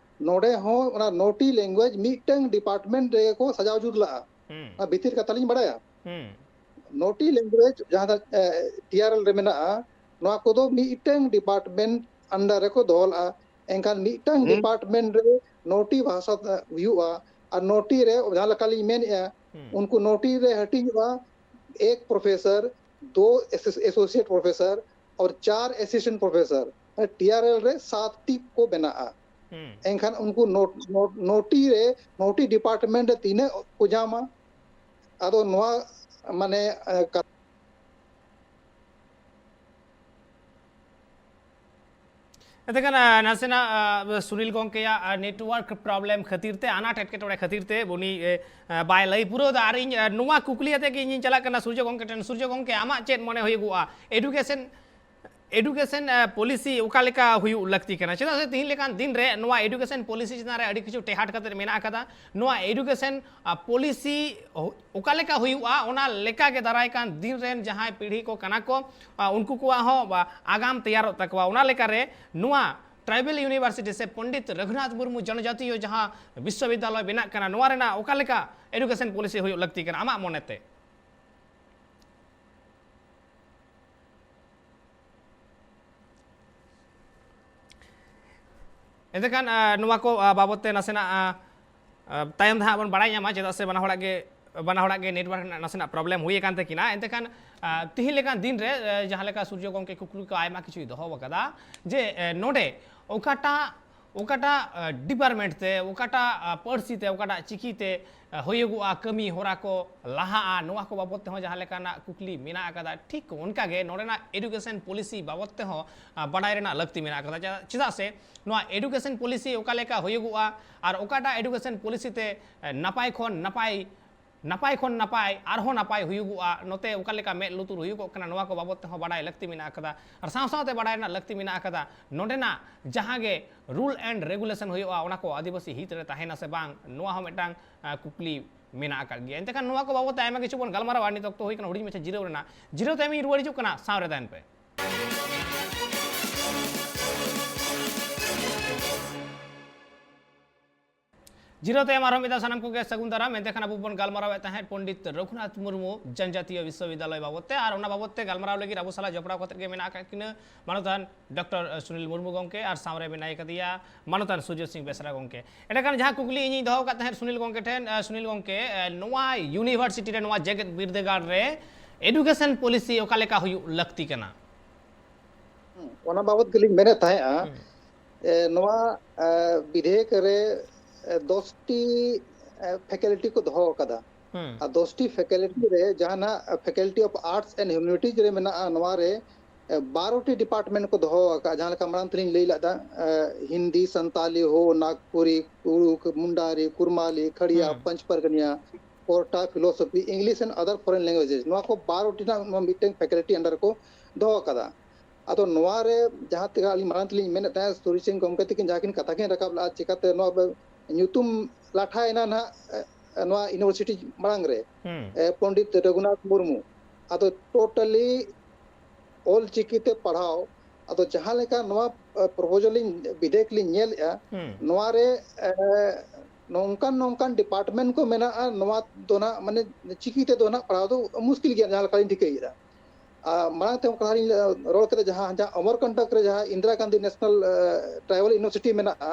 ᱱᱚᱰᱮ ᱦᱚᱸ ᱚᱱᱟ ᱱᱚᱴᱤ language ᱢᱤᱫᱴᱟᱝ department ᱨᱮᱜᱮ ᱠᱚ ᱥᱟᱡᱟᱣ ᱡᱩᱛ ᱞᱟᱜᱼᱟ᱾ ᱦᱩᱸ᱾ ᱚᱱᱟ ᱵᱷᱤᱛᱤᱨ ᱠᱟᱛᱷᱟ ᱞᱤᱧ ᱵᱟᱲᱟᱭᱟ᱾ ᱦᱩᱸ᱾ ᱱᱚᱴᱤ language ᱡᱟᱦᱟᱸ ᱫᱚ, ᱮ, ᱴᱤ ᱟᱨ ᱮᱞ ᱨᱮ ᱢᱮᱱᱟᱜᱼᱟ, ᱱᱚᱣᱟ ᱠᱚᱫᱚ ᱢᱤᱫᱴᱟᱝ department under ᱨᱮᱠᱚ ᱫᱚᱦᱚ ᱞᱟᱜᱼᱟ᱾ ᱮᱱᱠᱷᱟᱱ ᱢᱤᱫᱴᱟᱝ ᱦᱩᱸ᱾ department ᱨᱮ ᱱᱚᱴᱤ ᱵᱷᱟᱥᱟ ᱦᱩᱭᱩᱜᱼᱟ, ᱟᱨ ᱱᱚᱴᱤ ᱨᱮ ᱡᱟᱦᱟᱸ ᱞᱮᱠᱟ ᱞᱤᱧ ᱢᱮᱱᱮᱫᱼᱟ, ᱦᱩᱸ᱾ ᱩᱱᱠᱩ ᱱᱚᱴᱤ ᱨᱮ ᱦᱟᱹᱴᱤᱧᱚᱜᱼᱟ, ᱮᱠ professor, ᱫᱳ ᱮᱥᱳᱥᱤᱭᱮᱴ ᱯᱨᱚᱯᱷᱮᱥᱚᱨ ᱟᱨ ᱪᱟᱨ ᱮᱥᱤᱥᱴᱮᱱᱴ ᱯᱨᱚᱯᱷᱮᱥᱚᱨ, ᱴᱤᱟᱨᱮᱞ ᱨᱮ ᱥᱟᱛ ᱴᱤ ᱠᱚ ᱵᱮᱱᱟᱜᱼᱟ᱾ ᱦᱩᱸ᱾ ᱮᱱᱠᱷᱟᱱ ᱩᱱᱠᱩ ᱱᱚ-, ᱱᱚ-, ᱱᱚᱴᱤ ᱨᱮ, ᱱᱚᱴᱤ ᱰᱤᱯᱟᱨᱴᱢᱮᱱᱴ ᱨᱮ ᱛᱤᱱᱟᱹᱜ ᱠᱚ ᱧᱟᱢᱟ? ᱟᱫᱚ ᱱᱚᱣᱟ ᱢᱟᱱᱮ, ᱮ, ᱠᱟ- ᱮᱱᱛᱮᱠᱷᱟᱱ, ᱟ, ᱱᱟᱥᱮᱱᱟᱜ, ᱟ, ᱥᱩᱱᱤᱞ ᱜᱚᱢᱠᱮᱭᱟᱜ, ᱟ, ᱱᱮᱴᱣᱟᱨᱠ ᱯᱨᱚᱵᱞᱮᱢ ᱠᱷᱟᱹᱛᱤᱨ ᱛᱮ, ᱟᱱᱟᱴ ᱮᱴᱠᱮᱴᱚᱬᱮ ᱠᱷᱟᱹᱛᱤᱨ ᱛᱮ ᱩᱱᱤ, ᱮ, ᱟ, ᱵᱟᱭ ᱞᱟᱹᱭ ᱯᱩᱨᱟᱹᱣ ᱮᱫᱟ᱾ ᱟᱨ ᱤᱧ, ᱟ, ᱱᱚᱣᱟ ᱠᱩᱠᱞᱤ ᱟᱛᱮ ᱜᱮ ᱤᱧᱤᱧ ᱪᱟᱞᱟᱜ ᱠᱟᱱᱟ ᱥᱩᱨᱡᱚ ᱜᱚᱢᱠᱮ ᱴᱷᱮᱱ᱾ ᱥᱩᱨᱡᱚ ᱜᱚᱢᱠᱮ, ᱟᱢᱟᱜ ᱪᱮᱫ ᱢᱚᱱᱮ ᱦᱩᱭᱩᱜᱚᱜᱼᱟ, ᱮᱰᱩᱠᱮᱥᱚᱱ, ᱮᱰᱩᱠᱮᱥᱚᱱ, ᱟ, ᱯᱚᱞᱤᱥᱤ ᱚᱠᱟ ᱞᱮᱠᱟ ᱦᱩᱭᱩᱜ ᱞᱟᱹᱠᱛᱤ ᱠᱟᱱᱟ? ᱪᱮᱫᱟᱜ ᱥᱮ ᱛᱤᱦᱤᱧ ᱞᱮᱠᱟᱱ ᱫᱤᱱ ᱨᱮ ᱱᱚᱣᱟ ᱮᱰᱩᱠᱮᱥᱚᱱ ᱯᱚᱞᱤᱥᱤ ᱪᱮᱛᱟᱱ ᱨᱮ ᱟᱹᱰᱤ ᱠᱤᱪᱷᱩ ᱴᱮᱦᱟᱴ ᱠᱟᱛᱮ ᱢᱮᱱᱟᱜ ᱟᱠᱟᱫᱟ᱾ ᱱᱚᱣᱟ ᱮᱰᱩᱠᱮᱥᱚᱱ, ᱟ, ᱯᱚᱞᱤᱥᱤ ᱚᱠᱟ ᱞᱮᱠᱟ ᱦᱩᱭᱩᱜᱼᱟ, ᱚᱱᱟ ᱞᱮᱠᱟ ᱜᱮ ᱫᱟᱨᱟᱭ ᱠᱟᱱ ᱫᱤᱱ ᱨᱮᱱ ᱡᱟᱦᱟᱸᱭ ᱯᱤᱲᱦᱤ ᱠᱚ ᱠᱟᱱᱟ ᱠᱚ, ᱟ, ᱩᱱᱠᱩ ᱠᱚᱣᱟᱜ ᱦᱚᱸ, ᱟ, ᱟᱜᱟᱢ ᱛᱮᱭᱟᱨᱚᱜ ᱛᱟᱠᱚᱣᱟ᱾ ᱚᱱᱟ ᱞᱮᱠᱟᱨᱮ ᱱᱚᱣᱟ ᱴᱨᱟᱭᱵᱮᱞ ᱤᱭᱩᱱᱤᱵᱷᱟᱨᱥᱤᱴᱤ ᱥᱮ ᱯᱚᱱᱰᱤᱛ ᱨᱚᱜᱷᱩᱱᱟᱛᱷ ᱢᱩᱨᱢᱩ ᱡᱚᱱᱚᱡᱟᱛᱤᱭᱚ ᱡᱟᱦᱟᱸ ᱵᱤᱥᱥᱚᱵᱤᱫᱽᱫᱟᱞᱚᱭ ᱵᱮᱱᱟᱜ ᱠᱟᱱᱟ, ᱱᱚᱣᱟ ᱨᱮᱱᱟᱜ ᱚᱠᱟ ᱞᱮᱠᱟ ᱮᱰᱩᱠᱮᱥᱚᱱ ᱯᱚᱞᱤᱥᱤ ᱦᱩᱭᱩᱜ ᱞᱟᱹᱠᱛᱤ ᱠᱟᱱᱟ ᱟᱢᱟᱜ ᱢᱚᱱᱮᱛᱮ? ᱮᱱᱛᱮᱠᱷᱟᱱ, ᱟ, ᱱᱚᱣᱟ ᱠᱚ, ᱟ, ᱵᱟᱵᱚᱛ ᱛᱮ ᱱᱟᱥᱮᱱᱟᱜ, ᱟ, ᱟ, ᱛᱟᱭᱚᱢ ᱫᱚ ᱦᱟᱸᱜ ᱵᱚᱱ ᱵᱟᱲᱟᱭ ᱧᱟᱢᱟ, ᱪᱮᱫᱟᱜ ᱥᱮ ᱵᱟᱱᱟ ᱦᱚᱲᱟᱜ ᱜᱮ, ᱵᱟᱱᱟ ᱦᱚᱲᱟᱜ ᱜᱮ ᱱᱮᱴᱣᱟᱨᱠ ᱨᱮᱱᱟᱜ ᱱᱟᱥᱮᱱᱟᱜ ᱯᱨᱚᱵᱞᱮᱢ ᱦᱩᱭ ᱟᱠᱟᱱ ᱛᱟᱹᱠᱤᱱᱟ᱾ ᱮᱱᱛᱮᱠᱷᱟᱱ, ᱟ, ᱛᱤᱦᱤᱧ ᱞᱮᱠᱟᱱ ᱫᱤᱱ ᱨᱮ, ᱟ, ᱡᱟᱦᱟᱸ ᱞᱮᱠᱟ ᱥᱩᱨᱡᱚ ᱜᱚᱢᱠᱮ ᱠᱩᱠᱞᱤ ᱠᱚ ᱟᱭᱢᱟ ᱠᱤᱪᱷᱩᱭ ᱫᱚᱦᱚ ᱟᱠᱟᱫᱟ ᱡᱮ, ᱮ, ᱱᱚᱰᱮ ᱚᱠᱟᱴᱟᱜ, ᱚᱠᱟᱴᱟᱜ, ᱟ, ᱰᱤᱯᱟᱨᱴᱢᱮᱱᱴ ᱛᱮ, ᱚᱠᱟᱴᱟᱜ, ᱟ, ᱯᱟᱹᱨᱥᱤ ᱛᱮ, ᱚᱠᱟᱴᱟᱜ ᱪᱤᱠᱤ ᱛᱮ, ᱟ, ᱦᱩᱭᱩᱜᱚᱜᱼᱟ, ᱠᱟᱹᱢᱤ ᱦᱚᱨᱟ ᱠᱚ ᱞᱟᱦᱟᱜᱼᱟ, ᱱᱚᱣᱟ ᱠᱚ ᱵᱟᱵᱚᱛ ᱛᱮᱦᱚᱸ ᱡᱟᱦᱟᱸ ᱞᱮᱠᱟᱱᱟᱜ ᱠᱩᱠᱞᱤ ᱢᱮᱱᱟᱜ ᱟᱠᱟᱫᱟ, ᱴᱷᱤᱠ ᱚᱱᱠᱟᱜᱮ ᱱᱚᱰᱮᱱᱟᱜ ᱮᱰᱩᱠᱮᱥᱚᱱ ᱯᱚᱞᱤᱥᱤ ᱵᱟᱵᱚᱛ ᱛᱮᱦᱚᱸ, ᱟ, ᱵᱟᱰᱟᱭ ᱨᱮᱱᱟᱜ ᱞᱟᱹᱠᱛᱤ ᱢᱮᱱᱟᱜ ᱟᱠᱟᱫᱟ᱾ ᱪᱮᱫᱟᱜ, ᱪᱮᱫᱟᱜ ᱥᱮ ᱱᱚᱣᱟ ᱮᱰᱩᱠᱮᱥᱚᱱ ᱯᱚᱞᱤᱥᱤ ᱚᱠᱟ ᱞᱮᱠᱟ ᱦᱩᱭᱩᱜᱚᱜᱼᱟ ᱟᱨ ᱚᱠᱟᱴᱟᱜ ᱮᱰᱩᱠᱮᱥᱚᱱ ᱯᱚᱞᱤᱥᱤ ᱛᱮ, ᱮ, ᱱᱟᱯᱟᱭ ᱠᱷᱚᱱ ᱱᱟᱯᱟᱭ, ᱱᱟᱯᱟᱭ ᱠᱷᱚᱱ ᱱᱟᱯᱟᱭ, ᱟᱨᱦᱚᱸ ᱱᱟᱯᱟᱭ ᱦᱩᱭᱩᱜᱚᱜᱼᱟ, ᱱᱚᱛᱮ ᱚᱠᱟ ᱞᱮᱠᱟ ᱢᱮᱫ ᱞᱩᱛᱩᱨ ᱦᱩᱭᱩᱜᱚᱜ ᱠᱟᱱᱟ, ᱱᱚᱣᱟ ᱠᱚ ᱵᱟᱵᱚᱛ ᱛᱮᱦᱚᱸ ᱵᱟᱰᱟᱭ ᱞᱟᱹᱠᱛᱤ ᱢᱮᱱᱟᱜ ᱟᱠᱟᱫᱟ᱾ ᱟᱨ ᱥᱟᱶ ᱥᱟᱶᱛᱮ ᱵᱟᱰᱟᱭ ᱨᱮᱱᱟᱜ ᱞᱟᱹᱠᱛᱤ ᱢᱮᱱᱟᱜ ᱟᱠᱟᱫᱟ ᱱᱚᱰᱮᱱᱟᱜ ᱡᱟᱦᱟᱸ ᱜᱮ ᱨᱩᱞ ᱮᱱᱰ ᱨᱮᱜᱩᱞᱮᱥᱚᱱ ᱦᱩᱭᱩᱜᱼᱟ, ᱚᱱᱟ ᱠᱚ ᱟᱹᱫᱤᱵᱟᱹᱥᱤ ᱦᱤᱛ ᱨᱮ ᱛᱟᱦᱮᱱᱟ ᱥᱮ ᱵᱟᱝ, ᱱᱚᱣᱟ ᱦᱚᱸ ᱢᱤᱫᱴᱟᱝ, ᱟ, ᱠᱩᱠᱞᱤ ᱢᱮᱱᱟᱜ ᱟᱠᱟᱫ ᱜᱮᱭᱟ᱾ ᱮᱱᱛᱮᱠᱷᱟᱱ ᱱᱚᱣᱟ ᱠᱚ ᱵᱟᱵᱚᱛ ᱛᱮ ᱟᱭᱢᱟ ᱠᱤᱪᱷᱩ ᱵᱚᱱ ᱜᱟᱞᱢᱟᱨᱟᱣᱟ᱾ ᱱᱤᱛ ᱚᱠᱛᱚ ᱦᱩᱭ ᱠᱟᱱᱟ ᱦᱩᱰᱤᱧ ᱢᱟᱪᱷᱟ ᱡᱤᱨᱟᱹᱣ ᱨᱮᱱᱟᱜ᱾ ᱡᱤᱨᱟᱹᱣ ᱛᱟᱭᱚᱢ ᱤᱧ ᱨᱩᱣᱟᱹᱲ ᱦᱤᱡᱩᱜ ᱠᱟᱱᱟ, ᱥᱟᱶ ᱨᱮ ᱛᱟᱦᱮᱱ ᱯᱮ᱾ ᱡᱤᱨᱟᱹᱣ ᱛᱟᱭᱚᱢ ᱟᱨᱦᱚᱸ ᱢᱤᱫ ᱫᱷᱟᱣ ᱥᱟᱱᱟᱢ ᱠᱚᱜᱮ ᱥᱟᱹᱜᱩᱱ ᱫᱟᱨᱟᱢ᱾ ᱮᱱᱛᱮ ᱠᱷᱟᱱ ᱟᱵᱚ ᱵᱚᱱ ᱜᱟᱞᱢᱟᱨᱟᱣᱮᱫ ᱛᱟᱦᱮᱸᱫ ᱯᱚᱱᱰᱤᱛ ᱨᱚᱜᱷᱩᱱᱟᱛᱷ ᱢᱩᱨᱢᱩ ᱡᱚᱱᱡᱟᱛᱤᱭᱚ ᱵᱤᱥᱥᱚᱵᱤᱫᱽᱫᱟᱞᱚᱭ ᱵᱟᱵᱚᱛ ᱛᱮ, ᱟᱨ ᱚᱱᱟ ᱵᱟᱵᱚᱛ ᱛᱮ ᱜᱟᱞᱢᱟᱨᱟᱣ ᱞᱟᱹᱜᱤᱫ ᱟᱵᱚ ᱥᱟᱞᱟᱜ ᱡᱚᱯᱲᱟᱣ ᱠᱟᱛᱮ ᱜᱮ ᱢᱮᱱᱟᱜ ᱟᱠᱟᱫ ᱠᱤᱱᱟᱹ ᱢᱟᱱᱚᱛᱟᱱ ᱰᱚᱠᱴᱚᱨ ᱥᱩᱱᱤᱞ ᱢᱩᱨᱢᱩ ᱜᱚᱢᱠᱮ, ᱟᱨ ᱥᱟᱶᱨᱮ ᱢᱮᱱᱟᱭ ᱠᱟᱫᱮᱭᱟ ᱢᱟᱱᱚᱛᱟᱱ ᱥᱩᱨᱡᱚ ᱥᱤᱝ ᱵᱮᱥᱨᱟ ᱜᱚᱢᱠᱮ᱾ ᱮᱸᱰᱮᱠᱷᱟᱱ ᱡᱟᱦᱟᱸ ᱠᱩᱠᱞᱤ ᱤᱧᱤᱧ ᱫᱚᱦᱚ ᱟᱠᱟᱫ ᱛᱟᱦᱮᱸᱫ ᱥᱩᱱᱤᱞ ᱜᱚᱢᱠᱮ ᱴᱷᱮᱱ, ᱟᱸ, ᱥᱩᱱᱤᱞ ᱜᱚᱢᱠᱮ, ᱟᱸ, ᱱᱚᱣᱟ ᱤᱭᱩᱱᱤᱵᱷᱟᱨᱥᱤᱴᱤ ᱨᱮ, ᱱᱚᱣᱟ ᱡᱮᱜᱮᱛ ᱵᱤᱨᱫᱟᱹᱜᱟᱲ ᱨᱮ ᱮᱰᱩᱠᱮᱥᱚᱱ ᱯᱚᱞᱤᱥᱤ ᱚᱠᱟ ᱞᱮᱠᱟ ᱦᱩᱭᱩᱜ ᱞᱟᱹᱠᱛᱤ ᱠᱟᱱᱟ? ᱦᱩᱸ, ᱚᱱᱟ ᱵᱟᱵᱚᱛ ᱜᱮᱞᱤᱧ ᱢᱮᱱᱮᱫ ᱛᱟᱦᱮᱸᱫᱼᱟ᱾ ᱮ, ᱱᱚᱣᱟ ᱮ, ᱵᱤᱫᱷᱮᱭᱚᱠ ᱨᱮ ᱮ, ᱫᱚᱥ ᱴᱤ ᱮ, ᱯᱷᱮᱠᱟᱞᱴᱤ ᱠᱚ ᱫᱚᱦᱚ ᱟᱠᱟᱫᱟ᱾ ᱟᱨ ᱫᱚᱥ ᱴᱤ ᱯᱷᱮᱠᱟᱞᱴᱤ ᱨᱮ ᱡᱟᱦᱟᱸ ᱱᱟᱜ ᱯᱷᱮᱠᱟᱞᱴᱤ ᱚᱯᱷ ᱟᱨᱴᱥ ᱮᱱᱰ ᱦᱤᱭᱩᱢᱮᱱᱤᱴᱤᱡᱽ ᱨᱮ ᱢᱮᱱᱟᱜᱼᱟ, ᱱᱚᱣᱟ ᱨᱮ ᱮ, ᱵᱟᱨᱚ ᱴᱤ ᱰᱤᱯᱟᱨᱴᱢᱮᱱᱴ ᱠᱚ ᱫᱚᱦᱚ ᱟᱠᱟᱫᱼᱟ᱾ ᱡᱟᱦᱟᱸ ᱞᱮᱠᱟ ᱢᱟᱲᱟᱝ ᱛᱮᱞᱤᱧ ᱞᱟᱹᱭ ᱞᱮᱫᱟ, ᱮ, ᱦᱤᱱᱫᱤ, ᱥᱟᱱᱛᱟᱞᱤ, ᱦᱳ, ᱱᱟᱜᱽᱯᱩᱨᱤ, ᱠᱩᱲᱩᱠ, ᱢᱩᱱᱰᱟᱨᱤ, ᱠᱷᱟᱲᱤᱭᱟ, ᱯᱟᱸᱪ ᱯᱟᱨᱜᱟᱱᱤᱭᱟ, ᱯᱚᱨᱴᱟ, ᱯᱷᱤᱞᱳᱥᱚᱯᱷᱤ, ᱤᱝᱞᱤᱥ ᱮᱱᱰ ᱟᱫᱟᱨ ᱯᱷᱚᱨᱮᱱ ᱞᱮᱝᱜᱩᱭᱮᱡᱮᱥ, ᱱᱚᱣᱟ ᱠᱚ ᱵᱟᱨᱚ ᱴᱤ ᱨᱮᱱᱟᱜ ᱱᱚᱣᱟ ᱢᱤᱫᱴᱮᱱ ᱯᱷᱮᱠᱟᱞᱴᱤ ᱟᱱᱰᱟᱨ ᱨᱮᱠᱚ ᱫᱚᱦᱚ ᱟᱠᱟᱫᱟ᱾ ᱟᱫᱚ ᱱᱚᱣᱟ ᱨᱮ ᱡᱟᱦᱟᱸ ᱛᱮ ᱟᱹᱞᱤᱧ ᱢᱟᱲᱟᱝ ᱛᱮᱞᱤᱧ ᱢᱮᱱᱮᱫ ᱛᱟᱦᱮᱸᱫ, ᱥᱩᱨᱤ ᱥᱤᱝ ᱜᱚᱢᱠᱮ ᱛᱟᱹᱠᱤᱱ ᱡᱟᱦᱟᱸ ᱠᱤᱱ ᱠᱟᱛᱷᱟ ᱠᱤᱱ ᱨᱟᱠᱟᱵ ᱞᱮᱫᱼᱟ, ᱪᱤᱠᱟᱹᱛᱮ ᱱᱚᱣᱟ ᱵᱮ-, ᱧᱩᱛᱩᱢ ᱞᱟᱴᱷᱟᱭᱮᱱᱟ ᱱᱟᱦᱟᱜ, ᱮ, ᱱᱚᱣᱟ ᱤᱭᱩᱱᱤᱵᱷᱟᱨᱥᱤᱴᱤ ᱢᱟᱲᱟᱝ ᱨᱮ, ᱮ, ᱯᱚᱱᱰᱤᱛ ᱨᱚᱜᱷᱩᱱᱟᱛᱷ ᱢᱩᱨᱢᱩ᱾ ᱟᱫᱚ ᱴᱳᱴᱟᱞᱤ ᱚᱞ ᱪᱤᱠᱤ ᱛᱮ ᱯᱟᱲᱦᱟᱣ, ᱟᱫᱚ ᱡᱟᱦᱟᱸ ᱞᱮᱠᱟ ᱱᱚᱣᱟ, ᱮ, ᱯᱨᱚᱯᱳᱡᱟᱞ ᱤᱧ, ᱵᱤᱫᱷᱮᱭᱚᱠ ᱞᱤᱧ ᱧᱮᱞᱮᱫᱼᱟ, ᱱᱚᱣᱟ ᱨᱮ, ᱮ, ᱱᱚᱝᱠᱟᱱ ᱱᱚᱝᱠᱟᱱ ᱰᱤᱯᱟᱨᱴᱢᱮᱱᱴ ᱠᱚ ᱢᱮᱱᱟᱜᱼᱟ, ᱱᱚᱣᱟ ᱫᱚ ᱱᱟᱜ ᱢᱟᱱᱮ ᱪᱤᱠᱤ ᱛᱮᱫᱚ ᱱᱟᱜ ᱯᱟᱲᱦᱟᱣ ᱫᱚ ᱢᱩᱥᱠᱤᱞ ᱜᱮᱭᱟ, ᱡᱟᱦᱟᱸ ᱞᱮᱠᱟᱞᱤᱧ ᱴᱷᱤᱠᱟᱹᱭᱮᱫᱼᱟ᱾ ᱟᱨ ᱢᱟᱲᱟᱝ ᱛᱮ ᱚᱱᱠᱟ ᱞᱤᱧ ᱨᱚᱲ ᱠᱮᱫᱟ, ᱡᱟᱦᱟᱸ, ᱡᱟᱦᱟᱸ ᱚᱢᱚᱨᱠᱚᱱᱴᱚᱠ ᱨᱮ ᱡᱟᱦᱟᱸ ᱤᱱᱫᱤᱨᱟ ᱜᱟᱱᱫᱷᱤ ᱱᱮᱥᱱᱟᱞ, ᱮ, ᱴᱨᱟᱭᱵᱟᱞ ᱤᱭᱩᱱᱤᱵᱷᱟᱨᱥᱤᱴᱤ ᱢᱮᱱᱟᱜᱼᱟ,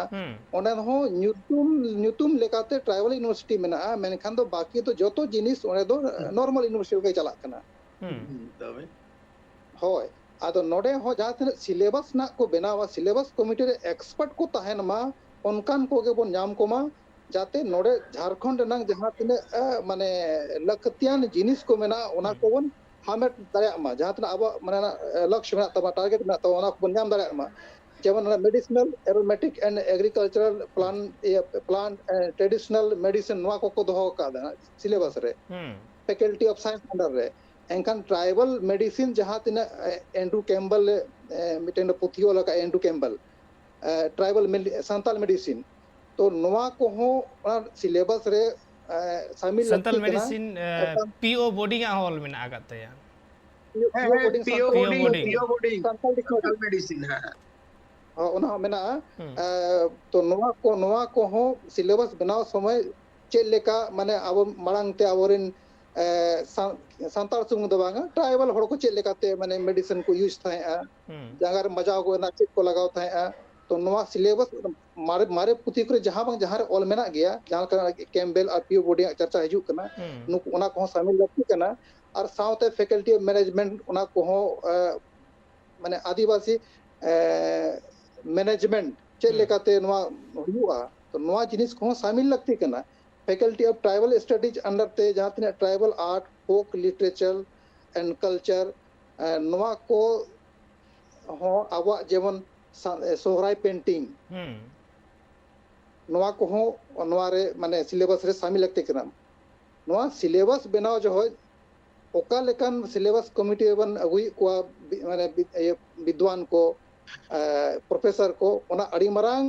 ᱚᱸᱰᱮ ᱦᱚᱸ ᱧᱩᱛᱩᱢ, ᱧᱩᱛᱩᱢ ᱞᱮᱠᱟᱛᱮ ᱴᱨᱟᱭᱵᱟᱞ ᱤᱭᱩᱱᱤᱵᱷᱟᱨᱥᱤᱴᱤ ᱢᱮᱱᱟᱜᱼᱟ, ᱢᱮᱱᱠᱷᱟᱱ ᱫᱚ ᱵᱟᱹᱠᱤ ᱫᱚ ᱡᱚᱛᱚ ᱡᱤᱱᱤᱥ ᱚᱸᱰᱮ ᱫᱚ ᱱᱚᱨᱢᱟᱞ ᱤᱭᱩᱱᱤᱵᱷᱟᱨᱥᱤᱴᱤ ᱞᱮᱠᱟ ᱪᱟᱞᱟᱜ ᱠᱟᱱᱟ᱾ ᱦᱳᱭ, ᱟᱫᱚ ᱱᱚᱰᱮ ᱦᱚᱸ ᱡᱟᱦᱟᱸ ᱛᱤᱱᱟᱹᱜ ᱥᱤᱞᱮᱵᱟᱥ ᱨᱮᱱᱟᱜ ᱠᱚ ᱵᱮᱱᱟᱣᱟ, ᱥᱤᱞᱮᱵᱟᱥ ᱠᱚᱢᱤᱴᱤ ᱨᱮ ᱮᱠᱥᱯᱟᱨᱴ ᱠᱚ ᱛᱟᱦᱮᱱ ᱢᱟ, ᱚᱱᱠᱟᱱ ᱠᱚᱜᱮ ᱵᱚᱱ ᱧᱟᱢ ᱠᱚᱢᱟ, ᱡᱟᱛᱮ ᱱᱚᱰᱮ ᱡᱷᱟᱲᱠᱷᱚᱸᱰ ᱨᱮᱱᱟᱜ ᱡᱟᱦᱟᱸ ᱛᱤᱱᱟᱹᱜ, ᱮ, ᱢᱟᱱᱮ ᱞᱟᱹᱠᱛᱤᱭᱟᱱ ᱡᱤᱱᱤᱥ ᱠᱚ ᱢᱮᱱᱟᱜᱼᱟ, ᱚᱱᱟ ᱠᱚᱵᱚᱱ ᱦᱟᱢᱮᱴ ᱫᱟᱲᱮᱭᱟᱜ ᱢᱟ᱾ ᱡᱟᱦᱟᱸ ᱛᱤᱱᱟᱹᱜ ᱟᱵᱚᱣᱟᱜ ᱢᱟᱱᱮ, ᱮ, ᱞᱚᱠᱥᱭᱚ ᱢᱮᱱᱟᱜ ᱛᱟᱵᱚᱱᱟ, ᱴᱟᱨᱜᱮᱴ ᱢᱮᱱᱟᱜ ᱛᱟᱵᱚᱱᱟ, ᱚᱱᱟ ᱠᱚᱵᱚᱱ ᱧᱟᱢ ᱫᱟᱲᱮᱭᱟᱜ ᱢᱟ᱾ ᱡᱮᱢᱚᱱ ᱚᱱᱟ ᱢᱮᱰᱤᱥᱤᱱᱟᱞ, ᱮᱨᱳᱢᱮᱴᱤᱠ ᱮᱱᱰ ᱮᱜᱽᱨᱤᱠᱟᱞᱪᱟᱨᱟᱞ ᱯᱞᱟᱱ, ᱤᱭᱟᱹ, ᱯᱞᱟᱱᱴ, ᱮ, ᱴᱨᱮᱰᱤᱥᱚᱱᱟᱞ ᱢᱮᱰᱤᱥᱤᱱ, ᱱᱚᱣᱟ ᱠᱚᱠᱚ ᱫᱚᱦᱚ ᱟᱠᱟᱫᱟ ᱥᱤᱞᱮᱵᱟᱥ ᱨᱮ, ᱯᱷᱮᱠᱟᱞᱴᱤ ᱚᱯᱷ ᱥᱟᱭᱮᱱᱥ ᱟᱱᱰᱟᱨ ᱨᱮ᱾ ᱮᱱᱠᱷᱟᱱ ᱴᱨᱟᱭᱵᱟᱞ ᱢᱮᱰᱤᱥᱤᱱ ᱡᱟᱦᱟᱸ ᱛᱤᱱᱟᱹᱜ, ᱮ, ᱮᱱᱰᱨᱩ ᱠᱮᱢᱵᱮᱞ ᱮ, ᱮ, ᱢᱤᱫᱴᱮᱱ ᱯᱩᱛᱷᱤ ᱚᱞ ᱟᱠᱟᱫ ᱮᱱᱰᱨᱩ ᱠᱮᱢᱵᱮᱞ, ᱮ, ᱴᱨᱟᱭᱵᱟᱞ ᱢᱮᱰᱤ-, ᱥᱟᱱᱛᱟᱞ ᱢᱮᱰᱤᱥᱤᱱ, ᱛᱚ ᱱᱚᱣᱟ ᱠᱚᱦᱚᱸ ᱚᱱᱟ ᱥᱤᱞᱮᱵᱟᱥ ᱨᱮ, ᱮ, ᱥᱟᱢᱤᱞ ᱥᱟᱱᱛᱟᱞ ᱞᱟᱹᱠᱛᱤ ᱠᱟᱱᱟ᱾ ᱢᱮᱰᱤᱥᱤᱱ, ᱮ, ᱮᱠᱟᱞ᱾ ᱯᱤ ᱳ ᱵᱳᱰᱤᱝ ᱟᱜ ᱦᱚᱸ ᱚᱞ ᱢᱮᱱᱟᱜ ᱟᱠᱟᱫ ᱛᱟᱭᱟ᱾ ᱯᱤ ᱳ, ᱦᱮᱸ, ᱯᱤ ᱳ ᱦᱮᱸ, boarding, P O Santal boarding, boarding. P O boarding, Santal dictionary. Santal medicine, ᱦᱮᱸ᱾ ᱦᱚᱸ, ᱚᱱᱟ ᱦᱚᱸ ᱢᱮᱱᱟᱜᱼᱟ᱾ ᱦᱩᱸ᱾ ᱮ, ᱛᱚ ᱱᱚᱣᱟ ᱠᱚ, ᱱᱚᱣᱟ ᱠᱚᱦᱚᱸ ᱥᱤᱞᱮᱵᱟᱥ ᱵᱮᱱᱟᱣ ᱥᱚᱢᱚᱭ ᱪᱮᱫ ᱞᱮᱠᱟ, ᱢᱟᱱᱮ ᱟᱵᱚ ᱢᱟᱲᱟᱝ ᱛᱮ ᱟᱵᱚᱨᱮᱱ, ᱮ, ᱥᱟᱱ-, ᱥᱟᱱᱛᱟᱲ ᱥᱩᱢᱩᱝ ᱫᱚ ᱵᱟᱝᱟ, ᱴᱨᱟᱭᱵᱟᱞ ᱦᱚᱲ ᱠᱚ ᱪᱮᱫ ᱞᱮᱠᱟᱛᱮ ᱢᱟᱱᱮ ᱢᱮᱰᱤᱥᱤᱱ ᱠᱚ ᱤᱭᱩᱡᱽ ᱛᱟᱦᱮᱸᱜᱼᱟ, ᱦᱩᱸ᱾ ᱡᱟᱸᱜᱟ ᱨᱮ ᱢᱟᱡᱟᱣ ᱠᱚ ᱨᱮᱱᱟᱜ ᱪᱮᱫ ᱠᱚ ᱞᱟᱜᱟᱣ ᱛᱟᱦᱮᱸᱜᱼᱟ, ᱛᱚ ᱱᱚᱣᱟ ᱥᱤᱞᱮᱵᱟᱥ ᱢᱟᱨᱮ, ᱢᱟᱨᱮ ᱯᱩᱛᱷᱤ ᱠᱚᱨᱮ ᱡᱟᱦᱟᱸ ᱵᱟᱝ ᱡᱟᱦᱟᱸ ᱨᱮ ᱚᱞ ᱢᱮᱱᱟᱜ ᱜᱮᱭᱟ, ᱡᱟᱦᱟᱸ ᱞᱮᱠᱟ ᱠᱮᱢᱵᱮᱞ ᱟᱨ ᱯᱤ ᱳ ᱵᱳᱰᱤᱝ ᱟᱜ ᱪᱟᱨᱪᱟ ᱦᱤᱡᱩᱜ ᱠᱟᱱᱟ, ᱦᱩᱸ᱾ ᱱᱩᱠᱩ ᱚᱱᱟ ᱠᱚᱦᱚᱸ ᱥᱟᱢᱤᱞ ᱞᱟᱹᱠᱛᱤ ᱠᱟᱱᱟ᱾ ᱟᱨ ᱥᱟᱶᱛᱮ Faculty of Management, ᱚᱱᱟ ᱠᱚᱦᱚᱸ ᱢᱟᱱᱮ ᱟᱹᱫᱤᱵᱟᱹᱥᱤ ᱢᱮᱱᱮᱡᱽᱢᱮᱱᱴ ᱪᱮᱫ ᱞᱮᱠᱟᱛᱮ ᱱᱚᱣᱟ ᱦᱩᱭᱩᱜᱼᱟ, ᱛᱚ ᱱᱚᱣᱟ ᱡᱤᱱᱤᱥ ᱠᱚᱦᱚᱸ ᱥᱟᱢᱤᱞ ᱞᱟᱹᱠᱛᱤ ᱠᱟᱱᱟ᱾ Faculty of Tribal Studies under ᱛᱮ ᱡᱟᱦᱟᱸ ᱛᱤᱱᱟᱹᱜ Tribal Art, Folk Literature and Culture, ᱱᱚᱣᱟ ᱠᱚ ᱦᱚᱸ ᱟᱵᱚᱣᱟᱜ ᱡᱮᱢᱚᱱ ᱥᱟ- ᱥᱚᱦᱨᱟᱭ ᱯᱮᱱᱴᱤᱝ, ᱦᱩᱸ ᱱᱚᱣᱟ ᱠᱚᱦᱚᱸ ᱱᱚᱣᱟ ᱨᱮ ᱢᱟᱱᱮ ᱥᱤᱞᱮᱵᱟᱥ ᱨᱮ ᱥᱟᱢᱤᱞ ᱞᱟᱹᱠᱛᱤ ᱠᱟᱱᱟ᱾ ᱱᱚᱣᱟ ᱥᱤᱞᱮᱵᱟᱥ ᱵᱮᱱᱟᱣ ᱡᱚᱦᱚᱜ ᱚᱠᱟ ᱞᱮᱠᱟᱱ ᱥᱤᱞᱮᱵᱟᱥ ᱠᱚᱢᱤᱴᱤ ᱨᱮᱵᱚᱱ ᱟᱹᱜᱩᱭᱮᱫ ᱠᱚᱣᱟ, ᱵᱤ- ᱢᱟᱱᱮ ᱵᱤ- ᱤᱭᱟᱹ, ᱵᱤᱫᱽᱣᱟᱱ ᱠᱚ, ᱯᱨᱚᱯᱷᱮᱥᱚᱨ ᱠᱚ, ᱚᱱᱟ ᱟᱹᱰᱤ ᱢᱟᱨᱟᱝ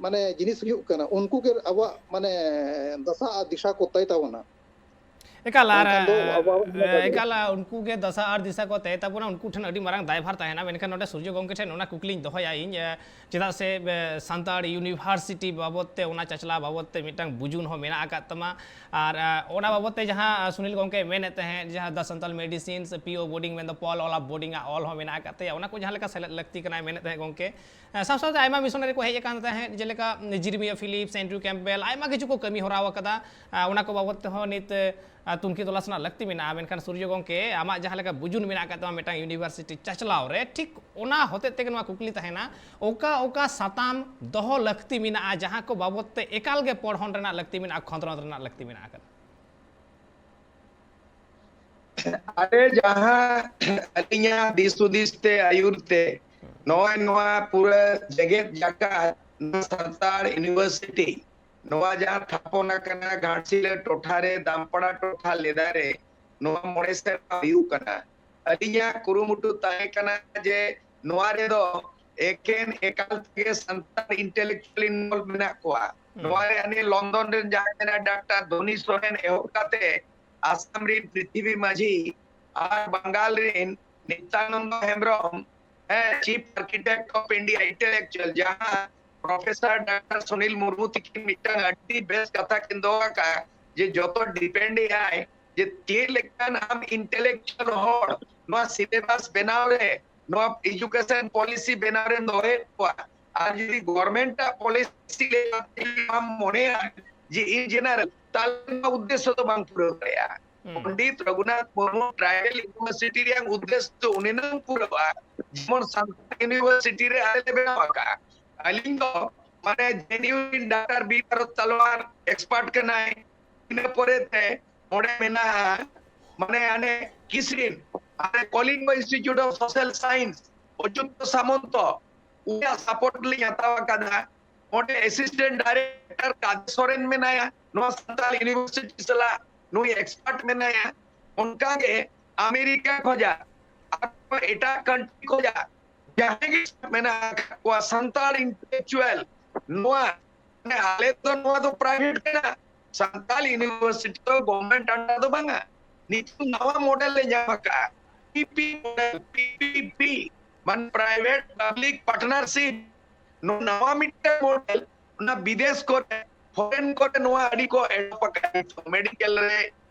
ᱢᱟᱱᱮ ᱡᱤᱱᱤᱥ ᱦᱩᱭᱩᱜ ᱠᱟᱱᱟ᱾ ᱩᱱᱠᱩ ᱜᱮ ᱟᱵᱚᱣᱟᱜ ᱢᱟᱱᱮ ᱫᱟᱥᱟ ᱟᱨ ᱫᱤᱥᱟ ᱠᱚ ᱛᱟᱭ ᱛᱟᱵᱚᱱᱟ᱾ ᱮᱠᱟᱞ ᱟᱨ ᱵᱟᱝᱠᱷᱟᱱ ᱫᱚ ᱟᱵᱚ ᱵᱟᱵᱚᱱ ᱞᱟᱦᱟ ᱫᱟᱲᱮᱭᱟᱜᱼᱟ᱾ ᱮᱠᱟᱞ ᱩᱱᱠᱩ ᱜᱮ ᱫᱟᱥᱟ ᱟᱨ ᱫᱤᱥᱟ ᱠᱚ ᱛᱟᱦᱮᱸ ᱛᱟᱵᱚᱱᱟ, ᱩᱱᱠᱩ ᱴᱷᱮᱱ ᱟᱹᱰᱤ ᱢᱟᱨᱟᱝ ᱫᱟᱭᱵᱷᱟᱨ ᱛᱟᱦᱮᱱᱟ᱾ ᱢᱮᱱᱠᱷᱟᱱ ᱱᱚᱰᱮ ᱥᱩᱨᱡᱚ ᱜᱚᱢᱠᱮ ᱴᱷᱮᱱ ᱚᱱᱟ ᱠᱩᱠᱞᱤᱧ ᱫᱚᱦᱚᱭᱟ ᱤᱧ, ᱮ, ᱪᱮᱫᱟᱜ ᱥᱮ, ᱮ, ᱥᱟᱱᱛᱟᱲ ᱤᱭᱩᱱᱤᱵᱷᱟᱨᱥᱤᱴᱤ ᱵᱟᱵᱚᱫ ᱛᱮ, ᱚᱱᱟ ᱪᱟᱪᱞᱟᱣ ᱵᱟᱵᱚᱫ ᱛᱮ ᱢᱤᱫᱴᱟᱝ ᱵᱩᱡᱩᱱ ᱦᱚᱸ ᱢᱮᱱᱟᱜ ᱟᱠᱟᱫ ᱛᱟᱢᱟ᱾ ᱟᱨ, ᱮ, ᱚᱱᱟ ᱵᱟᱵᱚᱫ ᱛᱮ ᱡᱟᱦᱟᱸ, ᱮ, ᱥᱩᱱᱤᱞ ᱜᱚᱢᱠᱮ ᱢᱮᱱᱮᱫ ᱛᱟᱦᱮᱸᱫ, ᱡᱟᱦᱟᱸ The Santal Medicine ᱥᱮ ᱯᱤ ᱳ ᱵᱳᱨᱰᱤᱝ ᱢᱮᱱᱫᱚ ᱯᱚᱞ ᱚᱞ ᱟᱯ ᱵᱳᱨᱰᱤᱝ ᱟᱜ ᱚᱞ ᱦᱚᱸ ᱢᱮᱱᱟᱜ ᱟᱠᱟᱫ ᱛᱟᱭᱟ, ᱚᱱᱟ ᱠᱚ ᱡᱟᱦᱟᱸ ᱞᱮᱠᱟ ᱥᱮᱞᱮᱫ ᱞᱟᱹᱠᱛᱤ ᱠᱟᱱᱟ ᱢᱮᱱᱮᱫ ᱛᱟᱦᱮᱸᱫ ᱜᱚᱢᱠᱮ᱾ ᱮ, ᱥᱟᱶ ᱥᱟᱶᱛᱮ ᱟᱭᱢᱟ ᱢᱤᱥᱚᱱᱟᱨᱤ ᱠᱚ ᱦᱮᱡ ᱟᱠᱟᱱ ᱛᱟᱦᱮᱸᱫ, ᱡᱮᱞᱮᱠᱟ ᱡᱤᱨᱢᱤᱭᱟ ᱯᱷᱤᱞᱤᱯᱥ, ᱮᱱᱰᱨᱩ ᱠᱮᱢᱯᱵᱮᱞ, ᱟᱭᱢᱟ ᱠᱤᱪᱷᱩ ᱠᱚ ᱠᱟᱹᱢᱤ ᱦᱚᱨᱟ ᱟᱠᱟᱫᱟ᱾ ᱟ, ᱚᱱᱟ ᱠᱚ ᱵᱟᱵᱚᱫ ᱛᱮᱦᱚᱸ ᱱᱤᱛ, ᱟ, ᱛᱩᱱᱠᱷᱤ ᱛᱚᱞᱟᱥ ᱨᱮᱱᱟᱜ ᱞᱟᱹᱠᱛᱤ ᱢᱮᱱᱟᱜᱼᱟ᱾ ᱢᱮᱱᱠᱷᱟᱱ ᱥᱩᱨᱡᱚ ᱜᱚᱢᱠᱮ, ᱟᱢᱟᱜ ᱡᱟᱦᱟᱸ ᱞᱮᱠᱟ ᱵᱩᱡᱩᱱ ᱢᱮᱱᱟᱜ ᱟᱠᱟᱫ ᱛᱟᱢᱟ ᱢᱤᱫᱴᱟᱝ ᱤᱭᱩᱱᱤᱵᱷᱟᱨᱥᱤᱴᱤ ᱪᱟᱪᱞᱟᱣ ᱨᱮ, ᱴᱷᱤᱠ ᱚᱱᱟ ᱦᱚᱛᱮᱡ ᱛᱮᱜᱮ ᱱᱚᱣᱟ ᱠᱩᱠᱞᱤ ᱛᱟᱦᱮᱱᱟ, ᱚᱠᱟ ᱚᱠᱟ ᱥᱟᱛᱟᱢ ᱫᱚᱦᱚ ᱞᱟᱹᱠᱛᱤ ᱢᱮᱱᱟᱜᱼᱟ, ᱡᱟᱦᱟᱸ ᱠᱚ ᱵᱟᱵᱚᱫ ᱛᱮ ᱮᱠᱟᱞ ᱜᱮ ᱯᱚᱲᱦᱚᱱ ᱨᱮᱱᱟᱜ ᱞᱟᱹᱠᱛᱤ ᱢᱮᱱᱟᱜᱼᱟ, ᱠᱷᱚᱸᱫᱽᱨᱚᱸᱫ ᱨᱮᱱᱟᱜ ᱞᱟᱹᱠᱛᱤ ᱢᱮᱱᱟᱜ ᱟᱠᱟᱫᱟ? ᱟᱞᱮ ᱡᱟᱦᱟᱸ ᱟᱹᱞᱤᱧᱟᱜ ᱫᱤᱥ ᱦᱩᱫᱤᱥ ᱛᱮ, ᱟᱹᱭᱩᱨ ᱛᱮ, ᱱᱚᱜᱼᱚᱭ ᱱᱚᱣᱟ ᱯᱩᱨᱟᱹ ᱡᱮᱜᱮᱛ ᱡᱟᱠᱟᱛ ᱱᱚᱣᱟ ᱥᱟᱱᱛᱟᱲ ᱤᱭᱩᱱᱤᱵᱷᱟᱨᱥᱤᱴᱤ, ᱱᱚᱣᱟ ᱡᱟᱦᱟᱸ ᱛᱷᱟᱯᱚᱱ ᱟᱠᱟᱱᱟ ᱜᱷᱟᱴᱥᱤᱞᱟᱹ ᱴᱚᱴᱷᱟ ᱨᱮ, ᱫᱟᱢᱯᱟᱲᱟ ᱴᱚᱴᱷᱟ ᱞᱮᱫᱟ ᱨᱮ, ᱱᱚᱣᱟ ᱢᱚᱬᱮ ᱥᱮᱨᱢᱟ ᱦᱩᱭᱩᱜ ᱠᱟᱱᱟ᱾ ᱟᱹᱞᱤᱧᱟᱜ ᱠᱩᱨᱩᱢᱩᱴᱩ ᱛᱟᱦᱮᱸ ᱠᱟᱱᱟ ᱡᱮ ᱱᱚᱣᱟ ᱨᱮᱫᱚ ᱮᱠᱮᱱ ᱮᱠᱟᱞ ᱛᱮᱜᱮ ᱥᱟᱱᱛᱟᱲ ᱤᱱᱴᱮᱞᱮᱠᱪᱩᱣᱟᱞ ᱤᱱᱵᱚᱞᱵᱷ ᱢᱮᱱᱟᱜ ᱠᱚᱣᱟ᱾ ᱦᱩᱸ᱾ ᱱᱚᱣᱟ ᱨᱮ ᱟᱹᱞᱤᱧ ᱞᱚᱱᱰᱚᱱ ᱨᱮᱱ ᱡᱟᱦᱟᱸᱭ ᱢᱮᱱᱟᱭ ᱰᱟᱠᱛᱟᱨ ᱫᱷᱚᱱᱤ ᱥᱚᱨᱮᱱ ᱮᱦᱚᱵ ᱠᱟᱛᱮ ᱟᱥᱟᱢ ᱨᱮᱱ ᱯᱨᱤᱛᱷᱤᱵᱤ ᱢᱟᱹᱡᱷᱤ ᱟᱨ ᱵᱟᱝᱜᱟᱞ ᱨᱮᱱ ᱱᱤᱛᱭᱟᱱᱚᱱᱫᱚ ᱦᱮᱢᱵᱨᱚᱢ, ᱦᱮᱸ, Chief Architect of India Intellectual, ᱡᱟᱦᱟᱸ ᱯᱨᱚᱯᱷᱮᱥᱚᱨ ᱰᱟᱠᱛᱟᱨ ᱥᱩᱱᱤᱞ ᱢᱩᱨᱢᱩ ᱛᱤᱠᱤᱱ ᱢᱤᱫᱴᱟᱝ ᱟᱹᱰᱤ ᱵᱮᱥ ᱠᱟᱛᱷᱟ ᱠᱤᱱ ᱫᱚᱦᱚ ᱟᱠᱟᱫᱼᱟ ᱡᱮ ᱡᱚᱛᱚ ᱰᱤᱯᱮᱱᱰ ᱮᱫ ᱟᱭ ᱡᱮ ᱪᱮᱫ ᱞᱮᱠᱟᱱ ᱟᱢ ᱤᱱᱴᱮᱞᱮᱠᱪᱩᱣᱟᱞ ᱦᱚᱲ ᱱᱚᱣᱟ ᱥᱤᱞᱮᱵᱟᱥ ᱵᱮᱱᱟᱣ ᱨᱮ, ᱱᱚᱣᱟ ᱮᱰᱩᱠᱮᱥᱚᱱ ᱯᱚᱞᱤᱥᱤ ᱵᱮᱱᱟᱣ ᱨᱮᱢ ᱫᱚᱦᱚᱭᱮᱫ ᱠᱚᱣᱟ᱾ ᱟᱨ ᱡᱩᱫᱤ ᱜᱚᱵᱷᱚᱨᱱᱢᱮᱱᱴ ᱟᱜ ᱯᱚᱞᱤᱥᱤ ᱞᱮᱠᱟᱛᱮ ᱟᱢ ᱢᱚᱱᱮᱭᱟ ᱡᱮ in general, ᱛᱟᱦᱞᱮ ᱱᱚᱣᱟ ᱩᱫᱽᱫᱮᱥᱥᱚ ᱫᱚ ᱵᱟᱝ ᱯᱩᱨᱟᱹᱣ ᱫᱟᱲᱮᱭᱟᱜᱼᱟ᱾ ᱯᱚᱱᱰᱤᱛ ᱨᱚᱜᱷᱩᱱᱟᱛᱷ ᱢᱩᱨᱢᱩ ᱴᱨᱟᱭᱵᱟᱞ ᱤᱭᱩᱱᱤᱵᱷᱟᱨᱥᱤᱴᱤ ᱨᱮᱭᱟᱜ ᱩᱫᱽᱫᱮᱥᱥᱚ ᱫᱚ ᱩᱱᱤ ᱱᱟᱝ ᱯᱩᱨᱟᱹᱣᱟ, ᱡᱮᱢᱚᱱ ᱥᱟᱱᱛᱟᱲ ᱤᱭᱩᱱᱤᱵᱷᱟᱨᱥᱤᱴᱤ ᱨᱮ ᱟᱞᱮ ᱞᱮ ᱵᱮᱱᱟᱣ ᱟᱠᱟᱫᱼᱟ᱾ ᱟᱹᱞᱤᱧ ᱫᱚ ᱢᱟᱱᱮ genuine doctor B Bharat Talwar expert ᱠᱟᱱᱟᱭ᱾ ᱤᱱᱟᱹ ᱯᱚᱨᱮ ᱛᱮ ᱚᱸᱰᱮ ᱢᱮᱱᱟᱜᱼᱟ ᱢᱟᱱᱮ ᱟᱱᱮ ᱠᱤᱥᱨᱤᱱ, ᱟᱨ Kalinga institute of social science ᱚᱪᱩᱛ ᱥᱟᱢᱚᱱᱛᱚ, ᱩᱱᱤᱭᱟᱜ ᱥᱟᱯᱳᱨᱴ ᱞᱤᱧ ᱦᱟᱛᱟᱣ ᱟᱠᱟᱫᱟ᱾ ᱚᱸᱰᱮ ᱮᱥᱤᱥᱴᱮᱱᱴ ᱰᱟᱭᱨᱮᱠᱴᱚᱨ ᱠᱟᱫᱮ ᱥᱚᱨᱮᱱ ᱢᱮᱱᱟᱭᱟ, ᱱᱚᱣᱟ ᱥᱟᱱᱛᱟᱲ ᱤᱭᱩᱱᱤᱵᱷᱟᱨᱥᱤᱴᱤ ᱥᱟᱞᱟᱜ ᱱᱩᱭ ᱮᱠᱥᱯᱟᱨᱴ ᱢᱮᱱᱟᱭᱟ᱾ ᱚᱱᱠᱟᱜᱮ ᱟᱢᱮᱨᱤᱠᱟ ᱠᱷᱚᱡᱟᱜ ᱟᱨ ᱮᱴᱟᱜ ᱠᱟᱱᱴᱨᱤ ᱠᱷᱚᱡᱟᱜ ᱡᱟᱦᱟᱸᱭ ᱜᱮ ᱢᱮᱱᱟᱜ ᱟᱠᱟᱫ ᱠᱚᱣᱟ ᱥᱟᱱᱛᱟᱲ ᱤᱱᱴᱮᱞᱮᱠᱪᱩᱣᱟᱞ, ᱱᱚᱣᱟ ᱢᱟᱱᱮ ᱟᱞᱮ ᱫᱚ ᱱᱚᱣᱟ ᱫᱚ ᱯᱨᱟᱭᱵᱷᱮᱴ ᱠᱟᱱᱟ, ᱥᱟᱱᱛᱟᱲ ᱤᱭᱩᱱᱤᱵᱷᱟᱨᱥᱤᱴᱤ ᱫᱚ ᱜᱚᱵᱷᱚᱨᱱᱢᱮᱱᱴ ᱟᱱᱰᱟᱨ ᱫᱚ ᱵᱟᱝᱟ᱾ ᱱᱤᱛᱚᱜ ᱱᱟᱣᱟ ᱢᱚᱰᱮᱞ ᱞᱮ ᱧᱟᱢ ᱟᱠᱟᱫᱼᱟ, ᱯᱤᱯᱤ ᱢᱚᱰᱮᱞ, ᱯᱤᱯᱤᱯᱤ, ᱢᱟᱱᱮ ᱯᱨᱟᱭᱵᱷᱮᱴ ᱯᱟᱵᱽᱞᱤᱠ ᱯᱟᱨᱴᱱᱟᱨᱥᱤᱯ᱾ ᱱᱚᱣᱟ ᱢᱤᱫᱴᱟᱝ ᱢᱚᱰᱮᱞ, ᱚᱱᱟ ᱵᱤᱫᱮᱥ ᱠᱚᱨᱮ, ᱯᱷᱚᱨᱮᱱ ᱠᱚᱨᱮ ᱱᱚᱣᱟ ᱟᱹᱰᱤ ᱠᱚ ᱮᱰᱚᱯ ᱟᱠᱟᱫᱼᱟ, ᱢᱮᱰᱤᱠᱮᱞ ᱨᱮ,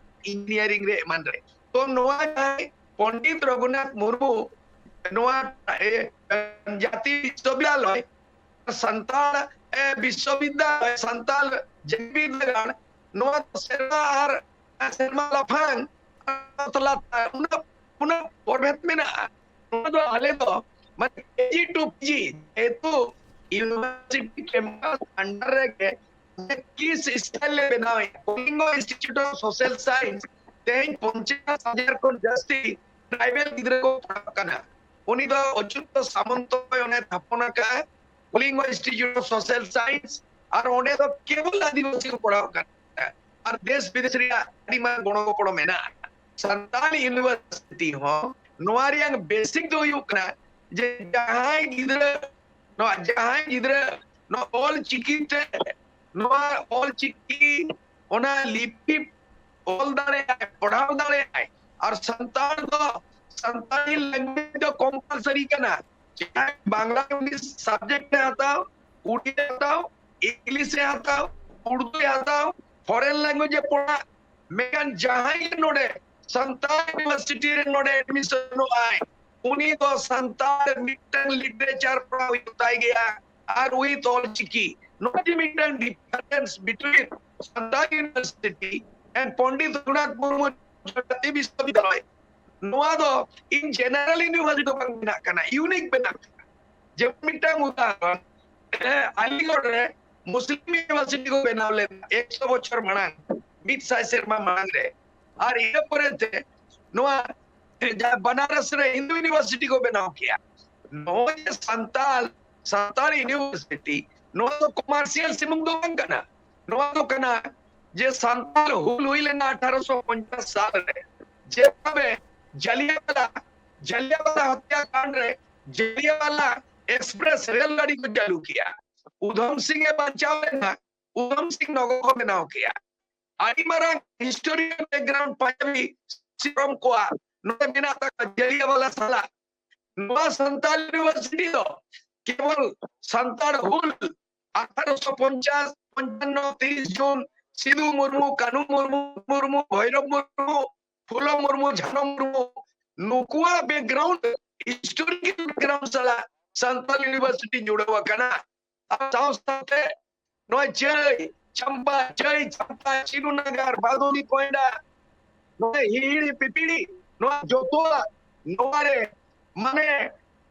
ᱤᱧᱡᱤᱱᱤᱭᱟᱨᱤᱝ ᱨᱮ, ᱮᱢᱟᱱ ᱨᱮ᱾ ᱛᱚ ᱱᱚᱣᱟ ᱡᱟᱦᱟᱸᱭ ᱯᱚᱱᱰᱤᱛ ᱨᱚᱜᱷᱩᱱᱟᱛᱷ ᱢᱩᱨᱢᱩ ᱱᱚᱣᱟ, ᱮ, ᱡᱟᱛᱤ ᱵᱤᱥᱥᱚᱵᱤᱫᱽᱫᱟᱞᱚᱭ, ᱥᱟᱱᱛᱟᱲ, ᱮ, ᱵᱤᱥᱥᱚᱵᱤᱫᱽᱫᱟᱞᱚᱭ, ᱥᱟᱱᱛᱟᱲ ᱡᱮᱜᱮᱛ ᱵᱤᱨᱫᱟᱹᱜᱟᱲ, ᱱᱚᱣᱟ ᱫᱚ ᱥᱮᱨᱢᱟ ᱟᱨ ᱥᱮᱨᱢᱟ ᱞᱟᱯᱷᱟᱝ ᱟᱨ ᱞᱟᱛᱟᱨ ᱩᱱᱟᱹᱜ, ᱩᱱᱟᱹᱜ ᱯᱨᱚᱵᱷᱮᱫ ᱢᱮᱱᱟᱜᱼᱟ᱾ ᱱᱚᱣᱟ ᱫᱚ ᱟᱞᱮ ᱫᱚ ᱢᱟᱱᱮ ᱠᱮᱡᱤ ᱴᱩ ᱯᱤᱡᱤ, ᱡᱮᱦᱮᱛᱩ ᱤᱭᱩᱱᱤᱵᱷᱟᱨᱥᱤᱴᱤ ᱠᱮᱢᱯᱟᱥ ᱟᱱᱰᱟᱨ ᱨᱮᱜᱮ ᱢᱟᱱᱮ ᱠᱤᱥ ᱥᱴᱟᱭᱤᱞ ᱞᱮ ᱵᱮᱱᱟᱣᱮᱫᱼᱟ᱾ Kalinga institute of social science ᱛᱮᱦᱮᱧ ᱯᱚᱧᱪᱟᱥ ᱦᱟᱡᱟᱨ ᱠᱷᱚᱱ ᱡᱟᱹᱥᱛᱤ ᱴᱨᱟᱭᱵᱟᱞ ᱜᱤᱫᱽᱨᱟᱹ ᱠᱚ ᱯᱟᱲᱦᱟᱜ ᱠᱟᱱᱟ᱾ ᱩᱱᱤ ᱫᱚ ᱚᱪᱩᱛ ᱥᱟᱢᱚᱱᱛᱚ ᱚᱱᱮ ᱛᱷᱟᱯᱚᱱ ᱟᱠᱟᱫᱼᱟ, Kalinga institute of social science, ᱟᱨ ᱚᱸᱰᱮ ᱫᱚ ᱠᱮᱵᱚᱞ ᱟᱹᱫᱤᱵᱟᱹᱥᱤ ᱠᱚ ᱯᱟᱲᱦᱟᱣ ᱠᱟᱱᱟ᱾ ᱟᱨ ᱫᱮᱥ ᱵᱤᱫᱮᱥ ᱨᱮᱭᱟᱜ ᱟᱹᱰᱤ ᱢᱟᱨᱟᱝ ᱜᱚᱲᱚ ᱜᱚᱯᱚᱲᱚ ᱢᱮᱱᱟᱜᱼᱟ᱾ ᱥᱟᱱᱛᱟᱲ ᱤᱭᱩᱱᱤᱵᱷᱟᱨᱥᱤᱴᱤ ᱦᱚᱸ ᱱᱚᱣᱟ ᱨᱮᱭᱟᱜ ᱵᱮᱥᱤᱠ ᱫᱚ ᱦᱩᱭᱩᱜ ᱠᱟᱱᱟ ᱡᱮ ᱡᱟᱦᱟᱸᱭ ᱜᱤᱫᱽᱨᱟᱹ, ᱱᱚᱣᱟ ᱡᱟᱦᱟᱸᱭ ᱜᱤᱫᱽᱨᱟᱹ ᱱᱚᱣᱟ ᱚᱞ ᱪᱤᱠᱤ ᱛᱮ, ᱱᱚᱣᱟ ᱚᱞ ᱪᱤᱠᱤ ᱚᱱᱟ ᱞᱤᱯᱤ ᱚᱞ ᱫᱟᱲᱮᱭᱟᱜᱼᱟᱭ, ᱯᱟᱲᱦᱟᱣ ᱫᱟᱲᱮᱭᱟᱜᱼᱟᱭ, ᱟᱨ ᱥᱟᱱᱛᱟᱲ ᱫᱚ, ᱥᱟᱱᱛᱟᱲᱤ ᱞᱮᱝᱜᱩᱭᱮᱡᱽ ᱫᱚ ᱠᱚᱢᱯᱟᱞᱥᱟᱨᱤ ᱠᱟᱱᱟ᱾ ᱪᱟᱦᱮ ᱵᱟᱝᱞᱟ ᱤᱝᱞᱤᱥ ᱥᱟᱵᱡᱮᱠᱴ ᱮ ᱦᱟᱛᱟᱣ, ᱩᱲᱤᱭᱟ ᱦᱟᱛᱟᱣ, ᱤᱝᱞᱤᱥ ᱮ ᱦᱟᱛᱟᱣ, ᱩᱲᱫᱩ ᱮ ᱦᱟᱛᱟᱣ, ᱯᱷᱚᱨᱮᱱ ᱞᱮᱝᱜᱩᱭᱮᱡᱽ ᱮ ᱯᱚᱲᱦᱟ, ᱢᱮᱱᱠᱷᱟᱱ ᱡᱟᱦᱟᱸᱭ ᱜᱮ ᱱᱚᱰᱮ ᱥᱟᱱᱛᱟᱲ ᱤᱭᱩᱱᱤᱵᱷᱟᱨᱥᱤᱴᱤ ᱨᱮ ᱱᱚᱰᱮ ᱮᱰᱢᱤᱥᱚᱱᱚᱜ ᱟᱭ, ᱩᱱᱤ ᱫᱚ ᱥᱟᱱᱛᱟᱲ ᱢᱤᱫᱴᱟᱝ ᱞᱤᱴᱟᱨᱮᱪᱟᱨ ᱯᱟᱲᱦᱟᱣ ᱦᱩᱭᱩᱜ ᱛᱟᱭ ᱜᱮᱭᱟ, ᱟᱨ ᱩᱭᱤᱛᱷ ᱚᱞ ᱪᱤᱠᱤ᱾ ᱱᱚᱰᱮ ᱢᱤᱫᱴᱟᱝ difference between Santal university and Pandit Raghunath Murmu ᱡᱟᱛᱤ ᱵᱤᱥᱣᱚᱵᱤᱫᱽᱫᱟᱞᱚᱭ, ᱱᱚᱣᱟ ᱫᱚ in general university ᱫᱚ ᱵᱟᱝ ᱵᱮᱱᱟᱜ ᱠᱟᱱᱟ, unique ᱵᱮᱱᱟᱜ ᱠᱟᱱᱟ᱾ ᱡᱮᱢᱚᱱ ᱢᱤᱫᱴᱟᱝ ᱩᱫᱟᱦᱚᱨᱚᱱ, ᱟᱞᱤᱜᱚᱲ ᱨᱮ ᱢᱩᱥᱞᱤᱢ university ᱠᱚ ᱵᱮᱱᱟᱣ ᱞᱮᱫᱟ ᱮᱠᱥᱚ ᱵᱚᱪᱷᱚᱨ ᱢᱟᱲᱟᱝ, ᱢᱤᱫ ᱥᱟᱭ ᱥᱮᱨᱢᱟ ᱢᱟᱲᱟᱝ ᱨᱮ, ᱟᱨ ᱤᱱᱟᱹ ᱯᱚᱨᱮ ᱛᱮ ᱱᱚᱣᱟ ᱡᱟᱦᱟᱸ ᱵᱟᱱᱟᱨᱚᱥ ᱨᱮ ᱦᱤᱱᱫᱩ university ᱠᱚ ᱵᱮᱱᱟᱣ ᱠᱮᱭᱟ᱾ ᱱᱚᱜᱼᱚᱭ ᱡᱮ ᱥᱟᱱᱛᱟᱞ, ᱥᱟᱱᱛᱟᱲ university, ᱱᱚᱣᱟ ᱫᱚ commercial ᱥᱩᱢᱩᱝ ᱫᱚ ᱵᱟᱝ ᱠᱟᱱᱟ᱾ ᱱᱚᱣᱟ ᱫᱚ ᱠᱟᱱᱟ ᱡᱮ ᱥᱟᱱᱛᱟᱞ ᱦᱩᱞ ᱦᱩᱭ ᱞᱮᱱᱟ ᱟᱴᱷᱟᱨᱚᱥᱚ ᱯᱚᱧᱪᱟᱥ ᱥᱟᱞ ᱨᱮ, ᱡᱮ ᱵᱷᱟᱵᱮ ᱡᱟᱞᱤᱭᱟᱣᱟᱞᱟ, ᱡᱟᱞᱤᱭᱟᱣᱟᱞᱟ ᱦᱚᱛᱭᱟᱠᱟᱸᱰ ᱨᱮ ᱡᱟᱞᱤᱭᱟᱣᱟᱞᱟ ᱮᱠᱥᱯᱨᱮᱥ ᱨᱮᱞ ᱜᱟᱹᱰᱤ ᱠᱚ ᱪᱟᱹᱞᱩ ᱠᱮᱭᱟ᱾ ᱩᱫᱷᱚᱢ ᱥᱤᱝ ᱮ ᱵᱟᱧᱪᱟᱣ ᱞᱮᱱᱟ, ᱩᱫᱷᱚᱢ ᱥᱤᱝ ᱱᱚᱜᱚᱨ ᱠᱚ ᱵᱮᱱᱟᱣ ᱠᱮᱭᱟ᱾ ᱟᱹᱰᱤ ᱢᱟᱨᱟᱝ historical background ᱯᱟᱧᱡᱟᱵᱤ ᱥᱤᱨᱚᱢ ᱠᱚᱣᱟ ᱱᱚᱰᱮ ᱢᱮᱱᱟᱜ ᱛᱟᱠᱚᱣᱟ, ᱡᱟᱞᱤᱭᱟᱣᱟᱞᱟ ᱥᱟᱞᱟ᱾ ᱱᱚᱣᱟ ᱥᱟᱱᱛᱟᱲ university ᱫᱚ ᱠᱮᱵᱚᱞ ᱥᱟᱱᱛᱟᱲ ᱦᱩᱞ ᱟᱴᱷᱟᱨᱚᱥᱚ ᱯᱚᱧᱪᱟᱥ ᱯᱚᱧᱪᱟᱱᱱᱚ ᱛᱤᱨᱤᱥ ᱡᱩᱱ ᱥᱤᱫᱩ ᱢᱩᱨᱢᱩ, ᱠᱟᱹᱱᱩ ᱢᱩᱨᱢᱩ, ᱢᱩᱨᱢᱩ, ᱵᱷᱳᱭᱨᱚᱵ ᱢᱩᱨᱢᱩ, ᱯᱷᱩᱞᱚ ᱢᱩᱨᱢᱩ, ᱡᱷᱟᱱᱚ ᱢᱩᱨᱢᱩ, ᱱᱩᱠᱩᱣᱟᱜ background, historical background ᱥᱟᱞᱟᱜ ᱥᱟᱱᱛᱟᱲ university ᱡᱩᱲᱟᱹᱣ ᱟᱠᱟᱱᱟ᱾ ᱟᱨ ᱥᱟᱶ ᱥᱟᱶᱛᱮ ᱱᱚᱜᱼᱚᱭ ᱪᱟᱹᱭ ᱪᱟᱢᱯᱟ, ᱪᱟᱹᱭ ᱪᱟᱢᱯᱟ, ᱪᱤᱱᱩ ᱱᱟᱜᱟᱨ, ᱵᱟᱫᱩᱱᱤ ᱠᱚᱭᱰᱟ, ᱱᱚᱜᱼᱚᱭ ᱦᱤᱦᱤᱲᱤ ᱯᱤᱯᱤᱲᱤ, ᱱᱚᱣᱟ ᱡᱚᱛᱚᱣᱟᱜ ᱱᱚᱣᱟ ᱨᱮ ᱢᱟᱱᱮ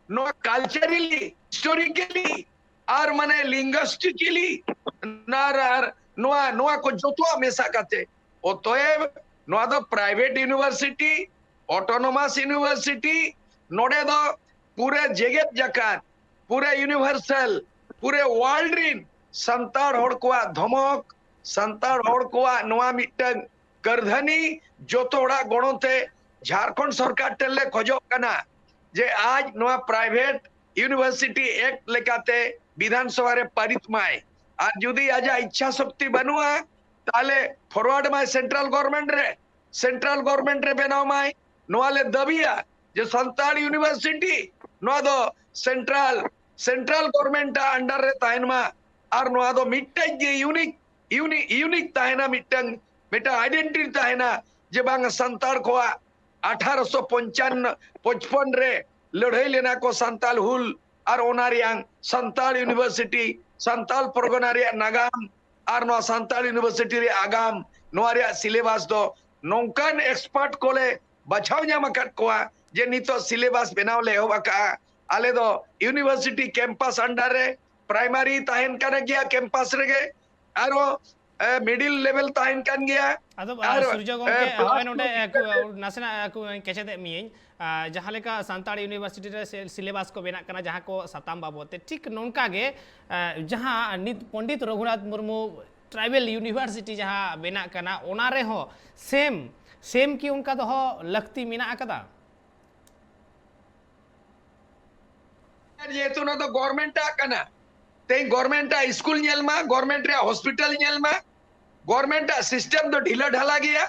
ᱱᱚᱣᱟ culturally, historically ᱟᱨ ᱢᱟᱱᱮ linguistically ᱟᱨ, ᱟᱨ ᱱᱚᱣᱟ, ᱱᱚᱣᱟ ᱠᱚ ᱡᱚᱛᱚᱣᱟᱜ ᱢᱮᱥᱟ ᱠᱟᱛᱮ, ᱚᱛᱚᱮᱵ ᱱᱚᱣᱟ ᱫᱚ private university, autonomous university, ᱱᱚᱰᱮ ᱫᱚ ᱯᱩᱨᱟᱹ ᱡᱮᱜᱮᱛ ᱡᱟᱠᱟᱛ, ᱯᱩᱨᱟᱹ universal, ᱯᱩᱨᱟᱹ world ᱨᱤᱱ ᱥᱟᱱᱛᱟᱲ ᱦᱚᱲ ᱠᱚᱣᱟᱜ ᱫᱷᱚᱢᱚᱠ, ᱥᱟᱱᱛᱟᱲ ᱦᱚᱲ ᱠᱚᱣᱟᱜ ᱱᱚᱣᱟ ᱢᱤᱫᱴᱟᱝ ᱠᱟᱹᱨᱫᱷᱟᱹᱱᱤ ᱡᱚᱛᱚ ᱦᱚᱲᱟᱜ ᱜᱚᱲᱚ ᱛᱮ ᱡᱷᱟᱲᱠᱷᱚᱸᱰ ᱥᱚᱨᱠᱟᱨ ᱴᱷᱮᱱ ᱞᱮ ᱠᱷᱚᱡᱚᱜ ᱠᱟᱱᱟ ᱡᱮ ᱟᱡ ᱱᱚᱣᱟ Private University Act ᱞᱮᱠᱟᱛᱮ ᱵᱤᱫᱷᱟᱱ ᱥᱚᱵᱷᱟ ᱨᱮ ᱯᱟᱨᱤᱛ ᱢᱟᱭ᱾ ᱟᱨ ᱡᱩᱫᱤ ᱟᱡᱟᱜ ᱤᱪᱪᱷᱟ ᱥᱚᱠᱛᱤ ᱵᱟᱹᱱᱩᱜᱼᱟ, ᱛᱟᱦᱞᱮ forward ᱢᱟᱭ central government ᱨᱮ, central government ᱨᱮ ᱵᱮᱱᱟᱣ ᱢᱟᱭ᱾ ᱱᱚᱣᱟ ᱞᱮ ᱫᱟᱹᱵᱤᱭᱟ ᱡᱮ ᱥᱟᱱᱛᱟᱲ university ᱱᱚᱣᱟ ᱫᱚ central, central government ᱟᱜ under ᱨᱮ ᱛᱟᱦᱮᱱ ᱢᱟ᱾ ᱟᱨ ᱱᱚᱣᱟ ᱫᱚ ᱢᱤᱫᱴᱮᱡ ᱜᱮ unique, unique, unique ᱛᱟᱦᱮᱱᱟ, ᱢᱤᱫᱴᱟᱝ, ᱢᱤᱫᱴᱟᱝ identity ᱛᱟᱦᱮᱱᱟ ᱡᱮ ᱵᱟᱝ ᱥᱟᱱᱛᱟᱲ ᱠᱚᱣᱟᱜ ᱟᱴᱷᱟᱨᱚᱥᱚ ᱯᱚᱧᱪᱟᱱᱱᱚ, ᱯᱚᱪᱯᱚᱱ ᱨᱮ ᱞᱟᱹᱲᱦᱟᱹᱭ ᱞᱮᱱᱟ ᱠᱚ ᱥᱟᱱᱛᱟᱲ ᱦᱩᱞ, ᱟᱨ ᱚᱱᱟ ᱨᱮᱭᱟᱝ ᱥᱟᱱᱛᱟᱲ university, ᱥᱟᱱᱛᱟᱲ ᱯᱚᱨᱜᱚᱱᱟ ᱨᱮᱭᱟᱜ ᱱᱟᱜᱟᱢ, ᱟᱨ ᱱᱚᱣᱟ ᱥᱟᱱᱛᱟᱲ university ᱨᱮᱭᱟᱜ ᱟᱜᱟᱢ, ᱱᱚᱣᱟ ᱨᱮᱭᱟᱜ ᱥᱤᱞᱮᱵᱟᱥ ᱫᱚ ᱱᱚᱝᱠᱟᱱ ᱮᱠᱥᱯᱟᱨᱴ ᱠᱚᱞᱮ ᱵᱟᱪᱷᱟᱣ ᱧᱟᱢ ᱟᱠᱟᱫ ᱠᱚᱣᱟ ᱡᱮ ᱱᱤᱛᱚᱜ ᱥᱤᱞᱮᱵᱟᱥ ᱵᱮᱱᱟᱣ ᱞᱮ ᱮᱦᱚᱵ ᱟᱠᱟᱫᱼᱟ᱾ ᱟᱞᱮ ᱫᱚ ᱤᱭᱩᱱᱤᱵᱷᱟᱨᱥᱤᱴᱤ ᱠᱮᱢᱯᱟᱥ ᱟᱱᱰᱟᱨ ᱨᱮ, ᱯᱨᱟᱭᱢᱟᱨᱤ ᱛᱟᱦᱮᱱ ᱠᱟᱱ ᱜᱮᱭᱟ ᱠᱮᱢᱯᱟᱥ ᱨᱮᱜᱮ, ᱟᱨᱚ ᱢᱤᱰᱤᱞ ᱞᱮᱵᱮᱞ ᱛᱟᱦᱮᱱ ᱠᱟᱱ ᱜᱮᱭᱟ᱾ ᱟᱫᱚ ᱟᱨ, ᱥᱩᱨᱡᱚ ᱜᱚᱢᱠᱮ, ᱮ, ᱦᱚᱸᱜᱼᱚᱭ plus ᱱᱚᱰᱮ two ᱮᱠ-, ᱱᱟᱥᱮᱱᱟᱜ ᱮᱠ-, ᱠᱮᱪᱮᱫᱮᱫ ᱢᱤᱭᱟᱹᱧ᱾ ᱟᱨ ᱡᱟᱦᱟᱸ ᱞᱮᱠᱟ ᱥᱟᱱᱛᱟᱲ ᱤᱭᱩᱱᱤᱵᱷᱟᱨᱥᱤᱴᱤ ᱨᱮ ᱥᱤ-, ᱥᱤᱞᱮᱵᱟᱥ ᱠᱚ ᱵᱮᱱᱟᱜ ᱠᱟᱱᱟ ᱡᱟᱦᱟᱸ ᱠᱚ ᱥᱟᱛᱟᱢ ᱵᱟᱵᱚᱫ ᱛᱮ, ᱴᱷᱤᱠ ᱱᱚᱝᱠᱟ ᱜᱮ, ᱮ, ᱡᱟᱦᱟᱸ ᱱᱤᱛ ᱯᱚᱱᱰᱤᱛ ᱨᱚᱜᱷᱩᱱᱟᱛᱷ ᱢᱩᱨᱢᱩ ᱴᱨᱟᱭᱵᱮᱞ ᱤᱭᱩᱱᱤᱵᱷᱟᱨᱥᱤᱴᱤ ᱡᱟᱦᱟᱸ ᱵᱮᱱᱟᱜ ᱠᱟᱱᱟ, ᱚᱱᱟ ᱨᱮᱦᱚᱸ ᱥᱮᱢ, ᱥᱮᱢ ᱠᱤ ᱚᱱᱠᱟ ᱫᱚᱦᱚ ᱞᱟᱹᱠᱛᱤ ᱢᱮᱱᱟᱜ ᱟᱠᱟᱫᱟ? ᱡᱮᱦᱮᱛᱩ ᱚᱱᱟ ᱫᱚ ᱜᱚᱨᱢᱮᱱᱴ ᱟᱜ ᱠᱟᱱᱟ, ᱛᱮᱦᱮᱧ ᱜᱚᱨᱢᱮᱱᱴ ᱟᱜ ᱥᱠᱩᱞ ᱧᱮᱞ ᱢᱟ, ᱜᱚᱨᱢᱮᱱᱴ ᱨᱮᱭᱟᱜ ᱦᱚᱥᱯᱤᱴᱟᱞ ᱧᱮᱞ ᱢᱟ, ᱜᱚᱨᱢᱮᱱᱴ ᱟᱜ ᱥᱤᱥᱴᱮᱢ ᱫᱚ ᱰᱷᱤᱞᱟᱹ ᱰᱷᱟᱞᱟ ᱜᱮᱭᱟ᱾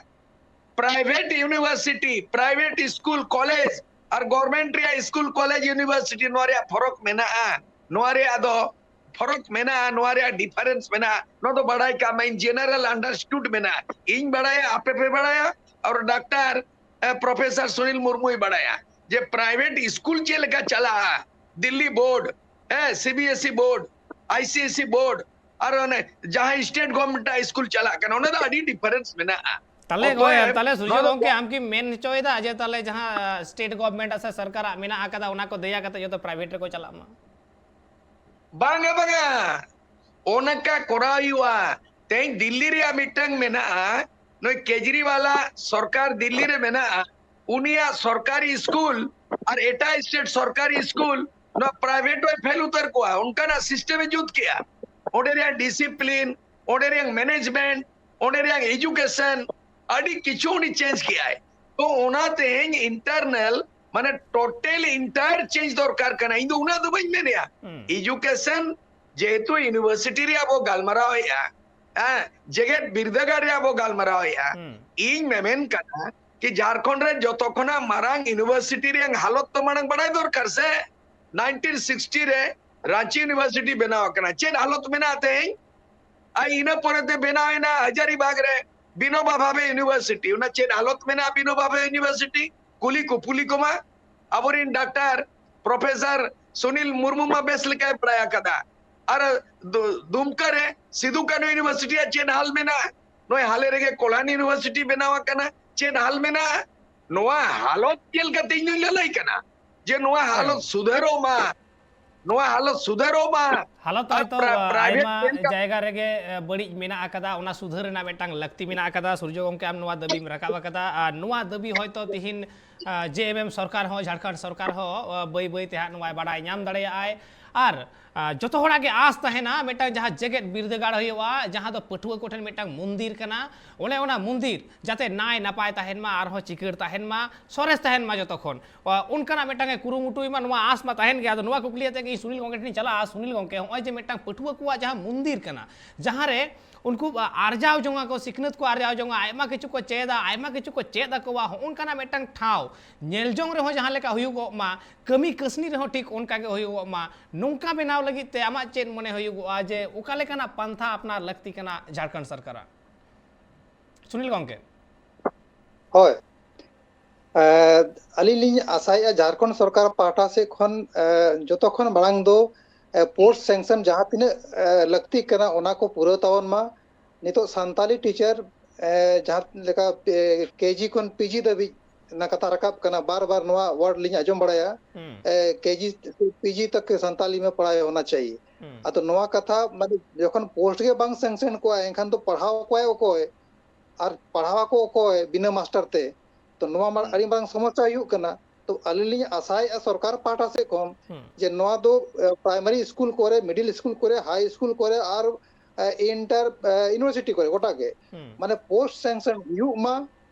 Private university, private school, college ᱟᱨ ᱜᱚᱨᱢᱮᱱᱴ ᱨᱮᱭᱟᱜ ᱥᱠᱩᱞ, ᱠᱚᱞᱮᱡᱽ, ᱤᱭᱩᱱᱤᱵᱷᱟᱨᱥᱤᱴᱤ, ᱱᱚᱣᱟ ᱨᱮᱭᱟᱜ ᱯᱷᱚᱨᱚᱠ ᱢᱮᱱᱟᱜᱼᱟ᱾ ᱱᱚᱣᱟ ᱨᱮᱭᱟᱜ ᱫᱚ ᱯᱷᱚᱨᱚᱠ ᱢᱮᱱᱟᱜᱼᱟ, ᱱᱚᱣᱟ ᱨᱮᱭᱟᱜ ᱰᱤᱯᱷᱟᱨᱮᱱᱥ ᱢᱮᱱᱟᱜᱼᱟ᱾ ᱱᱚᱣᱟ ᱫᱚ ᱵᱟᱲᱟᱭ ᱠᱟᱜ ᱢᱟ, ᱤᱧ ᱡᱮᱱᱟᱨᱮᱞ ᱟᱱᱰᱟᱨᱥᱴᱩᱰ ᱢᱮᱱᱟᱜᱼᱟ᱾ ᱤᱧ ᱵᱟᱲᱟᱭᱟ, ᱟᱯᱮ ᱯᱮ ᱵᱟᱲᱟᱭᱟ, ᱟᱨ ᱰᱟᱠᱛᱟᱨ, ᱮ, ᱯᱨᱚᱯᱷᱮᱥᱚᱨ ᱥᱩᱱᱤᱞ ᱢᱩᱨᱢᱩᱭ ᱵᱟᱲᱟᱭᱟ ᱡᱮ ᱯᱨᱟᱭᱵᱷᱮᱴ ᱥᱠᱩᱞ ᱪᱮᱫ ᱞᱮᱠᱟ ᱪᱟᱞᱟᱜᱼᱟ, ᱫᱤᱞᱞᱤ ᱵᱳᱨᱰ, ᱦᱮᱸ, C B S E board, I C S E board, ᱟᱨ ᱚᱱᱮ ᱡᱟᱦᱟᱸ ᱥᱴᱮᱴ ᱜᱚᱵᱷᱚᱨᱱᱢᱮᱱᱴ ᱟᱜ ᱥᱠᱩᱞ ᱪᱟᱞᱟᱜ ᱠᱟᱱᱟ, ᱚᱱᱟ ᱫᱚ ᱟᱹᱰᱤ ᱰᱤᱯᱷᱟᱨᱮᱱᱥ ᱢᱮᱱᱟᱜᱼᱟ᱾ ᱛᱟᱦᱞᱮ ᱚᱛᱚᱮᱵ, ᱛᱟᱦᱞᱮ ᱥᱩᱨᱡᱚ ᱱᱚᱣᱟ ᱫᱚ ᱜᱚᱢᱠᱮ, ᱟᱢ ᱠᱤᱢ ᱢᱮᱱ ᱦᱚᱪᱚᱭᱮᱫᱟ ᱡᱮ ᱛᱟᱦᱞᱮ ᱡᱟᱦᱟᱸ ᱥᱴᱮᱴ ᱜᱚᱵᱷᱚᱨᱱᱢᱮᱱᱴ ᱥᱮ ᱥᱚᱨᱠᱟᱨᱟᱜ ᱢᱮᱱᱟᱜ ᱟᱠᱟᱫᱟ, ᱚᱱᱟ ᱠᱚ ᱫᱮᱭᱟ ᱠᱟᱛᱮ ᱡᱚᱛᱚ ᱯᱨᱟᱭᱵᱷᱮᱴ ᱨᱮᱠᱚ ᱪᱟᱞᱟᱜ ᱢᱟ? ᱵᱟᱝᱟ, ᱵᱟᱝᱟ, ᱚᱱᱠᱟ ᱠᱚᱨᱟᱣ ᱦᱩᱭᱩᱜᱼᱟ᱾ ᱛᱮᱦᱮᱧ ᱫᱤᱞᱞᱤ ᱨᱮᱭᱟᱜ ᱢᱤᱫᱴᱟᱝ ᱢᱮᱱᱟᱜᱼᱟ, ᱱᱩᱭ ᱠᱮᱡᱨᱤᱣᱟᱞᱟᱜ ᱥᱚᱨᱠᱟᱨ ᱫᱤᱞᱞᱤ ᱨᱮ ᱢᱮᱱᱟᱜᱼᱟ, ᱩᱱᱤᱭᱟᱜ ᱥᱚᱨᱠᱟᱨᱤ ᱥᱠᱩᱞ ᱟᱨ ᱮᱴᱟᱜ ᱥᱴᱮᱴ ᱥᱚᱨᱠᱟᱨᱤ ᱥᱠᱩᱞ, ᱱᱚᱣᱟ ᱯᱨᱟᱭᱵᱷᱮᱴ ᱦᱚᱸᱭ ᱯᱷᱮᱞ ᱩᱛᱟᱹᱨ ᱠᱚᱣᱟ, ᱚᱱᱠᱟᱱᱟᱜ ᱥᱤᱥᱴᱮᱢ ᱮ ᱡᱩᱛ ᱠᱮᱜᱼᱟ᱾ ᱚᱸᱰᱮ ᱨᱮᱭᱟᱜ ᱰᱤᱥᱤᱯᱞᱤᱱ, ᱚᱸᱰᱮ ᱨᱮᱭᱟᱜ ᱢᱮᱱᱮᱡᱽᱢᱮᱱᱴ, ᱚᱸᱰᱮ ᱨᱮᱭᱟᱜ ᱮᱡᱩᱠᱮᱥᱚᱱ, ᱟᱹᱰᱤ ᱠᱤᱪᱷᱩ ᱩᱱᱤ ᱪᱮᱧᱡᱽ ᱠᱮᱜᱼᱟᱭ᱾ ᱛᱚ ᱚᱱᱟ ᱛᱮᱦᱮᱧ ᱤᱱᱴᱟᱨᱱᱟᱞ, ᱢᱟᱱᱮ ᱴᱳᱴᱟᱞ ᱤᱱᱴᱟᱭᱟᱨ ᱪᱮᱧᱡᱽ ᱫᱚᱨᱠᱟᱨ ᱠᱟᱱᱟ, ᱤᱧ ᱫᱚ ᱩᱱᱟᱹᱜ ᱫᱚ ᱵᱟᱹᱧ ᱢᱮᱱᱮᱜᱼᱟ᱾ ᱦᱩᱸ᱾ ᱮᱡᱩᱠᱮᱥᱚᱱ ᱡᱮᱦᱮᱛᱩ ᱤᱭᱩᱱᱤᱵᱷᱟᱨᱥᱤᱴᱤ ᱨᱮᱭᱟᱜ ᱵᱚ ᱜᱟᱞᱢᱟᱨᱟᱣᱮᱜᱼᱟ, ᱦᱮᱸ, ᱡᱮᱜᱮᱛ ᱵᱤᱨᱫᱟᱹᱜᱟᱲ ᱨᱮᱭᱟᱜ ᱵᱚ ᱜᱟᱞᱢᱟᱨᱟᱣᱮᱜᱼᱟ, ᱦᱩᱸ᱾ ᱤᱧ ᱢᱮᱢᱮᱱ ᱠᱟᱱᱟ ᱠᱤ ᱡᱷᱟᱲᱠᱷᱚᱸᱰ ᱨᱮ ᱡᱚᱛᱚ ᱠᱷᱚᱱᱟᱜ ᱢᱟᱨᱟᱝ ᱤᱭᱩᱱᱤᱵᱷᱟᱨᱥᱤᱴᱤ ᱨᱮᱭᱟᱜ ᱦᱟᱞᱚᱛ ᱛᱚ ᱢᱟᱲᱟᱝ ᱵᱟᱲᱟᱭ ᱫᱚᱨᱠᱟᱨ ᱥᱮ᱾ ᱱᱟᱭᱤᱱᱴᱤᱱ ᱥᱤᱠᱥᱴᱤ ᱨᱮ ᱨᱟᱸᱪᱤ ᱤᱭᱩᱱᱤᱵᱷᱟᱨᱥᱤᱴᱤ ᱵᱮᱱᱟᱣ ᱟᱠᱟᱱᱟ, ᱪᱮᱫ ᱦᱟᱞᱚᱛ ᱢᱮᱱᱟᱜᱼᱟ ᱛᱮᱦᱮᱧ? ᱟᱨ ᱤᱱᱟᱹ ᱯᱚᱨᱮ ᱛᱮ ᱵᱮᱱᱟᱣ ᱮᱱᱟ ᱦᱟᱡᱟᱨᱤᱵᱟᱜᱽ ᱨᱮ ᱵᱤᱱᱳᱵᱟ ᱵᱷᱟᱵᱮ ᱤᱭᱩᱱᱤᱵᱷᱟᱨᱥᱤᱴᱤ, ᱚᱱᱟ ᱪᱮᱫ ᱦᱟᱞᱚᱛ ᱢᱮᱱᱟᱜᱼᱟ ᱵᱤᱱᱳᱵᱟ ᱵᱷᱟᱵᱮ ᱤᱭᱩᱱᱤᱵᱷᱟᱨᱥᱤᱴᱤ? ᱠᱩᱞᱤ ᱠᱩᱯᱩᱞᱤ ᱠᱚᱢᱟ᱾ ᱟᱵᱚᱨᱮᱱ ᱰᱟᱠᱛᱟᱨ ᱯᱨᱚᱯᱷᱮᱥᱚᱨ ᱥᱩᱱᱤᱞ ᱢᱩᱨᱢᱩ ᱢᱟ ᱵᱮᱥ ᱞᱮᱠᱟᱭ ᱵᱟᱲᱟᱭ ᱟᱠᱟᱫᱟ᱾ ᱟᱨ ᱫᱩ-, ᱫᱩᱢᱠᱟ ᱨᱮ ᱥᱤᱫᱩ ᱠᱟᱹᱱᱦᱩ ᱤᱭᱩᱱᱤᱵᱷᱟᱨᱥᱤᱴᱤ ᱨᱮᱭᱟᱜ ᱪᱮᱫ ᱦᱟᱞ ᱢᱮᱱᱟᱜᱼᱟ? ᱱᱚᱜᱼᱚᱭ ᱦᱟᱞᱮ ᱨᱮᱜᱮ ᱠᱚᱞᱦᱟᱱ ᱤᱭᱩᱱᱤᱵᱷᱟᱨᱥᱤᱴᱤ ᱵᱮᱱᱟᱣ ᱟᱠᱟᱱᱟ᱾ ᱪᱮᱫ ᱦᱟᱞ ᱢᱮᱱᱟᱜᱼᱟ? ᱱᱚᱣᱟ ᱦᱟᱞᱚᱛ ᱧᱮᱞ ᱠᱟᱛᱮ ᱤᱧ ᱫᱚᱧ ᱞᱟᱹᱞᱟᱹᱭ ᱠᱟᱱᱟ ᱡᱮ ᱱᱚᱣᱟ ᱦᱟᱞᱚᱛ ᱥᱩᱫᱷᱟᱹᱨᱚᱜ ᱢᱟ, ᱱᱚᱣᱟ ᱦᱟᱞᱚᱛ ᱥᱩᱫᱷᱟᱹᱨᱚᱜ ᱢᱟ᱾ ᱦᱟᱞᱚᱛ ᱟᱨ ᱦᱚᱭᱛᱚ ᱯᱨᱟ- private ᱟᱭᱢᱟ ᱧᱮᱞ ᱠᱟᱛᱮ ᱡᱟᱭᱜᱟ ᱨᱮᱜᱮ ᱮ, ᱵᱟᱹᱲᱤᱡ ᱢᱮᱱᱟᱜ ᱟᱠᱟᱫᱟ, ᱚᱱᱟ ᱥᱩᱫᱷᱟᱹᱨ ᱨᱮᱱᱟᱜ ᱢᱤᱫᱴᱟᱝ ᱞᱟᱹᱠᱛᱤ ᱢᱮᱱᱟᱜ ᱟᱠᱟᱫᱟ᱾ ᱥᱩᱨᱡᱚ ᱜᱚᱢᱠᱮ, ᱟᱢ ᱱᱚᱣᱟ ᱫᱟᱹᱵᱤᱢ ᱨᱟᱠᱟᱵ ᱟᱠᱟᱫᱟ, ᱟᱨ ᱱᱚᱣᱟ ᱫᱟᱹᱵᱤ ᱦᱚᱭᱛᱚ ᱛᱤᱦᱤᱧ ᱡᱮ ᱮᱢ ᱮᱢ ᱥᱚᱨᱠᱟᱨ ᱦᱚᱸ, ᱡᱷᱟᱲᱠᱷᱚᱸᱰ ᱥᱚᱨᱠᱟᱨ ᱦᱚᱸ ᱟ, ᱵᱟᱹᱭ ᱵᱟᱹᱭ ᱛᱮ ᱦᱟᱸᱜ ᱱᱚᱣᱟᱭ ᱵᱟᱰᱟᱭ ᱧᱟᱢ ᱫᱟᱲᱮᱭᱟᱜᱼᱟᱭ᱾ ᱟᱨ ᱟ, ᱡᱚᱛᱚ ᱦᱚᱲᱟᱜ ᱜᱮ ᱟᱸᱥ ᱛᱟᱦᱮᱱᱟ ᱢᱤᱫᱴᱟᱝ ᱡᱟᱦᱟᱸ ᱡᱮᱜᱮᱛ ᱵᱤᱨᱫᱟᱹᱜᱟᱲ ᱦᱩᱭᱩᱜᱼᱟ, ᱡᱟᱦᱟᱸ ᱫᱚ ᱯᱟᱹᱴᱷᱩᱣᱟᱹ ᱠᱚᱴᱷᱮᱱ ᱢᱤᱫᱴᱟᱝ ᱢᱚᱱᱫᱤᱨ ᱠᱟᱱᱟ, ᱚᱱᱮ ᱚᱱᱟ ᱢᱚᱱᱫᱤᱨ ᱡᱟᱛᱮ ᱱᱟᱭ ᱱᱟᱯᱟᱭ ᱛᱟᱦᱮᱱ ᱢᱟ, ᱟᱨᱦᱚᱸ ᱪᱤᱠᱟᱹᱲ ᱛᱟᱦᱮᱱ ᱢᱟ, ᱥᱚᱨᱮᱥ ᱛᱟᱦᱮᱱ ᱢᱟ ᱡᱚᱛᱚ ᱠᱷᱚᱱ, ᱟ, ᱚᱱᱠᱟᱱᱟᱜ ᱢᱤᱫᱴᱟᱝ ᱮ ᱠᱩᱨᱩᱢᱩᱴᱩᱭ ᱢᱟ, ᱱᱚᱣᱟ ᱟᱸᱥ ᱢᱟ ᱛᱟᱦᱮᱱ ᱜᱮ᱾ ᱟᱫᱚ ᱱᱚᱣᱟ ᱠᱩᱠᱞᱤ ᱟᱛᱮ ᱜᱮ ᱤᱧ ᱥᱩᱱᱤᱞ ᱜᱚᱢᱠᱮ ᱴᱷᱮᱱ ᱤᱧ ᱪᱟᱞᱟᱜᱼᱟ᱾ ᱥᱩᱱᱤᱞ ᱜᱚᱢᱠᱮ, ᱱᱚᱜᱼᱚᱭ ᱡᱮ ᱢᱤᱫᱴᱟᱝ ᱯᱟᱹᱴᱷᱩᱣᱟᱹ ᱠᱚᱣᱟᱜ ᱡᱟᱦᱟᱸ ᱢᱚᱱᱫᱤᱨ ᱠᱟᱱᱟ, ᱡᱟᱦᱟᱸ ᱨᱮ ᱩᱱᱠᱩ ᱟ, ᱟᱨᱡᱟᱣ ᱡᱚᱝᱟ ᱠᱚ, ᱥᱤᱠᱷᱱᱟᱹᱛ ᱠᱚ ᱟᱨᱡᱟᱣ ᱡᱚᱝᱟ, ᱟᱭᱢᱟ ᱠᱤᱪᱷᱩ ᱠᱚ ᱪᱮᱫᱟ, ᱟᱭᱢᱟ ᱠᱤᱪᱷᱩ ᱠᱚ ᱪᱮᱫ ᱟᱠᱚᱣᱟ, ᱦᱚᱸᱜᱼᱚ ᱱᱚᱝᱠᱟᱱᱟᱜ ᱢᱤᱫᱴᱟᱝ ᱴᱷᱟᱶ ᱧᱮᱞ ᱡᱚᱝ ᱨᱮᱦᱚᱸ ᱡᱟᱦᱟᱸ ᱞᱮᱠᱟ ᱦᱩᱭᱩᱜᱚᱜ ᱢᱟ, ᱠᱟᱹᱢᱤ ᱠᱟᱹᱥᱱᱤ ᱨᱮᱦᱚᱸ ᱴᱷᱤᱠ ᱚᱱᱠᱟ ᱜᱮ ᱦᱩᱭᱩᱜᱚᱜ ᱢᱟ, ᱱᱚᱝᱠᱟ ᱵᱮᱱᱟᱣ ᱞᱟᱹᱜᱤᱫ ᱛᱮ ᱟᱢᱟᱜ ᱪᱮᱫ ᱢᱚᱱᱮ ᱦᱩᱭᱩᱜᱚᱜᱼᱟ ᱡᱮ ᱚᱠᱟ ᱞᱮᱠᱟᱱᱟᱜ ᱯᱟᱱᱛᱷᱟ ᱟᱯᱱᱟᱨ ᱞᱟᱹᱠᱛᱤ ᱠᱟᱱᱟ ᱡᱷᱟᱲᱠᱷᱚᱸᱰ ᱥᱚᱨᱠᱟᱨᱟᱜ? ᱥᱩᱱᱤᱞ ᱜᱚᱢᱠᱮ᱾ ᱦᱳᱭ, ᱮ, ᱟᱹᱞᱤᱧ ᱞᱤᱧ ᱟᱥᱟᱭᱮᱫᱼᱟ ᱡᱷᱟᱲᱠᱷᱚᱸᱰ ᱥᱚᱨᱠᱟᱨ ᱯᱟᱦᱴᱟ ᱥᱮᱫ ᱠᱷᱚᱱ, ᱮ, ᱡᱚᱛᱚ ᱠᱷᱚᱱ ᱢᱟᱲᱟᱝ ᱫᱚ ᱯᱳᱥᱴ ᱥᱮᱝᱥᱚᱱ ᱡᱟᱦᱟᱸ ᱛᱤᱱᱟᱹᱜ, ᱮ, ᱞᱟᱹᱠᱛᱤᱜ ᱠᱟᱱᱟ ᱚᱱᱟ ᱠᱚ ᱯᱩᱨᱟᱹᱣ ᱛᱟᱵᱚᱱ ᱢᱟ᱾ ᱱᱤᱛᱚᱜ ᱥᱟᱱᱛᱟᱞᱤ ᱴᱤᱪᱟᱨ, ᱮ, ᱡᱟᱦᱟᱸ ᱞᱮᱠᱟ, ᱮ, ᱠᱮᱡᱤ ᱠᱷᱚᱱ ᱯᱤᱡᱤ ᱫᱷᱟᱹᱵᱤᱡ ᱚᱱᱟ ᱠᱟᱛᱷᱟ ᱨᱟᱠᱟᱵ ᱠᱟᱱᱟ, ᱵᱟᱨ ᱵᱟᱨ ᱱᱚᱣᱟ ᱣᱟᱨᱰ ᱞᱤᱧ ᱟᱸᱡᱚᱢ ᱵᱟᱲᱟᱭᱟ, ᱦᱩᱸ, ᱮ, ᱠᱮᱡᱤ ᱯᱤᱡᱤ ᱛᱚᱠ ᱥᱟᱱᱛᱟᱞᱤ ᱢᱮ ᱯᱟᱲᱦᱟᱣ ᱦᱳᱱᱟ ᱪᱟᱦᱤᱭᱮ᱾ ᱦᱩᱸ, ᱟᱫᱚ ᱱᱚᱣᱟ ᱠᱟᱛᱷᱟ ᱢᱟᱱᱮ ᱡᱚᱠᱷᱚᱱ ᱯᱳᱥᱴ ᱜᱮ ᱵᱟᱝ ᱥᱮᱝᱥᱚᱱ ᱠᱚᱣᱟ, ᱮᱱᱠᱷᱟᱱ ᱫᱚ ᱯᱟᱲᱦᱟᱣ ᱠᱚᱣᱟᱭ ᱚᱠᱚᱭ? ᱟᱨ ᱯᱟᱲᱦᱟᱣ ᱟᱠᱚ ᱚᱠᱚᱭ ᱵᱤᱱᱟᱹ ᱢᱟᱥᱴᱟᱨ ᱛᱮ? ᱛᱚ ᱱᱚᱣᱟ ᱢᱟ ᱦᱩᱸ, ᱟᱹᱰᱤ ᱢᱟᱨᱟᱝ ᱥᱚᱢᱚᱥᱥᱟ ᱦᱩᱭᱩᱜ ᱠᱟᱱᱟ᱾ ᱛᱚ ᱟᱹᱞᱤᱧ ᱞᱤᱧ ᱟᱥᱟᱭᱮᱫᱼᱟ ᱥᱚᱨᱠᱟᱨ ᱯᱟᱦᱴᱟ ᱥᱮᱫ ᱠᱷᱚᱱ ᱦᱩᱸ, ᱡᱮ ᱱᱚᱣᱟ ᱫᱚ, ᱮ, ᱯᱨᱟᱭᱢᱟᱨᱤ ᱥᱠᱩᱞ ᱠᱚᱨᱮ, ᱢᱤᱰᱤᱞ ᱥᱠᱩᱞ ᱠᱚᱨᱮ, ᱦᱟᱭ ᱥᱠᱩᱞ ᱠᱚᱨᱮ ᱟᱨ, ᱮ, ᱤᱱᱴᱟᱨ, ᱮ, ᱤᱭᱩᱱᱤᱵᱷᱟᱨᱥᱤᱴᱤ ᱠᱚᱨᱮ ᱜᱚᱴᱟ ᱜᱮ ᱦᱩᱸ, ᱢᱟᱱᱮ ᱯᱳᱥᱴ ᱥᱮᱝᱥᱚᱱ ᱦᱩᱭᱩᱜ ᱢᱟ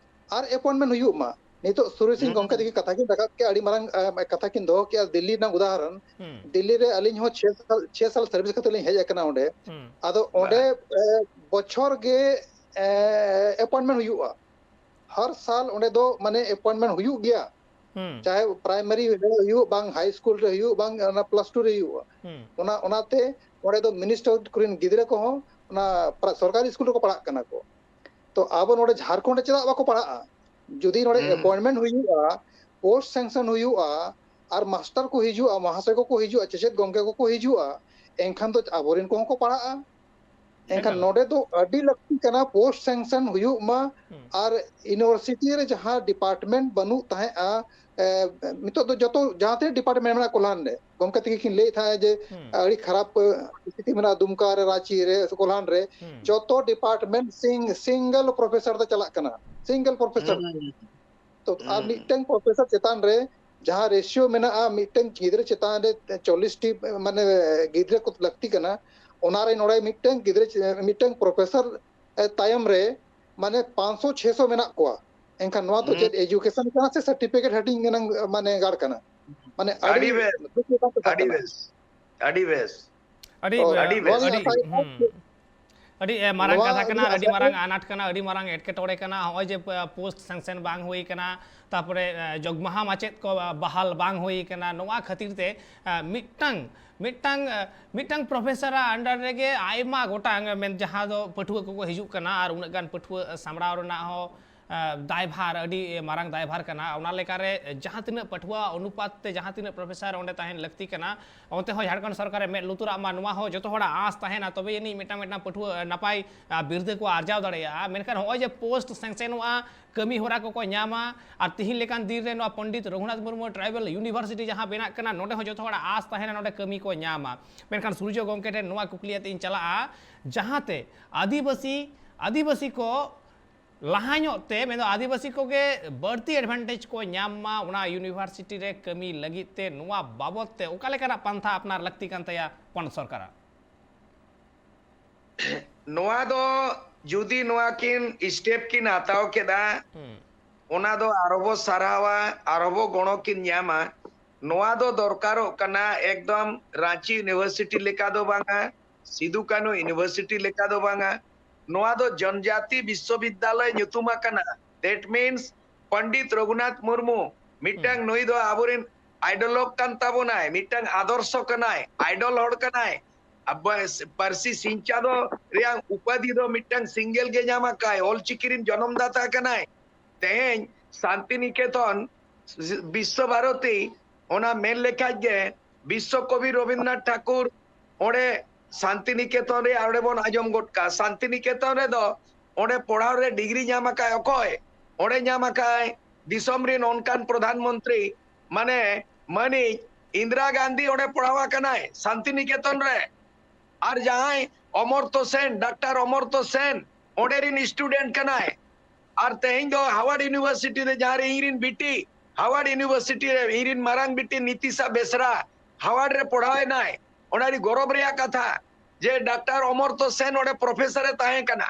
ᱟᱨ ᱮᱯᱚᱭᱮᱱᱴᱢᱮᱱᱴ ᱦᱩᱭᱩᱜ ᱢᱟ᱾ ᱱᱤᱛᱚᱜ ᱥᱩᱨᱮᱥ ᱥᱤᱝ ᱦᱩᱸ, ᱜᱚᱢᱠᱮ ᱛᱟᱹᱠᱤᱱ ᱠᱟᱛᱷᱟ ᱠᱤᱱ ᱨᱟᱠᱟᱵ ᱠᱮᱫᱼᱟ, ᱟᱹᱰᱤ ᱢᱟᱨᱟᱝ, ᱮ, ᱠᱟᱛᱷᱟ ᱠᱤᱱ ᱫᱚᱦᱚ ᱠᱮᱫᱼᱟ, ᱫᱤᱞᱞᱤ ᱨᱮᱱᱟᱜ ᱩᱫᱟᱦᱚᱨᱚᱱ᱾ ᱦᱩᱸ, ᱫᱤᱞᱞᱤ ᱨᱮ ᱟᱹᱞᱤᱧ ᱦᱚᱸ ᱪᱷᱮ ᱥᱟᱞ, ᱪᱷᱮ ᱥᱟᱞ ᱥᱟᱨᱵᱷᱤᱥ ᱠᱟᱛᱮ ᱞᱤᱧ ᱦᱮᱡ ᱟᱠᱟᱱᱟ ᱚᱸᱰᱮ᱾ ᱦᱩᱸ, ᱟᱫᱚ ᱚᱸᱰᱮ, ᱮ, ᱵᱚᱪᱷᱚᱨ ᱜᱮ, ᱮ, ᱮᱯᱚᱭᱮᱱᱴᱢᱮᱱᱴ ᱦᱩᱭᱩᱜᱼᱟ᱾ ᱦᱟᱨ ᱥᱟᱞ ᱚᱸᱰᱮ ᱫᱚ ᱢᱟᱱᱮ ᱮᱯᱚᱭᱮᱱᱴᱢᱮᱱᱴ ᱦᱩᱭᱩᱜ ᱜᱮᱭᱟ᱾ ᱦᱩᱸ, ᱪᱟᱦᱮ ᱯᱨᱟᱭᱢᱟᱨᱤ ᱨᱮ ᱦᱩᱭᱩᱜ, ᱵᱟᱝ ᱦᱟᱭ ᱥᱠᱩᱞ ᱨᱮ ᱦᱩᱭᱩᱜ, ᱵᱟᱝ ᱚᱱᱟ ᱯᱞᱟᱥ ᱴᱩ ᱨᱮ ᱦᱩᱭᱩᱜᱼᱟ᱾ ᱦᱩᱸ, ᱚᱱᱟ, ᱚᱱᱟᱛᱮ ᱚᱸᱰᱮ ᱫᱚ ᱢᱤᱱᱤᱥᱴᱟᱨ ᱠᱚᱨᱮᱱ ᱜᱤᱫᱽᱨᱟᱹ ᱠᱚᱦᱚᱸ ᱚᱱᱟ ᱯᱨᱟ-, ᱥᱚᱨᱠᱟᱨᱤ ᱥᱠᱩᱞ ᱨᱮᱠᱚ ᱯᱟᱲᱦᱟᱜ ᱠᱟᱱᱟ ᱠᱚ᱾ ᱛᱚ ᱟᱵᱚ ᱱᱚᱰᱮ ᱡᱷᱟᱲᱠᱷᱚᱸᱰ ᱨᱮ ᱪᱮᱫᱟᱜ ᱵᱟᱠᱚ ᱯᱟᱲᱦᱟᱜᱼᱟ? ᱡᱩᱫᱤ ᱱᱚᱰᱮ ᱦᱩᱸ᱾ ᱮᱯᱚᱭᱮᱱᱴᱢᱮᱱᱴ ᱦᱩᱭᱩᱜᱼᱟ, ᱯᱳᱥᱴ ᱥᱮᱝᱥᱚᱱ ᱦᱩᱭᱩᱜᱼᱟ, ᱟᱨ ᱢᱟᱥᱴᱟᱨ ᱠᱚ ᱦᱤᱡᱩᱜᱼᱟ, ᱢᱚᱦᱟᱥᱚᱭ ᱠᱚᱠᱚ ᱦᱤᱡᱩᱜᱼᱟ, ᱪᱮᱪᱮᱫ ᱜᱚᱢᱠᱮ ᱠᱚᱠᱚ ᱦᱤᱡᱩᱜᱼᱟ, ᱮᱱᱠᱷᱟᱱ ᱫᱚ ᱟᱵᱚᱨᱮᱱ ᱠᱚᱦᱚᱸ ᱠᱚ ᱯᱟᱲᱦᱟᱜᱼᱟ᱾ ᱮᱱᱠᱷᱟᱱ ᱮᱠᱟᱞ᱾ ᱱᱚᱰᱮ ᱫᱚ ᱟᱹᱰᱤ ᱞᱟᱹᱠᱛᱤ ᱠᱟᱱᱟ, ᱯᱳᱥᱴ ᱥᱮᱝᱥᱚᱱ ᱦᱩᱭᱩᱜ ᱢᱟ᱾ ᱦᱩᱸ᱾ ᱟᱨ ᱤᱭᱩᱱᱤᱵᱷᱟᱨᱥᱤᱴᱤ ᱨᱮ ᱡᱟᱦᱟᱸ ᱰᱤᱯᱟᱨᱴᱢᱮᱱᱴ ᱵᱟᱹᱱᱩᱜ ᱛᱟᱦᱮᱸᱫᱼᱟ, ᱮ, ᱱᱤᱛᱚᱜ ᱫᱚ ᱡᱚᱛᱚ ᱡᱟᱦᱟᱸ ᱛᱤᱱᱟᱹᱜ ᱰᱤᱯᱟᱨᱴᱢᱮᱱᱴ ᱢᱮᱱᱟᱜᱼᱟ ᱠᱚᱞᱦᱟᱱ ᱨᱮ, ᱜᱚᱢᱠᱮ ᱛᱤᱠᱤᱱ ᱠᱤᱱ ᱞᱟᱹᱭᱮᱫ ᱛᱟᱦᱮᱸᱫ ᱡᱮ ᱦᱩᱸ᱾ ᱟᱹᱰᱤ ᱠᱷᱟᱨᱟᱯ ᱯᱚᱨᱤᱥᱛᱷᱤᱛᱤ ᱢᱮᱱᱟᱜᱼᱟ ᱫᱩᱢᱠᱟ ᱨᱮ, ᱨᱟᱸᱪᱤ ᱨᱮ, ᱠᱚᱞᱦᱟᱱ ᱨᱮ᱾ ᱦᱩᱸ᱾ ᱡᱚᱛᱚ ᱰᱤᱯᱟᱨᱴᱢᱮᱱᱴ ᱥᱤᱝ-, ᱥᱤᱝᱜᱮᱞ ᱯᱨᱚᱯᱷᱮᱥᱚᱨ ᱫᱚ ᱪᱟᱞᱟᱜ ᱠᱟᱱᱟ, ᱥᱤᱝᱜᱮᱞ ᱯᱨᱚᱯᱷᱮᱥᱚᱨ᱾ ᱦᱩᱸ᱾ ᱛᱚ, ᱟᱨ ᱦᱩᱸ᱾ ᱢᱤᱫᱴᱟᱝ ᱯᱨᱚᱯᱷᱮᱥᱚᱨ ᱪᱮᱛᱟᱱ ᱨᱮ ᱡᱟᱦᱟᱸ ᱨᱮᱥᱤᱭᱳ ᱢᱮᱱᱟᱜᱼᱟ, ᱢᱤᱫᱴᱟᱝ ᱜᱤᱫᱽᱨᱟᱹ ᱪᱮᱛᱟᱱ ᱨᱮ ᱪᱚᱞᱞᱤᱥ ᱴᱤ, ᱢᱟᱱᱮ, ᱜᱤᱫᱽᱨᱟᱹ ᱠᱚ ᱞᱟᱹᱠᱛᱤ ᱠᱟᱱᱟ, ᱚᱱᱟ ᱨᱮ ᱱᱚᱰᱮ ᱢᱤᱫᱴᱟᱝ ᱜᱤᱫᱽᱨᱟᱹ ᱪᱮ-, ᱢᱤᱫᱴᱟᱝ ᱯᱨᱚᱯᱷᱮᱥᱚᱨ, ᱮ, ᱛᱟᱭᱚᱢ ᱨᱮ, ᱢᱟᱱᱮ, ᱯᱟᱸᱪᱥᱚ ᱪᱷᱚᱥᱚ ᱢᱮᱱᱟᱜ ᱠᱚᱣᱟ᱾ ᱮᱱᱠᱷᱟᱱ ᱱᱚᱣᱟ ᱫᱚ ᱦᱩᱸ᱾ ᱪᱮᱫ ᱮᱡᱩᱠᱮᱥᱚᱱ ᱠᱟᱱᱟ ᱥᱮ ᱥᱟᱨᱴᱤᱯᱷᱤᱠᱮᱴ ᱦᱟᱹᱴᱤᱧ ᱨᱮᱱᱟᱜ, ᱢᱟᱱᱮ, ᱜᱟᱲ ᱠᱟᱱᱟ? ᱢᱟᱱᱮ, ᱟᱹᱰᱤ ᱟᱹᱰᱤ ᱵᱮᱥ, ᱫᱩᱠ ᱞᱮᱠᱟᱱ ᱠᱟᱛᱷᱟ ᱟᱹᱰᱤ ᱠᱟᱱᱟ᱾ ᱵᱮᱥ, ᱟᱹᱰᱤ ᱵᱮᱥ᱾ ᱟᱹᱰᱤ, ᱛᱚ, ᱟᱹᱰᱤ ᱵᱮᱥ, ᱱᱚᱣᱟ ᱜᱮ ᱟᱹᱰᱤ, ᱟᱥᱟᱭᱮᱫᱼᱟ ᱦᱩᱸ᱾ ᱡᱮ ᱟᱹᱰᱤ, ᱮ, ᱢᱟᱨᱟᱝ ᱱᱚᱣᱟ ᱠᱟᱛᱷᱟ ᱜᱮ ᱠᱟᱱᱟ, ᱟᱹᱰᱤ ᱟᱥᱟᱭᱮᱫᱼᱟ᱾ ᱢᱟᱨᱟᱝ ᱟᱱᱟᱴ ᱠᱟᱱᱟ, ᱟᱹᱰᱤ ᱢᱟᱨᱟᱝ ᱮᱴᱠᱮᱴᱚᱬᱮ ᱠᱟᱱᱟ᱾ ᱦᱚᱸᱜᱼᱚᱭ ᱡᱮ, ᱯᱚ-, ᱯᱳᱥᱴ ᱥᱮᱝᱥᱮᱱ ᱵᱟᱝ ᱦᱩᱭ ᱠᱟᱱᱟ, ᱛᱟᱯᱚᱨᱮ, ᱮ, ᱡᱚᱜᱽᱢᱟᱦᱟ ᱢᱟᱪᱮᱫ ᱠᱚ, ᱟ, ᱵᱟᱦᱟᱞ ᱵᱟᱝ ᱦᱩᱭ ᱠᱟᱱᱟ, ᱱᱚᱣᱟ ᱠᱷᱟᱹᱛᱤᱨ ᱛᱮ, ᱟ, ᱢᱤᱫᱴᱟᱝ, ᱢᱤᱫᱴᱟᱝ, ᱟ, ᱢᱤᱫᱴᱟᱝ ᱯᱨᱚᱯᱷᱮᱥᱚᱨᱟᱜ under ᱨᱮᱜᱮ ᱟᱭᱢᱟ ᱜᱚᱴᱟᱝ ᱢᱮᱱ, ᱡᱟᱦᱟᱸ ᱫᱚ ᱯᱟᱹᱴᱷᱩᱣᱟᱹ ᱠᱚᱠᱚ ᱦᱤᱡᱩᱜ ᱠᱟᱱᱟ ᱟᱨ ᱩᱱᱟᱹᱜ ᱜᱟᱱ ᱯᱟᱹᱴᱷᱩᱣᱟᱹ ᱥᱟᱢᱵᱲᱟᱣ ᱨᱮᱱᱟᱜ ᱦᱚᱸ ᱟ, ᱫᱟᱭᱵᱷᱟᱨ, ᱟᱹᱰᱤ ᱢᱟᱨᱟᱝ ᱫᱟᱭᱵᱷᱟᱨ ᱠᱟᱱᱟ᱾ ᱚᱱᱟ ᱞᱮᱠᱟᱨᱮ ᱡᱟᱦᱟᱸ ᱛᱤᱱᱟᱹᱜ ᱯᱟᱹᱴᱷᱩᱣᱟᱹ ᱚᱱᱩᱯᱟᱛ ᱛᱮ ᱡᱟᱦᱟᱸ ᱛᱤᱱᱟᱹᱜ ᱯᱨᱚᱯᱷᱮᱥᱚᱨ ᱚᱸᱰᱮ ᱛᱟᱦᱮᱱ ᱞᱟᱹᱠᱛᱤ ᱠᱟᱱᱟ, ᱚᱱᱛᱮ ᱦᱚᱸ ᱡᱷᱟᱲᱠᱷᱚᱸᱰ ᱥᱚᱨᱠᱟᱨᱮ ᱢᱮᱫ ᱞᱩᱛᱩᱨᱟᱜ ᱢᱟ, ᱱᱚᱣᱟ ᱦᱚᱸ ᱡᱚᱛᱚ ᱦᱚᱲᱟᱜ ᱟᱸᱥ ᱛᱟᱦᱮᱱᱟ, ᱛᱚᱵᱮ ᱟᱹᱱᱤᱡ ᱢᱤᱫᱴᱟᱝ, ᱢᱤᱫᱴᱟᱝ ᱯᱟᱹᱴᱷᱩᱣᱟᱹ ᱱᱟᱯᱟᱭ, ᱟ, ᱵᱤᱨᱫᱟᱹ ᱠᱚ ᱟᱨᱡᱟᱣ ᱫᱟᱲᱮᱭᱟᱜᱼᱟ᱾ ᱢᱮᱱᱠᱷᱟᱱ ᱦᱚᱸᱜᱼᱚᱭ ᱡᱮ ᱯᱳᱥᱴ ᱥᱮᱝᱥᱮᱱᱚᱜᱼᱟ, ᱠᱟᱹᱢᱤ ᱦᱚᱨᱟ ᱠᱚᱠᱚ ᱧᱟᱢᱟ, ᱟᱨ ᱛᱤᱦᱤᱧ ᱞᱮᱠᱟᱱ ᱫᱤᱱ ᱨᱮ ᱱᱚᱣᱟ ᱯᱚᱱᱰᱤᱛ ᱨᱚᱜᱷᱩᱱᱟᱛᱷ ᱢᱩᱨᱢᱩ ᱴᱨᱟᱭᱵᱟᱞ ᱤᱭᱩᱱᱤᱵᱷᱟᱨᱥᱤᱴᱤ ᱡᱟᱦᱟᱸ ᱵᱮᱱᱟᱜ ᱠᱟᱱᱟ, ᱱᱚᱰᱮ ᱦᱚᱸ ᱡᱚᱛᱚ ᱦᱚᱲᱟᱜ ᱟᱸᱥ ᱛᱟᱦᱮᱱᱟ, ᱱᱚᱰᱮ ᱠᱟᱹᱢᱤ ᱠᱚ ᱧᱟᱢᱟ᱾ ᱢᱮᱱᱠᱷᱟᱱ ᱥᱩᱨᱡᱚ ᱜᱚᱢᱠᱮ ᱴᱷᱮᱱ ᱱᱚᱣᱟ ᱠᱩᱠᱞᱤ ᱟᱛᱮ ᱤᱧ ᱪᱟᱞᱟᱜᱼᱟ, ᱡᱟᱦᱟᱸᱛᱮ ᱟᱹᱫᱤᱵᱟᱹᱥᱤ, ᱟᱹᱫᱤᱵᱟᱹᱥᱤ ᱠᱚ ᱞᱟᱦᱟ ᱧᱚᱜ ᱛᱮ, ᱢᱮᱱᱫᱚ ᱟᱹᱫᱤᱵᱟᱹᱥᱤ ᱠᱚᱜᱮ ᱵᱟᱹᱲᱛᱤ advantage ᱠᱚ ᱧᱟᱢ ᱢᱟ, ᱚᱱᱟ ᱤᱭᱩᱱᱤᱵᱷᱟᱨᱥᱤᱴᱤ ᱨᱮ ᱠᱟᱹᱢᱤ ᱞᱟᱹᱜᱤᱫ ᱛᱮ ᱱᱚᱣᱟ ᱵᱟᱵᱚᱛ ᱛᱮ ᱚᱠᱟ ᱞᱮᱠᱟᱱᱟᱜ ᱯᱟᱱᱛᱷᱟ ᱟᱯᱱᱟᱨ ᱞᱟᱹᱠᱛᱤ ᱠᱟᱱ ᱛᱟᱭᱟ ᱯᱚᱱᱚᱛ ᱥᱚᱨᱠᱟᱨᱟᱜ? ᱱᱚᱣᱟ ᱫᱚ ᱡᱩᱫᱤ ᱱᱚᱣᱟ ᱠᱤᱱ step ᱠᱤᱱ ᱦᱟᱛᱟᱣ ᱠᱮᱫᱟ, ᱦᱩᱸ᱾ ᱚᱱᱟ ᱫᱚ ᱟᱨᱦᱚᱸ ᱵᱚ ᱥᱟᱨᱦᱟᱣᱟ, ᱟᱨᱦᱚᱸ ᱵᱚ ᱜᱚᱲᱚ ᱠᱤᱱ ᱧᱟᱢᱟ᱾ ᱱᱚᱣᱟ ᱫᱚ ᱫᱚᱨᱠᱟᱨᱚᱜ ᱠᱟᱱᱟ ᱮᱠᱫᱚᱢ ᱨᱟᱸᱪᱤ ᱤᱭᱩᱱᱤᱵᱷᱟᱨᱥᱤᱴᱤ ᱞᱮᱠᱟ ᱫᱚ ᱵᱟᱝᱟ, ᱥᱤᱫᱩ ᱠᱟᱹᱱᱦᱩ ᱤᱭᱩᱱᱤᱵᱷᱟᱨᱥᱤᱴᱤ ᱞᱮᱠᱟ ᱫᱚ ᱵᱟᱝᱟ, ᱱᱚᱣᱟ ᱫᱚ ᱡᱚᱱᱡᱟᱛᱤ ᱵᱤᱥᱥᱚᱵᱤᱫᱽᱫᱟᱞᱚᱭ ᱧᱩᱛᱩᱢ ᱟᱠᱟᱱᱟ᱾ That means ᱯᱚᱱᱰᱤᱛ ᱨᱚᱜᱷᱩᱱᱟᱛᱷ ᱢᱩᱨᱢᱩ ᱢᱤᱫᱴᱟᱝ ᱦᱩᱸ᱾ ᱱᱩᱭ ᱫᱚ ᱟᱵᱚᱨᱮᱱ ᱟᱭᱰᱚᱞᱚᱜ ᱠᱟᱱ ᱛᱟᱵᱚᱱᱟᱭ, ᱢᱤᱫᱴᱟᱝ ᱟᱫᱚᱨᱥᱚ ᱠᱟᱱᱟᱭ, ᱟᱭᱰᱚᱞ ᱦᱚᱲ ᱠᱟᱱᱟᱭ᱾ ᱟᱵᱚ ᱯᱟᱹᱨᱥᱤ ᱥᱤᱧ ᱪᱟᱸᱫᱚ ᱨᱮᱭᱟᱜ ᱩᱯᱟᱹᱫᱷᱤ ᱫᱚ ᱢᱤᱫᱴᱟᱝ ᱥᱤᱝᱜᱮᱞ ᱜᱮ ᱧᱟᱢ ᱟᱠᱟᱭ, ᱚᱞᱪᱤᱠᱤ ᱨᱮᱱ ᱡᱚᱱᱚᱢ ᱫᱟᱛᱟ ᱠᱟᱱᱟᱭ᱾ ᱛᱮᱦᱮᱧ ᱥᱟᱱᱛᱤᱱᱤᱠᱮᱛᱚᱱ, ᱵᱤᱥᱥᱚ ᱵᱷᱟᱨᱚᱛᱤ, ᱚᱱᱟ ᱢᱮᱱ ᱞᱮᱠᱷᱟᱡ ᱜᱮ ᱵᱤᱥᱥᱚ ᱠᱚᱵᱤ ᱨᱚᱵᱤᱱᱫᱨᱚᱱᱟᱛᱷ ᱴᱷᱟᱠᱩᱨ ᱚᱸᱰᱮ ᱥᱟᱱᱛᱤᱱᱤᱠᱮᱛᱚᱱ ᱨᱮ ᱚᱸᱰᱮ ᱵᱚᱱ ᱟᱸᱡᱚᱢ ᱜᱚᱫ ᱠᱟᱜᱼᱟ᱾ ᱥᱟᱱᱛᱤᱱᱤᱠᱮᱛᱚᱱ ᱨᱮᱫᱚ ᱚᱸᱰᱮ ᱯᱚᱲᱦᱟᱣ ᱨᱮ ᱰᱤᱜᱽᱨᱤ ᱧᱟᱢ ᱟᱠᱟᱫ ᱚᱠᱚᱭ? ᱚᱸᱰᱮ ᱧᱟᱢ ᱟᱠᱟᱫ ᱫᱤᱥᱚᱢ ᱨᱮᱱ ᱚᱱᱠᱟᱱ ᱯᱨᱚᱫᱷᱟᱱ ᱢᱚᱱᱛᱨᱤ, ᱢᱟᱱᱮ ᱢᱟᱹᱱᱤᱡ ᱤᱱᱫᱤᱨᱟ ᱜᱟᱱᱫᱷᱤ ᱚᱸᱰᱮ ᱯᱚᱲᱦᱟᱣ ᱟᱠᱟᱱᱟᱭ ᱥᱟᱱᱛᱤᱱᱤᱠᱮᱛᱚᱱ ᱨᱮ᱾ ᱟᱨ ᱡᱟᱦᱟᱸᱭ ᱚᱢᱚᱨᱛᱚ ᱥᱮᱱ, ᱰᱟᱠᱛᱟᱨ ᱚᱢᱚᱨᱛᱚ ᱥᱮᱱ, ᱚᱸᱰᱮ ᱨᱤᱱ student ᱠᱟᱱᱟᱭ᱾ ᱟᱨ ᱛᱮᱦᱮᱧ ᱫᱚ ᱦᱟᱣᱟᱨᱰ ᱤᱭᱩᱱᱤᱵᱷᱟᱨᱥᱤᱴᱤ ᱨᱮ, ᱡᱟᱦᱟᱸ ᱨᱮ ᱤᱧ ᱨᱤᱱ ᱵᱤᱴᱤ ᱦᱟᱣᱟᱨᱰ ᱤᱭᱩᱱᱤᱵᱷᱟᱨᱥᱤᱴᱤ ᱨᱮ, ᱤᱧ ᱨᱤᱱ ᱢᱟᱨᱟᱝ ᱵᱤᱴᱤ ᱱᱤᱛᱤᱥᱟ ᱵᱮᱥᱨᱟ ᱦᱟᱣᱟᱨᱰ ᱨᱮ ᱯᱚᱲᱦᱟᱣ ᱮᱱᱟᱭ, ᱚᱱᱟ ᱟᱹᱰᱤ ᱜᱚᱨᱚᱵᱽ ᱨᱮᱭᱟᱜ ᱠᱟᱛᱷᱟ ᱡᱮ ᱰᱟᱠᱛᱟᱨ ᱚᱢᱚᱨᱛᱚ ᱥᱮᱱ ᱚᱸᱰᱮ professor ᱮ ᱛᱟᱦᱮᱸ ᱠᱟᱱᱟ᱾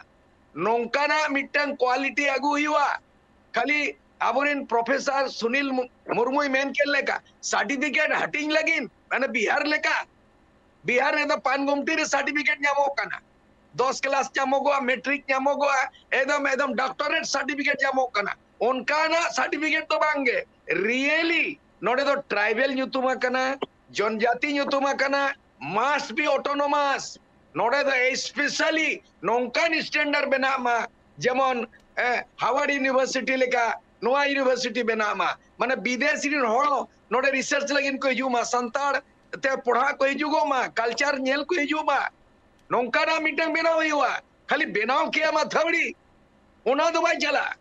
ᱱᱚᱝᱠᱟᱱᱟᱜ ᱢᱤᱫᱴᱟᱝ quality ᱟᱹᱜᱩ ᱦᱩᱭᱩᱜᱼᱟ᱾ ᱠᱷᱟᱹᱞᱤ ᱟᱵᱚᱨᱮᱱ professor ᱥᱩᱱᱤᱞ ᱢᱩ-, ᱢᱩᱨᱢᱩᱭ ᱢᱮᱱ ᱠᱮᱫ ᱞᱮᱠᱟ certificate ᱦᱟᱹᱴᱤᱧ ᱞᱟᱹᱜᱤᱫ, ᱢᱟᱱᱮ ᱵᱤᱦᱟᱨ ᱞᱮᱠᱟ, ᱵᱤᱦᱟᱨ ᱨᱮᱫᱚ ᱯᱟᱱᱜᱚᱢᱴᱤ ᱨᱮ certificate ᱧᱟᱢᱚᱜ ᱠᱟᱱᱟ, ᱫᱚᱥ class ᱧᱟᱢᱚᱜᱚᱜᱼᱟ, ᱢᱮᱴᱨᱤᱠ ᱧᱟᱢᱚᱜᱚᱜᱼᱟ, ᱮᱠᱫᱚᱢ ᱮᱠᱫᱚᱢ doctorate certificate ᱧᱟᱢᱚᱜ ᱠᱟᱱᱟ᱾ ᱚᱱᱠᱟᱱᱟᱜ certificate ᱫᱚ ᱵᱟᱝᱜᱮ᱾ Really ᱱᱚᱰᱮ ᱫᱚ tribal ᱧᱩᱛᱩᱢ ᱟᱠᱟᱱᱟ, ᱡᱚᱱᱡᱟᱛᱤ ᱧᱩᱛᱩᱢ ᱟᱠᱟᱱᱟ, must be autonomous᱾ ᱱᱚᱰᱮ ᱫᱚ specially ᱱᱚᱝᱠᱟᱱ standard ᱵᱮᱱᱟᱜ ᱢᱟ, ᱡᱮᱢᱚᱱ ᱦᱟᱣᱟᱨᱰ ᱤᱭᱩᱱᱤᱵᱷᱟᱨᱥᱤᱴᱤ ᱞᱮᱠᱟ ᱱᱚᱣᱟ ᱤᱭᱩᱱᱤᱵᱷᱟᱨᱥᱤᱴᱤ ᱵᱮᱱᱟᱜ ᱢᱟ᱾ ᱢᱟᱱᱮ ᱵᱤᱫᱮᱥ ᱨᱮᱱ ᱦᱚᱲ ᱱᱚᱰᱮ research ᱞᱟᱹᱜᱤᱫ ᱠᱚ ᱦᱤᱡᱩᱜ ᱢᱟ, ᱥᱟᱱᱛᱟᱲ ᱛᱮ ᱯᱚᱲᱦᱟᱜ ᱠᱚ ᱦᱤᱡᱩᱜᱚᱜ ᱢᱟ, culture ᱧᱮᱞ ᱠᱚ ᱦᱤᱡᱩᱜ ᱢᱟ᱾ ᱱᱚᱝᱠᱟᱱᱟᱜ ᱢᱤᱫᱴᱟᱝ ᱵᱮᱱᱟᱣ ᱦᱩᱭᱩᱜᱼᱟ᱾ ᱠᱷᱟᱹᱞᱤ ᱵᱮᱱᱟᱣ ᱠᱮᱜᱼᱟᱢ ᱟᱹᱛᱷᱟᱹᱣᱲᱤ, ᱚᱱᱟ ᱫᱚ ᱵᱟᱭ ᱪᱟᱞᱟᱜᱼᱟ᱾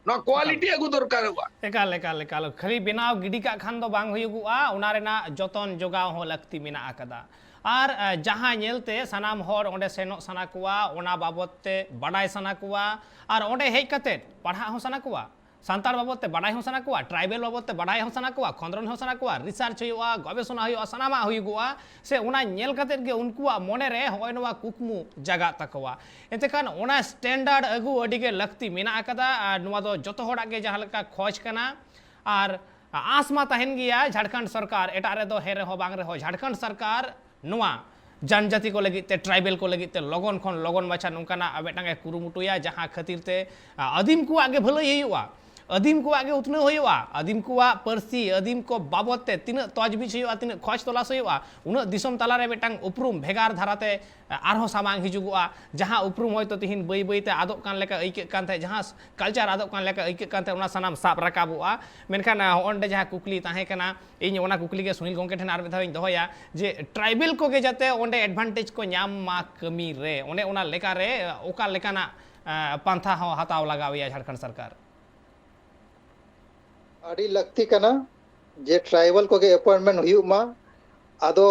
ᱱᱚᱣᱟ quality ᱟᱹᱜᱩ ᱫᱚᱨᱠᱟᱨᱚᱜᱼᱟ᱾ ᱮᱠᱟᱞ, ᱮᱠᱟᱞ, ᱮᱠᱟᱞ᱾ ᱠᱷᱟᱹᱞᱤ ᱵᱮᱱᱟᱣ ᱜᱤᱰᱤ ᱠᱟᱜ ᱠᱷᱟᱱ ᱫᱚ ᱵᱟᱝ ᱦᱩᱭᱩᱜᱚᱜᱼᱟ, ᱚᱱᱟ ᱨᱮᱱᱟᱜ ᱡᱚᱛᱚᱱ ᱡᱚᱜᱟᱣ ᱦᱚᱸ ᱞᱟᱹᱠᱛᱤ ᱢᱮᱱᱟᱜ ᱟᱠᱟᱫᱟ᱾ ᱟᱨ, ᱮ, ᱡᱟᱦᱟᱸ ᱧᱮᱞᱛᱮ ᱥᱟᱱᱟᱢ ᱦᱚᱲ ᱚᱸᱰᱮ ᱥᱮᱱᱚᱜ ᱥᱟᱱᱟ ᱠᱚᱣᱟ, ᱚᱱᱟ ᱵᱟᱵᱚᱛ ᱛᱮ ᱵᱟᱰᱟᱭ ᱥᱟᱱᱟ ᱠᱚᱣᱟ, ᱟᱨ ᱚᱸᱰᱮ ᱦᱮᱡ ᱠᱟᱛᱮ ᱯᱟᱲᱦᱟᱜ ᱦᱚᱸ ᱥᱟᱱᱟ ᱠᱚᱣᱟ, ᱥᱟᱱᱛᱟᱲ ᱵᱟᱵᱚᱛ ᱛᱮ ᱵᱟᱰᱟᱭ ᱦᱚᱸ ᱥᱟᱱᱟ ᱠᱚᱣᱟ, tribal ᱵᱟᱵᱚᱛ ᱛᱮ ᱵᱟᱰᱟᱭ ᱦᱚᱸ ᱥᱟᱱᱟ ᱠᱚᱣᱟ, ᱠᱷᱚᱸᱫᱽᱨᱚᱱ ᱦᱚᱸ ᱥᱟᱱᱟ ᱠᱚᱣᱟ, research ᱦᱩᱭᱩᱜᱼᱟ, ᱜᱚᱵᱮᱥᱚᱱᱟ ᱦᱩᱭᱩᱜᱼᱟ, ᱥᱟᱱᱟᱢᱟᱜ ᱦᱩᱭᱩᱜᱚᱜᱼᱟ᱾ ᱥᱮ ᱚᱱᱟ ᱧᱮᱞ ᱠᱟᱛᱮ ᱜᱮ ᱩᱱᱠᱩᱣᱟᱜ ᱢᱚᱱᱮ ᱨᱮ ᱦᱚᱸᱜᱼᱚᱭ ᱱᱚᱣᱟ ᱠᱩᱠᱢᱩ ᱡᱟᱜᱟᱜ ᱛᱟᱠᱚᱣᱟ᱾ ᱮᱱᱛᱮ ᱠᱷᱟᱱ ᱚᱱᱟ standard ᱟᱹᱜᱩ ᱟᱹᱰᱤ ᱜᱮ ᱞᱟᱹᱠᱛᱤ ᱢᱮᱱᱟᱜ ᱟᱠᱟᱫᱟ᱾ ᱟᱨ ᱱᱚᱣᱟ ᱫᱚ ᱡᱚᱛᱚ ᱦᱚᱲᱟᱜ ᱜᱮ ᱡᱟᱦᱟᱸ ᱞᱮᱠᱟ ᱠᱷᱚᱡᱽ ᱠᱟᱱᱟ᱾ ᱟᱨ ᱟᱸᱥ ᱢᱟ ᱛᱟᱦᱮᱱ ᱜᱮᱭᱟ, ᱡᱷᱟᱲᱠᱷᱚᱸᱰ ᱥᱚᱨᱠᱟᱨ, ᱮᱴᱟᱜ ᱨᱮᱫᱚ ᱦᱮᱸ ᱨᱮᱦᱚᱸ ᱵᱟᱝ ᱨᱮᱦᱚᱸ, ᱡᱷᱟᱲᱠᱷᱚᱸᱰ ᱥᱚᱨᱠᱟᱨ ᱱᱚᱣᱟ ᱡᱟᱱᱡᱟᱛᱤ ᱠᱚ ᱞᱟᱹᱜᱤᱫ ᱛᱮ, tribal ᱠᱚ ᱞᱟᱹᱜᱤᱫ ᱛᱮ ᱞᱚᱜᱚᱱ ᱠᱷᱚᱱ ᱞᱚᱜᱚᱱ ᱢᱟᱪᱷᱟ ᱱᱚᱝᱠᱟᱱᱟᱜ ᱢᱤᱫᱴᱟᱝ ᱮ ᱠᱩᱨᱩᱢᱩᱴᱩᱭᱟ, ᱡᱟᱦᱟᱸ ᱠᱷᱟᱹᱛᱤᱨ ᱛᱮ, ᱟ, ᱟᱹᱫᱤᱢ ᱠᱚᱣᱟᱜ ᱜᱮ ᱵᱷᱟᱹᱞᱟᱹᱭ ᱦᱩᱭᱩᱜᱼᱟ᱾ ᱟᱹᱫᱤᱢ ᱠᱚᱣᱟᱜ ᱜᱮ ᱩᱛᱱᱟᱹᱣ ᱦᱩᱭᱩᱜᱼᱟ᱾ ᱟᱹᱫᱤᱢ ᱠᱚᱣᱟᱜ ᱯᱟᱹᱨᱥᱤ, ᱟᱹᱫᱤᱢ ᱠᱚ ᱵᱟᱵᱚᱫ ᱛᱮ ᱛᱤᱱᱟᱹᱜ ᱛᱚᱡᱽᱵᱤᱡᱽ ᱦᱩᱭᱩᱜᱼᱟ, ᱛᱤᱱᱟᱹᱜ ᱠᱷᱚᱡᱽ ᱛᱚᱞᱟᱥ ᱦᱩᱭᱩᱜᱼᱟ, ᱩᱱᱟᱹᱜ ᱫᱤᱥᱚᱢ ᱛᱟᱞᱟᱨᱮ ᱢᱤᱫᱴᱟᱝ ᱩᱯᱨᱩᱢ ᱵᱷᱮᱜᱟᱨ ᱫᱷᱟᱨᱟᱛᱮ ᱟᱨᱦᱚᱸ ᱥᱟᱢᱟᱝ ᱦᱤᱡᱩᱜᱚᱜᱼᱟ᱾ ᱡᱟᱦᱟᱸ ᱩᱯᱨᱩᱢ ᱦᱚᱭᱛᱳ ᱛᱤᱦᱤᱧ ᱵᱟᱹᱭ ᱵᱟᱹᱭ ᱛᱮ ᱟᱫᱚᱜ ᱠᱟᱱ ᱞᱮᱠᱟ ᱟᱹᱭᱠᱟᱹᱜ ᱠᱟᱱ ᱛᱟᱦᱮᱸᱫ, ᱡᱟᱦᱟᱸ ᱠᱟᱞᱪᱟᱨ ᱟᱫᱚᱜ ᱠᱟᱱ ᱞᱮᱠᱟ ᱟᱹᱭᱠᱟᱹᱜ ᱠᱟᱱ ᱛᱟᱦᱮᱸᱫ, ᱚᱱᱟ ᱥᱟᱱᱟᱢ ᱥᱟᱵ ᱨᱟᱠᱟᱵᱚᱜᱼᱟ᱾ ᱢᱮᱱᱠᱷᱟᱱ, ᱟᱸ, ᱦᱚᱸᱜᱼᱚ ᱱᱚᱰᱮ ᱡᱟᱦᱟᱸ ᱠᱩᱠᱞᱤ ᱛᱟᱦᱮᱸ ᱠᱟᱱᱟ, ᱤᱧ ᱚᱱᱟ ᱠᱩᱠᱞᱤ ᱜᱮ ᱥᱩᱱᱤᱞ ᱜᱚᱢᱠᱮ ᱴᱷᱮᱱ ᱟᱨ ᱢᱤᱫ ᱫᱷᱟᱣ ᱤᱧ ᱫᱚᱦᱚᱭᱟ ᱡᱮ ᱴᱨᱟᱭᱵᱮᱞ ᱠᱚᱜᱮ ᱡᱟᱛᱮ ᱚᱸᱰᱮ ᱮᱰᱵᱷᱟᱱᱴᱮᱡᱽ ᱠᱚ ᱧᱟᱢ ᱢᱟ ᱠᱟᱹᱢᱤ ᱨᱮ, ᱚᱱᱮ ᱚᱱᱟ ᱞᱮᱠᱟᱨᱮ ᱚᱠᱟ ᱞᱮᱠᱟᱱᱟᱜ, ᱟᱸ, ᱯᱟᱱᱛᱷᱟ ᱦᱚᱸ ᱦᱟᱛᱟᱣ ᱞᱟᱜᱟᱣ ᱮᱭᱟ ᱡᱷᱟᱲᱠᱷᱚᱸᱰ ᱥᱚᱨᱠᱟᱨ? ᱟᱹᱰᱤ ᱞᱟᱹᱠᱛᱤ ᱠᱟᱱᱟ ᱡᱮ ᱴᱨᱟᱭᱵᱟᱞ ᱠᱚᱜᱮ ᱮᱯᱚᱭᱮᱱᱴᱢᱮᱱᱴ ᱦᱩᱭᱩᱜ ᱢᱟ᱾ ᱟᱫᱚ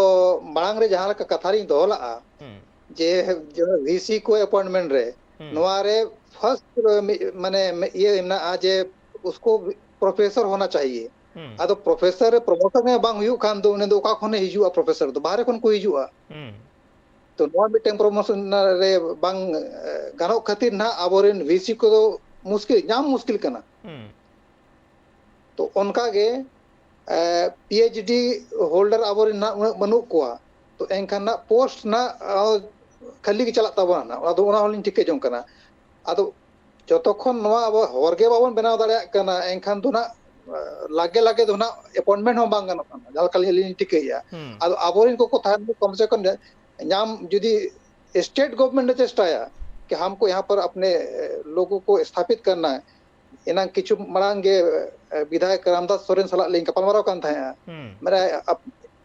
ᱢᱟᱲᱟᱝ ᱨᱮ ᱡᱟᱦᱟᱸ ᱞᱮᱠᱟ ᱠᱟᱛᱷᱟ ᱞᱤᱧ ᱫᱚᱦᱚ ᱞᱟᱜᱼᱟ, ᱦᱩᱸ᱾ ᱡᱮ, ᱡᱮ ᱵᱷᱤᱥᱤ ᱠᱚ ᱮᱯᱚᱭᱮᱱᱴᱢᱮᱱᱴ ᱨᱮ, ᱦᱩᱸ᱾ ᱱᱚᱣᱟ ᱨᱮ ᱯᱷᱟᱨᱥᱴ ᱢᱤ-, ᱢᱟᱱᱮ ᱢᱤ-, ᱤᱭᱟᱹ ᱢᱮᱱᱟᱜᱼᱟ ᱡᱮ ᱩᱥᱠᱳ ᱯᱨᱚᱯᱷᱮᱥᱚᱨ ᱦᱳᱱᱟ ᱪᱟᱦᱤᱭᱮ᱾ ᱦᱩᱸ᱾ ᱟᱫᱚ ᱯᱨᱚᱯᱷᱮᱥᱚᱨ ᱨᱮ ᱯᱨᱚᱢᱳᱥᱚᱱ ᱜᱮ ᱵᱟᱝ ᱦᱩᱭᱩᱜ ᱠᱷᱟᱱ ᱫᱚ ᱩᱱᱤ ᱫᱚ ᱚᱠᱟ ᱠᱷᱚᱱᱮ ᱦᱤᱡᱩᱜᱼᱟ ᱯᱨᱚᱯᱷᱮᱥᱚᱨ ᱫᱚ? ᱵᱟᱦᱨᱮ ᱠᱷᱚᱱ ᱠᱚ ᱦᱤᱡᱩᱜᱼᱟ᱾ ᱦᱩᱸ᱾ ᱛᱚ ᱱᱚᱣᱟ ᱢᱤᱫᱴᱮᱱ ᱯᱨᱚᱢᱳᱥᱚᱱ ᱨᱮ ᱵᱟᱝ, ᱮ, ᱜᱟᱱᱚᱜ ᱠᱷᱟᱹᱛᱤᱨ ᱱᱟᱦᱟᱜ ᱟᱵᱚᱨᱮᱱ ᱵᱷᱤᱥᱤ ᱠᱚᱫᱚ ᱢᱩᱥᱠᱤᱞ, ᱧᱟᱢ ᱢᱩᱥᱠᱤᱞ ᱠᱟᱱᱟ᱾ ᱦᱩᱸ᱾ ᱛᱚ ᱚᱱᱠᱟ ᱜᱮ, ᱮ, ᱯᱤ ᱮᱭᱤᱪ ᱰᱤ ᱦᱳᱞᱰᱟᱨ ᱟᱵᱚᱨᱮᱱ ᱱᱟᱦᱟᱜ ᱩᱱᱟᱹᱜ ᱵᱟᱹᱱᱩᱜ ᱠᱚᱣᱟ᱾ ᱛᱚ ᱮᱱᱠᱷᱟᱱ ᱱᱟᱦᱟᱜ ᱯᱳᱥᱴ ᱱᱟᱦᱟᱜ, ᱟ, ᱠᱷᱟᱹᱞᱤ ᱜᱮ ᱪᱟᱞᱟᱜ ᱛᱟᱵᱚᱱᱟ ᱱᱟᱦᱟᱜ᱾ ᱟᱫᱚ ᱚᱱᱟ ᱦᱚᱸᱞᱤᱧ ᱴᱷᱤᱠᱟᱹ ᱡᱚᱝ ᱠᱟᱱᱟ᱾ ᱟᱫᱚ ᱡᱚᱛᱚ ᱠᱷᱚᱱ ᱱᱚᱣᱟ ᱟᱵᱚ ᱦᱚᱨ ᱜᱮ ᱵᱟᱵᱚᱱ ᱵᱮᱱᱟᱣ ᱫᱟᱲᱮᱭᱟᱜ ᱠᱟᱱᱟ, ᱮᱱᱠᱷᱟᱱ ᱫᱚ ᱱᱟᱦᱟᱜ, ᱟ, ᱞᱟᱜᱮ ᱞᱟᱜᱮ ᱫᱚ ᱱᱟᱦᱟᱜ ᱮᱯᱚᱭᱮᱱᱴᱢᱮᱱᱴ ᱦᱚᱸ ᱵᱟᱝ ᱜᱟᱱᱚᱜ ᱠᱟᱱᱟ, ᱡᱟᱦᱟᱸ ᱞᱮᱠᱟ ᱟᱹᱞᱤᱧ ᱞᱤᱧ ᱴᱷᱤᱠᱟᱹᱭᱮᱫᱼᱟ᱾ ᱦᱩᱸ᱾ ᱟᱫᱚ ᱟᱵᱚᱨᱮᱱ ᱠᱚᱠᱚ ᱛᱟᱦᱮᱱ ᱠᱚᱢ ᱥᱮ ᱠᱚᱢ ᱧᱟᱢ, ᱡᱩᱫᱤ ᱥᱴᱮᱴ ᱜᱚᱵᱷᱚᱨᱱᱢᱮᱱᱴ ᱮ ᱪᱮᱥᱴᱟᱭᱟ ᱠᱤ ᱦᱟᱢᱠᱳ ᱭᱟᱦᱟᱸ ᱯᱟᱨ ᱟᱯᱱᱮ, ᱮ, ᱞᱳᱜᱳ ᱠᱳ ᱥᱛᱷᱟᱯᱤᱛ ᱠᱟᱨᱱᱟ ᱦᱟᱭ, ᱮᱱᱟᱝ ᱠᱤᱪᱷᱩ ᱢᱟᱲᱟᱝ ᱜᱮ, ᱮ, ᱵᱤᱫᱷᱟᱭᱚᱠ ᱨᱟᱢᱫᱟᱥ ᱥᱚᱨᱮᱱ ᱥᱟᱞᱟᱜ ᱞᱤᱧ ᱜᱟᱯᱟᱞᱢᱟᱨᱟᱣ ᱠᱟᱱ ᱛᱟᱦᱮᱸᱜᱼᱟ᱾ ᱦᱩᱸ᱾ ᱢᱟᱱᱮ, ᱟᱯ-,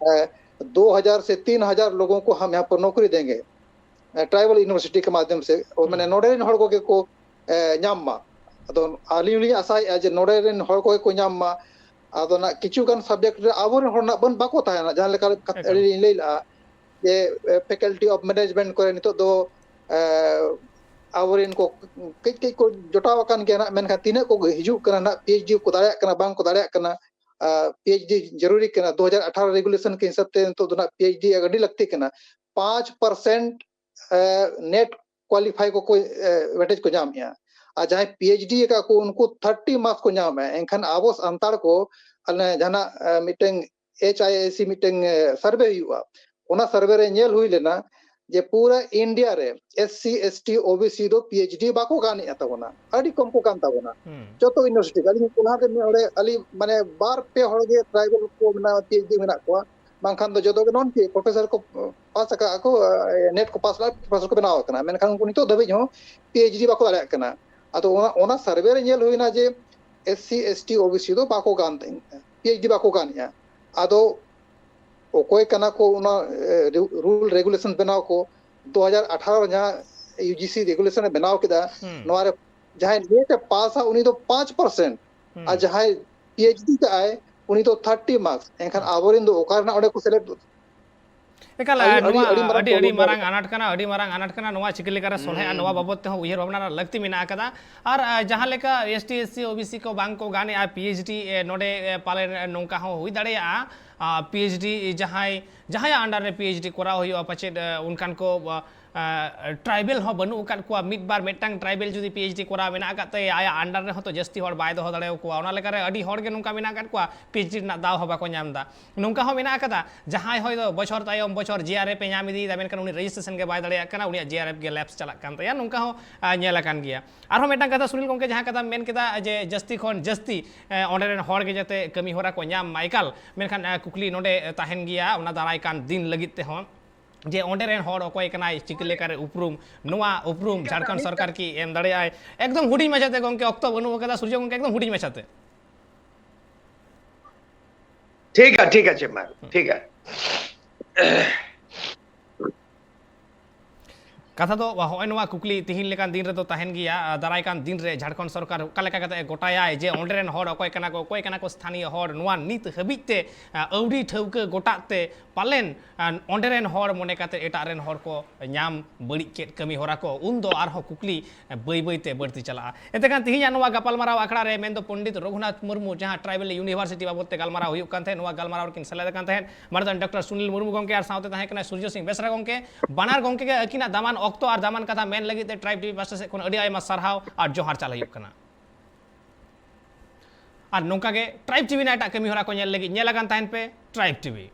ᱮ, ᱫᱩ ᱦᱟᱡᱟᱨ ᱥᱮ ᱛᱤᱱ ᱦᱟᱡᱟᱨ ᱞᱳᱜᱳ ᱠᱳ ᱦᱟᱢ ᱭᱟᱦᱟᱸ ᱯᱟᱨ ᱱᱚᱠᱨᱤ ᱫᱮᱝᱜᱮ, ᱮ, ᱴᱨᱟᱭᱵᱟᱞ ᱭᱩᱱᱤᱵᱷᱟᱨᱥᱤᱴᱤ ᱠᱮ ᱢᱟᱫᱷᱭᱚᱢ ᱥᱮ, ᱚ, ᱦᱩᱸ᱾ ᱢᱟᱱᱮ, ᱱᱚᱰᱮ ᱨᱮᱱ ᱦᱚᱲ ᱠᱚᱜᱮ ᱠᱚ, ᱮ, ᱧᱟᱢ ᱢᱟ᱾ ᱟᱫᱚ ᱟᱹᱞᱤᱧ ᱦᱚᱸᱞᱤᱧ ᱟᱥᱟᱭᱮᱫᱼᱟ ᱡᱮ ᱱᱚᱰᱮ ᱨᱮᱱ ᱦᱚᱲ ᱠᱚᱜᱮ ᱠᱚ ᱧᱟᱢ ᱢᱟ᱾ ᱟᱫᱚ ᱱᱟᱜ ᱠᱤᱪᱷᱩ ᱜᱟᱱ ᱥᱟᱵᱡᱮᱠᱴ ᱨᱮ ᱟᱵᱚᱨᱮᱱ ᱦᱚᱲ ᱱᱟᱜ ᱵᱚᱱ ᱵᱟᱠᱚ ᱛᱟᱦᱮᱱᱟ, ᱡᱟᱦᱟᱸ ᱞᱮᱠᱟ ᱠᱟᱛᱷᱟ ᱮᱠᱟᱞ᱾ ᱟᱹᱞᱤᱧ ᱞᱤᱧ ᱞᱟᱹᱭ ᱞᱟᱜᱼᱟ ᱡᱮ, ᱮ, ᱯᱷᱮᱠᱟᱞᱴᱤ ᱚᱯᱷ ᱢᱮᱱᱮᱡᱽᱢᱮᱱᱴ ᱠᱚᱨᱮ ᱱᱤᱛᱚᱜ ᱫᱚ, ᱮ, ᱟᱵᱚᱨᱮᱱ ᱠᱚ ᱠᱟᱹᱡ ᱠᱟᱹᱡ ᱠᱚ ᱡᱚᱴᱟᱣ ᱟᱠᱟᱱ ᱜᱮᱭᱟ ᱱᱟᱜ, ᱢᱮᱱᱠᱷᱟᱱ ᱛᱤᱱᱟᱹᱜ ᱠᱚ ᱦᱤᱡᱩᱜ ᱠᱟᱱᱟ ᱱᱟᱜ, ᱯᱤ ᱮᱭᱤᱪ ᱰᱤ ᱠᱚ ᱫᱟᱲᱮᱭᱟᱜ ᱠᱟᱱᱟ, ᱵᱟᱝ ᱠᱚ ᱫᱟᱲᱮᱭᱟᱜ ᱠᱟᱱᱟ, ᱟ, ᱯᱤ ᱮᱭᱤᱪ ᱰᱤ ᱡᱟᱹᱨᱩᱨᱤ ᱠᱟᱱᱟ, ᱫᱩ ᱦᱟᱡᱟᱨ ᱟᱴᱷᱟᱨᱚ ᱨᱮᱜᱩᱞᱮᱥᱚᱱ ᱠᱚ ᱦᱤᱥᱟᱹᱵ ᱛᱮ ᱱᱤᱛᱚᱜ ᱫᱚ ᱱᱟᱜ ᱯᱤ ᱮᱭᱤᱪ ᱰᱤ ᱟᱹᱰᱤ ᱞᱟᱹᱠᱛᱤ ᱠᱟᱱᱟ᱾ ᱯᱟᱸᱪ ᱯᱟᱨᱥᱮᱱᱴ, ᱮ, ᱱᱮᱴ ᱠᱣᱟᱞᱤᱯᱷᱟᱭ ᱠᱚᱠᱚ, ᱮ, ᱣᱮᱴᱮᱡᱽ ᱠᱚ ᱧᱟᱢᱮᱜᱼᱟ᱾ ᱟᱨ ᱡᱟᱦᱟᱸᱭ ᱯᱤ ᱮᱭᱤᱪ ᱰᱤ ᱟᱠᱟᱫ ᱠᱚ, ᱩᱱᱠᱩ ᱛᱷᱟᱨᱴᱤ ᱢᱟᱨᱠᱥ ᱠᱚ ᱧᱟᱢᱮᱜᱼᱟ᱾ ᱮᱱᱠᱷᱟᱱ ᱟᱵᱚ ᱥᱟᱱᱛᱟᱲ ᱠᱚ, ᱟᱞᱮ ᱡᱟᱦᱟᱱᱟᱜ, ᱮ, ᱢᱤᱫᱴᱮᱱ ᱮᱭᱤᱪ ᱟᱭ ᱮᱥ ᱥᱤ ᱢᱤᱫᱴᱮᱱ, ᱮ, ᱥᱟᱨᱵᱷᱮ ᱦᱩᱭᱩᱜᱼᱟ᱾ ᱚᱱᱟ ᱥᱟᱨᱵᱷᱮ ᱨᱮ ᱧᱮᱞ ᱦᱩᱭ ᱞᱮᱱᱟ ᱡᱮ ᱯᱩᱨᱟᱹ ᱤᱱᱰᱤᱭᱟ ᱨᱮ S C, S T, O B C ᱫᱚ ᱯᱤ ᱮᱭᱤᱪ ᱰᱤ ᱵᱟᱠᱚ ᱜᱟᱱᱮᱫᱼᱟ ᱛᱟᱵᱚᱱᱟ, ᱟᱹᱰᱤ ᱠᱚᱢ ᱠᱚ ᱜᱟᱱ ᱛᱟᱵᱚᱱᱟ᱾ ᱦᱩᱸ᱾ ᱡᱚᱛᱚ ᱤᱭᱩᱱᱤᱵᱷᱟᱨᱥᱤᱴᱤ ᱜᱮ᱾ ᱟᱹᱞᱤᱧ ᱚᱱᱟ ᱨᱮ ᱢᱤᱫ ᱦᱚᱲ, ᱟᱹᱞᱤᱧ ᱢᱟᱱᱮ ᱵᱟᱨ ᱯᱮ ᱦᱚᱲ ᱜᱮ ᱴᱨᱟᱭᱵᱟᱞ ᱠᱚ ᱢᱮᱱᱟᱜᱼᱟ, ᱯᱤ ᱮᱭᱤᱪ ᱰᱤ ᱢᱮᱱᱟᱜ ᱠᱚᱣᱟ, ᱵᱟᱝᱠᱷᱟᱱ ᱫᱚ ᱡᱚᱛᱚ ᱜᱮ ᱱᱚᱱ ᱯᱤ ᱯᱨᱚᱯᱷᱮᱥᱚᱨ ᱠᱚ ᱯᱟᱥ ᱟᱠᱟᱫ ᱠᱚ, ᱱᱮᱴ ᱠᱚ ᱯᱟᱥ ᱞᱮᱫᱟ, ᱯᱨᱚᱯᱷᱮᱥᱚᱨ ᱠᱚ ᱵᱮᱱᱟᱣ ᱟᱠᱟᱱᱟ, ᱢᱮᱱᱠᱷᱟᱱ ᱩᱱᱠᱩ ᱱᱤᱛᱚᱜ ᱫᱷᱟᱹᱵᱤᱡ ᱦᱚᱸ ᱯᱤ ᱮᱭᱤᱪ ᱰᱤ ᱵᱟᱠᱚ ᱫᱟᱲᱮᱭᱟᱜ ᱠᱟᱱᱟ᱾ ᱟᱫᱚ ᱚᱱᱟ, ᱚᱱᱟ ᱥᱟᱨᱵᱷᱮ ᱨᱮ ᱧᱮᱞ ᱦᱩᱭᱱᱟ ᱡᱮ S C, S T, O B C ᱫᱚ ᱵᱟᱠᱚ ᱜᱟᱱ, ᱯᱤ ᱮᱭᱤᱪ ᱰᱤ ᱵᱟᱠᱚ ᱜᱟᱱᱮᱫᱼᱟ᱾ ᱟᱫᱚ ᱚᱠᱚᱭ ᱠᱟᱱᱟ ᱠᱚ ᱚᱱᱟ, ᱮ, ᱨᱩ-, ᱨᱩᱞ ᱨᱮᱜᱩᱞᱮᱥᱚᱱ ᱵᱮᱱᱟᱣ ᱠᱚ, ᱫᱩ ᱦᱟᱡᱟᱨ ᱟᱴᱷᱟᱨᱚ ᱨᱮ ᱡᱟᱦᱟᱸ ᱭᱩ ᱡᱤ ᱥᱤ ᱨᱮᱜᱩᱞᱮᱥᱚᱱ ᱮ ᱵᱮᱱᱟᱣ ᱠᱮᱫᱟ, ᱦᱩᱸ᱾ ᱱᱚᱣᱟ ᱨᱮ ᱡᱟᱦᱟᱸᱭ ᱱᱮᱴ ᱮ ᱯᱟᱥᱟ ᱩᱱᱤ ᱫᱚ ᱯᱟᱸᱪ ᱯᱟᱨᱥᱮᱱᱴ, ᱦᱩᱸ᱾ ᱟᱨ ᱡᱟᱦᱟᱸᱭ ᱯᱤ ᱮᱭᱤᱪ ᱰᱤ ᱠᱟᱜᱼᱟᱭ ᱩᱱᱤ ᱫᱚ ᱛᱷᱟᱨᱴᱤ ᱢᱟᱨᱠᱥ᱾ ᱮᱱᱠᱷᱟᱱ ᱦᱩᱸ᱾ ᱟᱵᱚᱨᱮᱱ ᱫᱚ ᱚᱠᱟ ᱨᱮᱱᱟᱜ ᱚᱸᱰᱮ ᱠᱚ ᱥᱮᱞᱮᱫ? ᱮᱠᱟᱞ, ᱟᱹᱰᱤ, ᱱᱚᱣᱟ ᱟᱹᱰᱤ, ᱟᱹᱰᱤ ᱢᱟᱨᱟᱝ ᱟᱹᱰᱤ, ᱟᱹᱰᱤ problem ᱢᱟᱨᱟᱝ ᱠᱟᱱᱟ᱾ ᱟᱱᱟᱴ ᱠᱟᱱᱟ, ᱟᱹᱰᱤ ᱢᱟᱨᱟᱝ ᱟᱱᱟᱴ ᱠᱟᱱᱟ᱾ ᱱᱚᱣᱟ ᱪᱤᱠᱟᱹ ᱞᱮᱠᱟᱨᱮ ᱥᱚᱞᱦᱮᱜᱼᱟ, ᱦᱩᱸ᱾ ᱱᱚᱣᱟ ᱵᱟᱵᱚᱫ ᱛᱮᱦᱚᱸ ᱩᱭᱦᱟᱹᱨ ᱵᱷᱟᱵᱽᱱᱟ ᱨᱮᱱᱟᱜ ᱞᱟᱹᱠᱛᱤ ᱢᱮᱱᱟᱜ ᱟᱠᱟᱫᱟ᱾ ᱟᱨ, ᱟ, ᱡᱟᱦᱟᱸ ᱞᱮᱠᱟ S T, S C, O B C ᱠᱚ ᱵᱟᱝ ᱠᱚ ᱜᱟᱱᱮᱫᱼᱟ ᱯᱤ ᱮᱭᱤᱪ ᱰᱤ, ᱮ, ᱱᱚᱰᱮ, ᱮ, ᱯᱟᱞᱮᱱ, ᱮ, ᱱᱚᱝᱠᱟ ᱦᱚᱸ ᱦᱩᱭ ᱫᱟᱲᱮᱭᱟᱜᱼᱟ, ᱟ, ᱯᱤ ᱮᱭᱤᱪ ᱰᱤ ᱡᱟᱦᱟᱸᱭ, ᱡᱟᱦᱟᱸᱭᱟᱜ under ᱨᱮ ᱯᱤ ᱮᱭᱤᱪ ᱰᱤ ᱠᱚᱨᱟᱣ ᱦᱩᱭᱩᱜᱼᱟ, ᱯᱟᱪᱮᱫ, ᱮ, ᱚᱱᱠᱟᱱ ᱠᱚ, ᱟ, ᱟ, ᱴᱨᱟᱭᱵᱮᱞ ᱦᱚᱸ ᱵᱟᱹᱱᱩᱜ ᱟᱠᱟᱫ ᱠᱚᱣᱟ᱾ ᱢᱤᱫ ᱵᱟᱨ ᱢᱤᱫᱴᱟᱝ ᱴᱨᱟᱭᱵᱮᱞ ᱡᱩᱫᱤ ᱯᱤ ᱮᱭᱤᱪ ᱰᱤ ᱠᱚᱨᱟᱣ ᱢᱮᱱᱟᱜ ᱟᱠᱟᱫ ᱛᱟᱭᱟ, ᱟᱭᱟᱜ under ᱨᱮᱦᱚᱸ ᱛᱚ ᱡᱟᱹᱥᱛᱤ ᱦᱚᱲ ᱵᱟᱭ ᱫᱚᱦᱚ ᱫᱟᱲᱮᱭᱟᱠᱚᱣᱟ᱾ ᱚᱱᱟ ᱞᱮᱠᱟᱨᱮ ᱟᱹᱰᱤ ᱦᱚᱲ ᱜᱮ ᱱᱚᱝᱠᱟ ᱢᱮᱱᱟᱜ ᱟᱠᱟᱫ ᱠᱚᱣᱟ, ᱯᱤ ᱮᱭᱤᱪ ᱰᱤ ᱨᱮᱱᱟᱜ ᱫᱟᱣ ᱦᱚᱸ ᱵᱟᱠᱚ ᱧᱟᱢ ᱮᱫᱟ᱾ ᱱᱚᱝᱠᱟ ᱦᱚᱸ ᱢᱮᱱᱟᱜ ᱟᱠᱟᱫᱟ, ᱡᱟᱦᱟᱸᱭ ᱦᱚᱭᱛᱳ ᱵᱚᱪᱷᱚᱨ ᱛᱟᱭᱚᱢ ᱵᱚᱪᱷᱚᱨ ᱡᱮ ᱟᱨ ᱮᱯᱷ ᱮ ᱧᱟᱢ ᱤᱫᱤᱭᱮᱫᱟ, ᱢᱮᱱᱠᱷᱟᱱ ᱩᱱᱤ ᱨᱮᱡᱤᱥᱴᱨᱮᱥᱚᱱ ᱜᱮ ᱵᱟᱭ ᱫᱟᱲᱮᱭᱟᱜ ᱠᱟᱱᱟ, ᱩᱱᱤᱭᱟᱜ ᱡᱮ ᱟᱨ ᱮᱯᱷ ᱜᱮ ᱞᱮᱯᱥ ᱪᱟᱞᱟᱜ ᱠᱟᱱ ᱛᱟᱭᱟ᱾ ᱱᱚᱝᱠᱟ ᱦᱚᱸ, ᱟ, ᱧᱮᱞ ᱟᱠᱟᱱ ᱜᱮᱭᱟ᱾ ᱟᱨᱦᱚᱸ ᱢᱤᱫᱴᱟᱝ ᱠᱟᱛᱷᱟ ᱥᱩᱱᱤᱞ ᱜᱚᱢᱠᱮ, ᱡᱟᱦᱟᱸ ᱠᱟᱛᱷᱟ ᱢᱮᱱ ᱠᱮᱫᱟ ᱡᱮ ᱡᱟᱹᱥᱛᱤ ᱠᱷᱚᱱ ᱡᱟᱹᱥᱛᱤ, ᱮ, ᱚᱸᱰᱮ ᱨᱮᱱ ᱦᱚᱲ ᱜᱮ ᱡᱟᱛᱮ ᱠᱟᱹᱢᱤ ᱦᱚᱨᱟ ᱠᱚ ᱧᱟᱢ ᱢᱟ, ᱮᱠᱟᱞ, ᱢᱮᱱᱠᱷᱟᱱ, ᱮ, ᱠᱩᱠᱞᱤ ᱱᱚᱰᱮ, ᱮ, ᱛᱟᱦᱮᱱ ᱜᱮᱭᱟ ᱚᱱᱟ ᱫᱟᱨᱟᱭ ᱠᱟᱱ ᱫᱤᱱ ᱞᱟᱹᱜᱤᱫ ᱛᱮᱦᱚᱸ, ᱡᱮ ᱚᱸᱰᱮ ᱨᱮᱱ ᱦᱚᱲ ᱚᱠᱚᱭ ᱠᱟᱱᱟᱭ, ᱪᱤᱠᱟᱹ ᱞᱮᱠᱟᱨᱮ ᱩᱯᱨᱩᱢ, ᱱᱚᱣᱟ ᱩᱯᱨᱩᱢ ᱡᱷᱟᱲᱠᱷᱚᱸᱰ ᱥᱚᱨᱠᱟᱨ ᱠᱤ ᱮᱢ ᱫᱟᱲᱮᱭᱟᱜᱼᱟᱭ? ᱮᱠᱫᱚᱢ ᱦᱩᱰᱤᱧ ᱢᱟᱪᱷᱟᱛᱮ ᱜᱚᱢᱠᱮ, ᱚᱠᱛᱚ ᱵᱟᱹᱱᱩᱜ ᱟᱠᱟᱫᱟ᱾ ᱥᱩᱨᱡᱚ ᱜᱚᱢᱠᱮ, ᱮᱠᱫᱚᱢ ᱦᱩᱰᱤᱧ ᱢᱟᱪᱷᱟᱛᱮ᱾ ᱴᱷᱤᱠ ᱜᱮᱭᱟ, ᱴᱷᱤᱠ ᱟᱪᱷᱮ, ᱢᱟ, ᱴᱷᱤᱠ ᱜᱮᱭᱟ᱾ ᱠᱟᱛᱷᱟ ᱫᱚ ᱦᱚᱸᱜᱼᱚᱭ ᱱᱚᱣᱟ ᱠᱩᱠᱞᱤ ᱛᱤᱦᱤᱧ ᱞᱮᱠᱟᱱ ᱫᱤᱱ ᱨᱮᱫᱚ ᱛᱟᱦᱮᱱ ᱜᱮᱭᱟ᱾ ᱟᱨ ᱫᱟᱨᱟᱭ ᱠᱟᱱ ᱫᱤᱱ ᱨᱮ ᱡᱷᱟᱲᱠᱷᱚᱸᱰ ᱥᱚᱨᱠᱟᱨ ᱚᱠᱟ ᱞᱮᱠᱟ ᱠᱟᱛᱮ ᱮ ᱜᱚᱴᱟᱭᱟᱭ ᱡᱮ ᱚᱸᱰᱮ ᱨᱮᱱ ᱦᱚᱲ ᱚᱠᱚᱭ ᱠᱟᱱᱟ ᱠᱚ, ᱚᱠᱚᱭ ᱠᱟᱱᱟ ᱠᱚ ᱥᱛᱷᱟᱱᱤᱭᱚ ᱦᱚᱲ, ᱱᱚᱣᱟ ᱱᱤᱛ ᱦᱟᱹᱵᱤᱡ ᱛᱮ, ᱟ, ᱟᱹᱣᱨᱤ ᱴᱷᱟᱹᱣᱠᱟᱹ ᱜᱚᱴᱟᱜ ᱛᱮ ᱯᱟᱞᱮᱱ, ᱟ, ᱚᱸᱰᱮ ᱨᱮᱱ ᱦᱚᱲ ᱢᱚᱱᱮ ᱠᱟᱛᱮ ᱮᱴᱟᱜ ᱨᱮᱱ ᱦᱚᱲ ᱠᱚ ᱧᱟᱢ ᱵᱟᱹᱲᱤᱡ ᱠᱮᱫ ᱠᱟᱹᱢᱤ ᱦᱚᱨᱟ ᱠᱚ, ᱩᱱᱫᱚ ᱟᱨᱦᱚᱸ ᱠᱩᱠᱞᱤ ᱵᱟᱹᱭ ᱵᱟᱹᱭ ᱛᱮ ᱵᱟᱹᱲᱛᱤ ᱪᱟᱞᱟᱜᱼᱟ᱾ ᱮᱱᱛᱮ ᱠᱷᱟᱱ ᱛᱤᱦᱤᱧᱟᱜ ᱱᱚᱣᱟ ᱜᱟᱯᱟᱞᱢᱟᱨᱟᱣ ᱟᱠᱷᱲᱟ ᱨᱮ ᱢᱮᱱᱫᱚ ᱯᱚᱱᱰᱤᱛ ᱨᱚᱜᱷᱩᱱᱟᱛᱷ ᱢᱩᱨᱢᱩ ᱡᱟᱦᱟᱸ ᱴᱨᱟᱭᱵᱮᱞ ᱤᱭᱩᱱᱤᱵᱷᱟᱨᱥᱤᱴᱤ ᱵᱟᱵᱚᱫ ᱛᱮ ᱜᱟᱞᱢᱟᱨᱟᱣ ᱦᱩᱭᱩᱜ ᱠᱟᱱ ᱛᱟᱦᱮᱸᱫ, ᱱᱚᱣᱟ ᱜᱟᱞᱢᱟᱨᱟᱣ ᱨᱮᱠᱤᱱ ᱥᱮᱞᱮᱫ ᱟᱠᱟᱱ ᱛᱟᱦᱮᱸᱫ ᱢᱟᱱᱚᱛᱟᱱ ᱰᱚᱠᱴᱚᱨ ᱥᱩᱱᱤᱞ ᱢᱩᱨᱢᱩ ᱜᱚᱢᱠᱮ ᱟᱨ ᱥᱟᱶᱛᱮ ᱛᱟᱦᱮᱸ ᱠᱟᱱᱟ ᱥᱩᱨᱡᱚ ᱥᱤᱝ ᱵᱮᱥᱨᱟ ᱜᱚᱢᱠᱮ᱾ ᱵᱟᱱᱟᱨ ᱜᱚᱢᱠᱮ ᱜᱮ ᱟᱹᱠᱤᱱᱟᱜ ᱫᱟᱢᱟᱱ ᱚᱠᱛᱚ ᱟᱨ ᱫᱟᱢᱟᱱ ᱠᱟᱛᱷᱟ ᱢᱮᱱ ᱞᱟᱹᱜᱤᱫ ᱛᱮ ᱴᱨᱟᱭᱤᱵ ᱴᱤᱵᱷᱤ ᱯᱟᱥᱴᱟ ᱥᱮᱫ ᱠᱷᱚᱱ ᱟᱹᱰᱤ ᱟᱭᱢᱟ ᱥᱟᱨᱦᱟᱣ ᱟᱨ ᱡᱚᱦᱟᱨ ᱪᱟᱞ ᱦᱩᱭᱩᱜ ᱠᱟᱱᱟ᱾ ᱟᱨ ᱱᱚᱝᱠᱟ ᱜᱮ ᱴᱨᱟᱭᱤᱵ ᱴᱤᱵᱷᱤ ᱨᱮᱱᱟᱜ ᱮᱴᱟᱜ ᱠᱟᱹᱢᱤ ᱦᱚᱨᱟ ᱠᱚ ᱧᱮᱞ ᱞᱟᱹᱜᱤᱫ ᱧᱮᱞ ᱟᱠᱟᱱ ᱛᱟᱦᱮᱱ ᱯᱮ ᱴᱨᱟᱭᱤᱵ ᱴᱤᱵᱷᱤ᱾